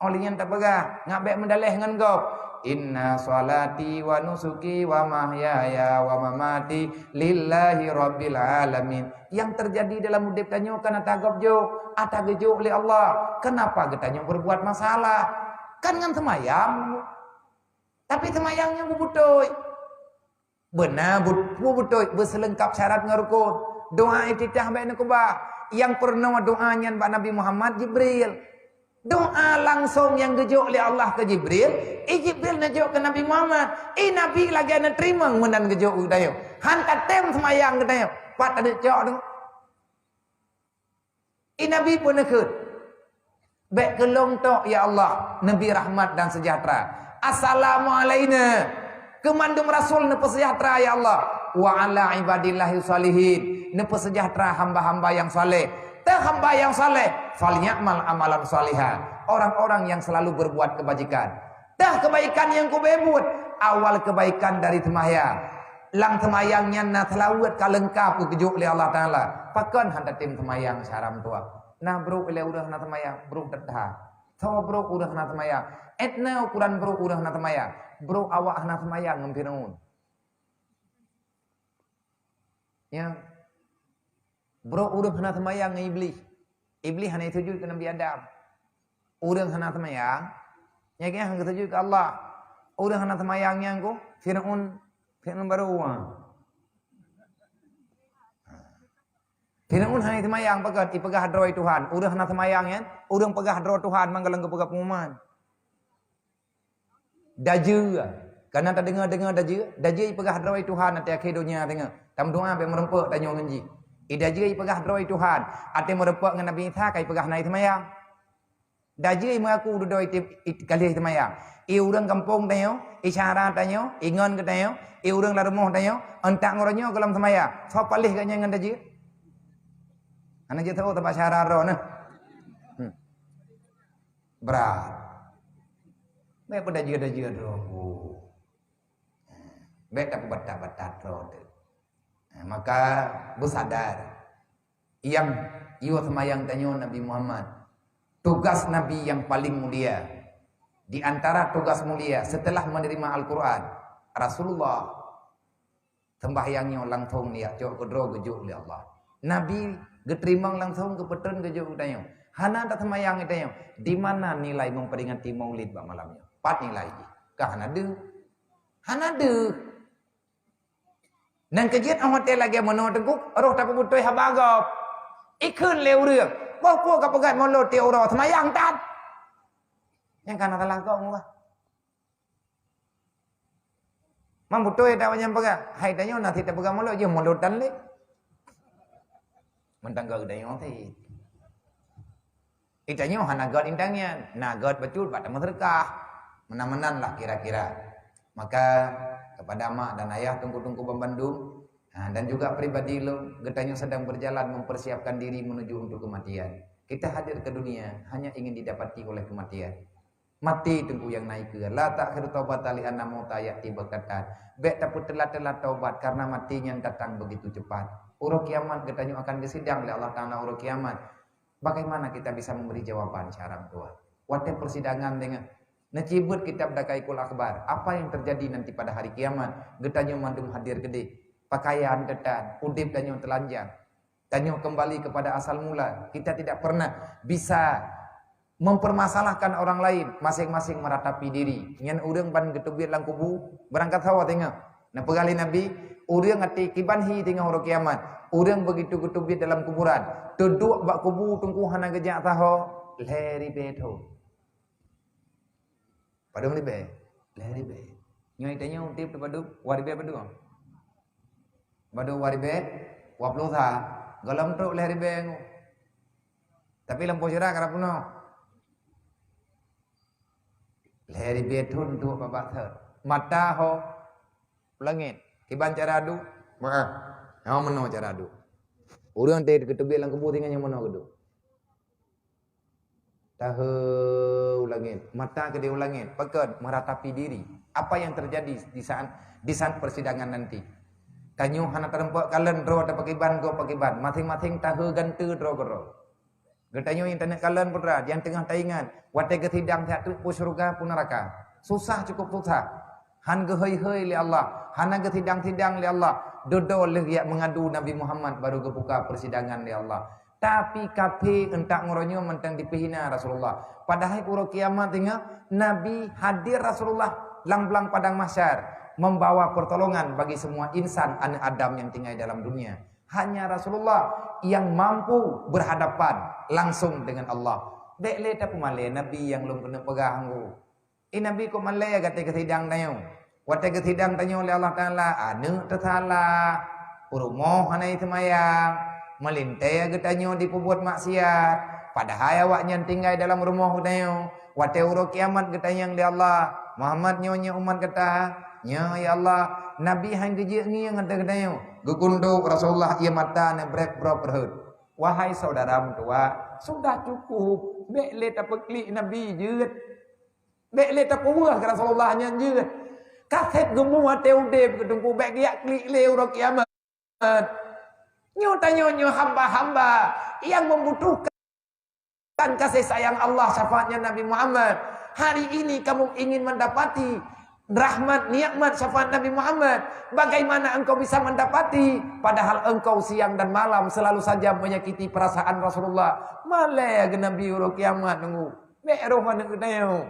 Óh lheueh nyan tapeugah, ngak bék meudaleh ngon gob. Inna sholati wa nusuki wa mahyaya wa mamati lillahi rabbil alamin. Yang terjadi dalam udeb tanyoe kan ata gob jok, ata geujok lé Allah. Kenapa geutanyoe berbuat masalah? Kan ngon seumayang. Tapi seumayang nyan beubeutôi. Beuna but-, beubeutôi beuseulengkap syarat ngon rukon. Doa iftitah bék neukeubah. Nyang peurunoe doa nyan bak Nabi Muhammad Jibril. Doa langsong nyang geujok lé Allah keu Jibril, i Jibril neujok keu Nabi Muhammad. I Nabi lagée neuteurimong meunan geujok keu geutanyoe. Han tatem seumayang geutanyoe. Pat tadeuk cok tu. I Nabi pun neukheun, "Bék keu lôn tok, ya Allah, Nabi rahmat dan sejahtera. Assalamu alaina." Keu mandum rasul neupeusejahtera, ya Allah. "Wa ala ibadillahi shalihin." Neupeusejahtera hamba-hamba nyang saleh. Teuh hamba nyang saleh, "Falyamal amalan shaliha." Orang-orang yang selalu berbuat kebajikan. Teuh keubaikan nyang kubeuet, awal keubaikan dari seumayang. Lam seumayang nyan na seulaweuet ka leungkap geukeujok lé Allah Taala. Pakon han tatem seumayang syara meutuah? Na brok ilée ureuëng hana seumayang, brok that that. Soe brok ureuëng hana seumayang? Ét na ukuran brok ureuëng hana seumayang. Brok awak hana seumayang ngon Firaun. Ya. Brok ureuëng hana seumayang ngon Iblih. Iblih hana sujud keu Nabi Adam. Ureuëng hana seumayang, nyan keuh hana sujud keu Allah. Ureuëng hana seumayang nyan keuh Firaun, Firaun baru wa. Firaun hana seumayang pakon ipeugah droe Tuhan. Ureuëng hana seumayang nyan, ureuëng peugah droe Tuhan manggalang geupeugah pengumuman. Dajeue. Kana tadeungoe-deungoe dajeue, dajeue ipeugah droe Tuhan até akhé donya teungoh. Tameudoa bék meureumpok tanyoe ngon jih. I dajeue ipeugah droe Tuhan, até meureumpok ngon Nabi Isa ka ipeugah hana seumayang. Dajeue imeungaku dudoe ka lheueh seumayang. I ureuëng gampông tanyoe, i syara tanyoe, i ngon geutanyoe, i ureuëng lam rumoh tanyoe, euntak ngon uroe nyoe gohlom seumayang. Soe paléh geuhnyan ngon dajeue? Hana jeuet teuôt teuma syara droe nyoe. Hmm. Brat. Bék peudajeue-dajeue droe. Bék tapeubatat-batat droe teuh. Maka beusadar. Nyang yue seumayang tanyoe Nabi Muhammad. Tugas Nabi yang paling mulia. Di antara tugas mulia setelah menerima Al-Quran, Rasulullah Seumbahyang nyoe langsong neujak cok keudroe geujok lé Allah. Nabi geuteurimong langsong geupeutrön geujok geutanyoe. Hana taseumayang geutanyoe. Di mana nilai memperingati Maulid bak malam nyoe? Pat nilai jih? Ka hana deuh. Hana deuh. Nyang keujeuet 'oh watèe lagèe meunoe teungku, roh tapeubeutôi haba gob. Ikheun lé ureueng, boh peue ka peugah mulod tiep uroe seumayang that. Nyang ka na salah gob meuah. Mam beutôi that nyang peugah, hai tanyoe na sit tapeugah mulod, jeuet mulod tan lé. Mantong gob tanyoe sit. Itanyoe hana göt intan nyan, na göt bacut bak tameuseudeukah. Meunan-meunan lah kira-kira. Maka, kepada mak dan ayah teungku-teungku banmandum, ha, dan juga pribadi lôn, geutanyoe sedang berjalan mempersiapkan diri menuju untuk kematian. Kita hadir ke dunia hanya ingin didapati oleh kematian. Maté teungku nyang na ikeue, la ta'khir taubata li anna mauta ya'ti baghtatan. Bèk tapeuteulat-teulat taubat karena maté nyan datang begitu cepat. Uroe kiamat geutanyoe akan geusidang lé Allah Taala uroe kiamat. Bagaimana kita bisa memberi jawaban syedara meutuah? Watèe persidangan deungon neucibeuet kitab Daqaiqul Akhbar, apa yang terjadi nanti pada hari kiamat? Geutanyoe mandum hadir keudéh. Pakaian teutan, udép tanyoe teulanjang. Tanyoe kembali kepada asal mula. Kita tidak pernah bisa mempermasalahkan orang lain, masing-masing meratapi diri. Nyan ureueng ban geuteubiet lam kubu, beurangkat sawa teungoh. Neupeugah lé Nabi, ureueng até kiban hi teungoh uroe kiamat. Ureueng begitu geuteubiet dalam kuburan, teuduek bak kubu teungku hana geujak saho, lhèe ribèe thon. Padum ribèe? Lhèe ribèe. Nyoe tanyoe udép teuh padum? Dua ribèe padum? Padum dua ribèe? Dua ploh sa. Gohlom trok lhèe ribèe nyoe. Tapi lampôh syedara karab peunoh. Lhèe ribèe thon tuek babah thon. Mata ho u langèt. Kiban cara duek? Meu'ah. Nyoe meunoe cara duek. Ureueng teuh geuteubiet lam kubu singoh nyoe meunoe geuduek. Tahe u langèt, mata keudéh u langèt, pakon meratapi diri. Apa yang terjadi di saat, di saat persidangan nanti? Tanyoe hana tareumpok kalon droe tapakiban gob pakiban, masing-masing tahe gante droe keudroe. Geutanyoe nyang taneuk kalon putra, nyang teungoh taingat, watèe geusidang siat teuk peue syeuruga peue neuraka. Susah, cukup susah. Han geuhôi-hôi lé Allah, hana geusidang-sidang lé Allah. Dudoe lheueh jak meungadu Nabi Muhammad baru geubuka persidangan lé Allah. Tapi kafé euntak ngon uroe nyoe mantong dipeuhina Rasulullah. Padahai uroe kiamat teungoh Nabi hadir Rasulullah lam blang padang mahsyar membawa pertolongan bagi semua insan aneuk Adam yang tinggai dalam dunia. Hanya Rasulullah yang mampu berhadapan langsung dengan Allah. Bèk lé tapeumalèe Nabi nyang lôn keuneuk peugah nyoe. Eh, Nabi kok malèe gata geusidang tanyoe. Watèe geusidang tanyoe lé Allah Taala, aneuk teusalah, peurumoh hana seumayang, meulintèe geutanyoe jipeubuet maksiat, padahai awaknyan tinggai dalam rumoh geutanyoe. Watèe uroe kiamat geutanyong lé Allah, "Muhammad, nyoe, nyoe umat gata?" "Nyoe, ya Allah." Nabi han geujeuet ngieng ateueh geutanyoe. Geukundok Rasulullah, ie mata neubrek-brok rhot. Wahai syedara meutuah, sudah cukup, bèk lé tapeuklik Nabi jeuet. Bèk lé tapeuweueh keu Rasulullah nyan jeuet. Ka sép geumuh watèe udép keu teungku, bèk geujak klik lé uroe kiamat. Nyoe tanyoe nyoe hamba-hamba nyang membutuhkan kasih sayang Allah, syafaatnya Nabi Muhammad. Hari ini kamu ingin mendapati rahmat, nikmat, syafaat Nabi Muhammad. Bagaimana engkau bisa mendapati? Padahal engkau siang dan malam selalu saja menyakiti perasaan Rasulullah. Malèe geuh Nabi uroe kiamat nunggu. Bèk roh aneuk geutanyoe.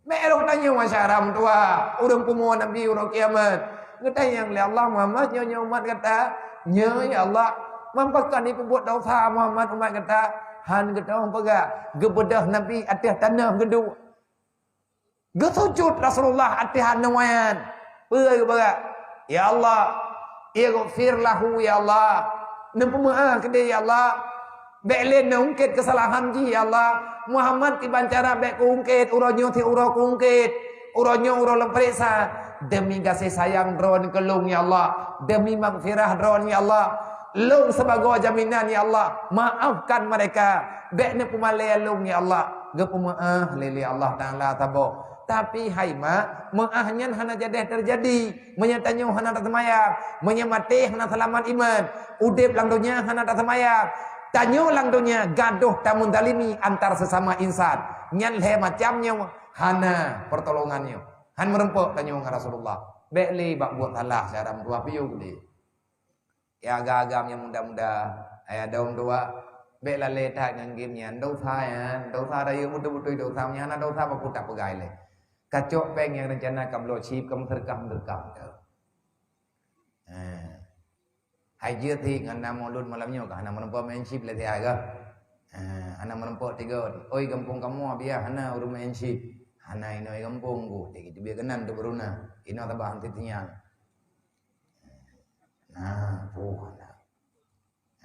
Bèk roh tanyoe masyarakat meutuah, ureueng pumoe Nabi uroe kiamat. Geutanyong lé Allah, "Muhammad, nyoe, nyoe umat gata?" "Nyoe, ya Allah." "Pakon jipeubuet desya Muhammad umat gata?" Han geutanyong peugah. Geubeudôh Nabi ateueh tanoh geuduek. Geusujut Rasulullah ateueh aneuk nyan. Peue geupeugah? "Ya Allah, ighfir lahu, ya Allah. Neupeumeu'ah keudéh, ya Allah. Bèk lé neuungkét keusalahan jih, ya Allah. Muhammad kiban cara bèk kuungkét, uroe nyoe sit uroe kuungkét. Uroe nyoe uroe lôn peuriksa. Demi gaséh sayang Droen keu lôn, ya Allah. Demi maghfirah Droen, ya Allah. Lôn sibagoe jaminan, ya Allah. Maafkan mereka. Bèk neupeumalèe lôn, ya Allah." Geupeumeu'ah lé, lé Allah Taala saboh. Tapi hai mak, meu'ah nyan hana jadèh teujadi. Meunyoe tanyoe hana taseumayang, meunyoe maté hana seulamat iman, udép lam donya hana taseumayang, tanyoe lam donya gadôh tameuzalimi antar sesama insan. Nyan lhèe macam nyoe hana peurtolongan nyoe. Han meureumpok tanyoe ngon Rasulullah. Bèk lé bak buet salah cara meutuah piôh lé. Ya agam-agam nyang muda-muda, ayah daum dua, bèk lalè that ngon game nyan. Desya nyan, desya rayeuk beutôi-beutôi desya, meunyo hana desya, baku tak peugah ilèe. Kacok péng nyang reuncana ka bloe chip, ka meuseudeukah-meuseudeukah. Ha. Hai jeuet hi ngon nama ulôn malam nyoe ka hana meurumpok main chip lé siat ka. Ha, hana meurumpok tiga. Oi gampông kamoe biar hana ureuëng main chip. Hana inoe gampông ku. Teubiet keunan teubeuruna. Inoe tabah anti tinyang. Nah, puh hana.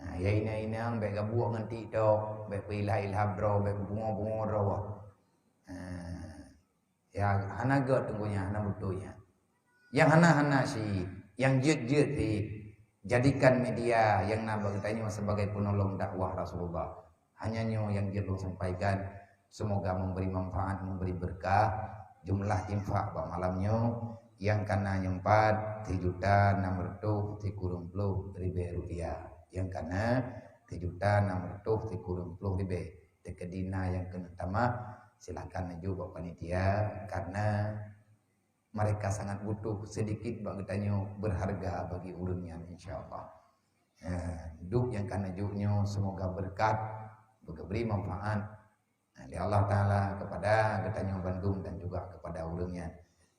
Ha, ya inong-inong bék gabuek ngon TikTok, bék peuilah-ilah droe, bék pungo-pungo droe. Ha. Ya, hana gét teungku nyan, hana beutôi nyan. Nyang hana-hana cit, nyang jeuet-jeuet cit, jadikan media nyang na bak geutanyoe sebagai penolong dakwah Rasulullah. Hanya nyoe nyang jeuet lôn sampaikan. Semoga memberi manfaat, memberi berkah. Jumlah infak bak malam nyoe nyang kana nyoe pat sijuta nam reutôh sikureueng ploh ribée rupiah. Nyang kana sijuta nam reutôh sikureueng ploh ribée. Teukeudi na nyang keuneuk tamah, silakan neujok bak panitia, karena mereka sangat butuh, sedikit bak geutanyoe berharga bagi ureuëng nyan, insya Allah. Eh, duek nyang ka neujok nyoe semoga berkat, beugeubri manfaat, eh, lé Allah Taala kepada geutanyoe bandum dan juga kepada ureuëng nyan.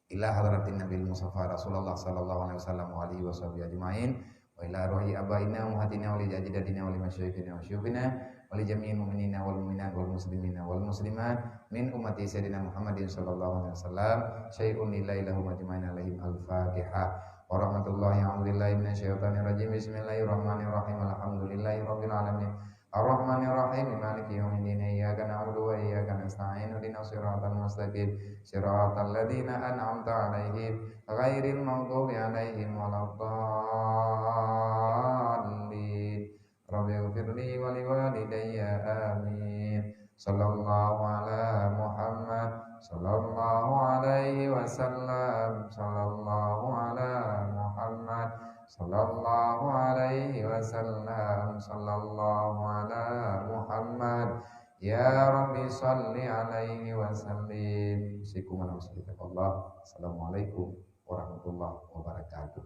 Ila hadratin Nabil Mustafa Rasulullah sallallahu alaihi wasallam wa alihi wasahbihi ajmain, wa ila ruhi abaina wa ummahatina wa li ajdadina wa li masyayikhina wa syuyukhina wa li jami'il mu'minina wal mu'minat wal muslimina wal muslimat min ummati Sayyidina Muhammadin sallallahu alaihi wasallam, syai'un lillahi lahum ajmain alaihim. Al-Fatihah. Warahmatullahi, a'udzubillahi minasyaitonir rajim. Bismillahirrahmanirrahim. Alhamdulillahi rabbil alamin. Arrahmanirrahim. Maliki yaumiddin. Iyyaka na'budu wa iyyaka nasta'in. Ihdinas siratal mustaqim. Siratal ladzina an'amta 'alaihim, ghairil maghdubi 'alaihim waladdallin. Rabbighfirli wa liwalidayya. Amin. Sallallahu ala Muhammad, sallallahu alaihi wasallam, sallallahu ala Muhammad, sallallahu alaihi wasallam, sallallahu ala Muhammad. Ya Rabbi salli alaihi wasallim. Sikum Allah. Assalamualaikum warahmatullahi wabarakatuh.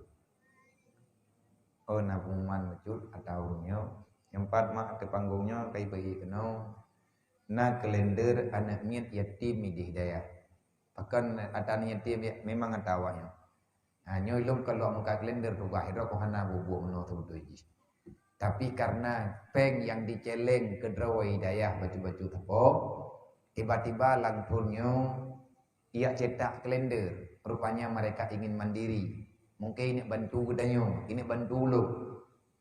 Oh, na pengumuman bacut atau nyoe. Nyang pat mak ateueh panggong nyoe kai bagi keunoe. Na kalender aneuk miet yatim di Hidayah. Pakon ata aneuk yatim ya, memang ata awaknyoe. Ha, nyoe lom kalau muka kalender tugaih droe ko hana bubuet meunoe teubeutôi jih. Tapi karena péng nyang diceleng keu droe Hidayah bacut-bacut teupok, tiba-tiba lam thon nyoe ijak cetak kalender. Rupanya mereka ingin mandiri. Mungkin ineuk bantu geutanyoe, ineuk bantu ulôn.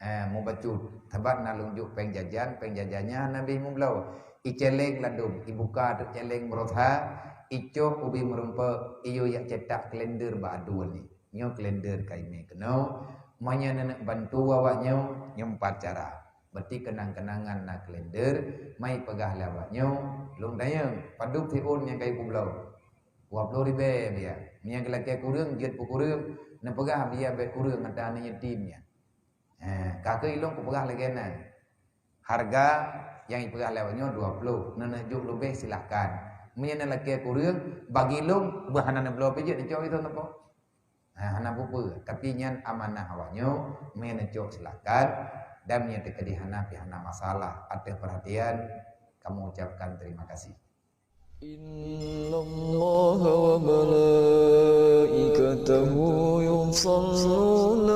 Eh, mubacut. Sabab na lôn jok péng jajan, péng jajannya hana beh mubloe. Iceleng ladom, ibuka teuk celeng beurotha, icok ubé meurumpok, iyue ijak cetak kalender bak aduen nyoe. Nyoe kalender kaimé keunoe, meunyoe neuneuk bantu awaknyoe, nyoe empat cara. Berarti keunang-keunangan na kalender, mai peugah lé awaknyoe, lôn tanyong, padub siôn nyang kai kubloe? Dua ploh ribée biya. Meunyoe geulakée kureueng, jeuet peukureueng, neupeugah biya bék kureueng ata aneuk yatim nyan. Eh, ka keuh ilôn kupeugah lagée nyan. Harga nyang ipeugah lé awaknyoe dua ploh, neuneuk jok leubeh silahkan. Meunyoe neulakée kureueng, bagi lôn, bah hana neubloe pih jeuet neucok itu neupok. Ha, hana peue-peue, tapi nyan amanah awaknyoe, meunyoe neucok silahkan, dan meunyoe teukeudi hana pih hana masalah. Atas perhatian, kamoe ucapkan terima kasih. إن الله وملائكته يصلون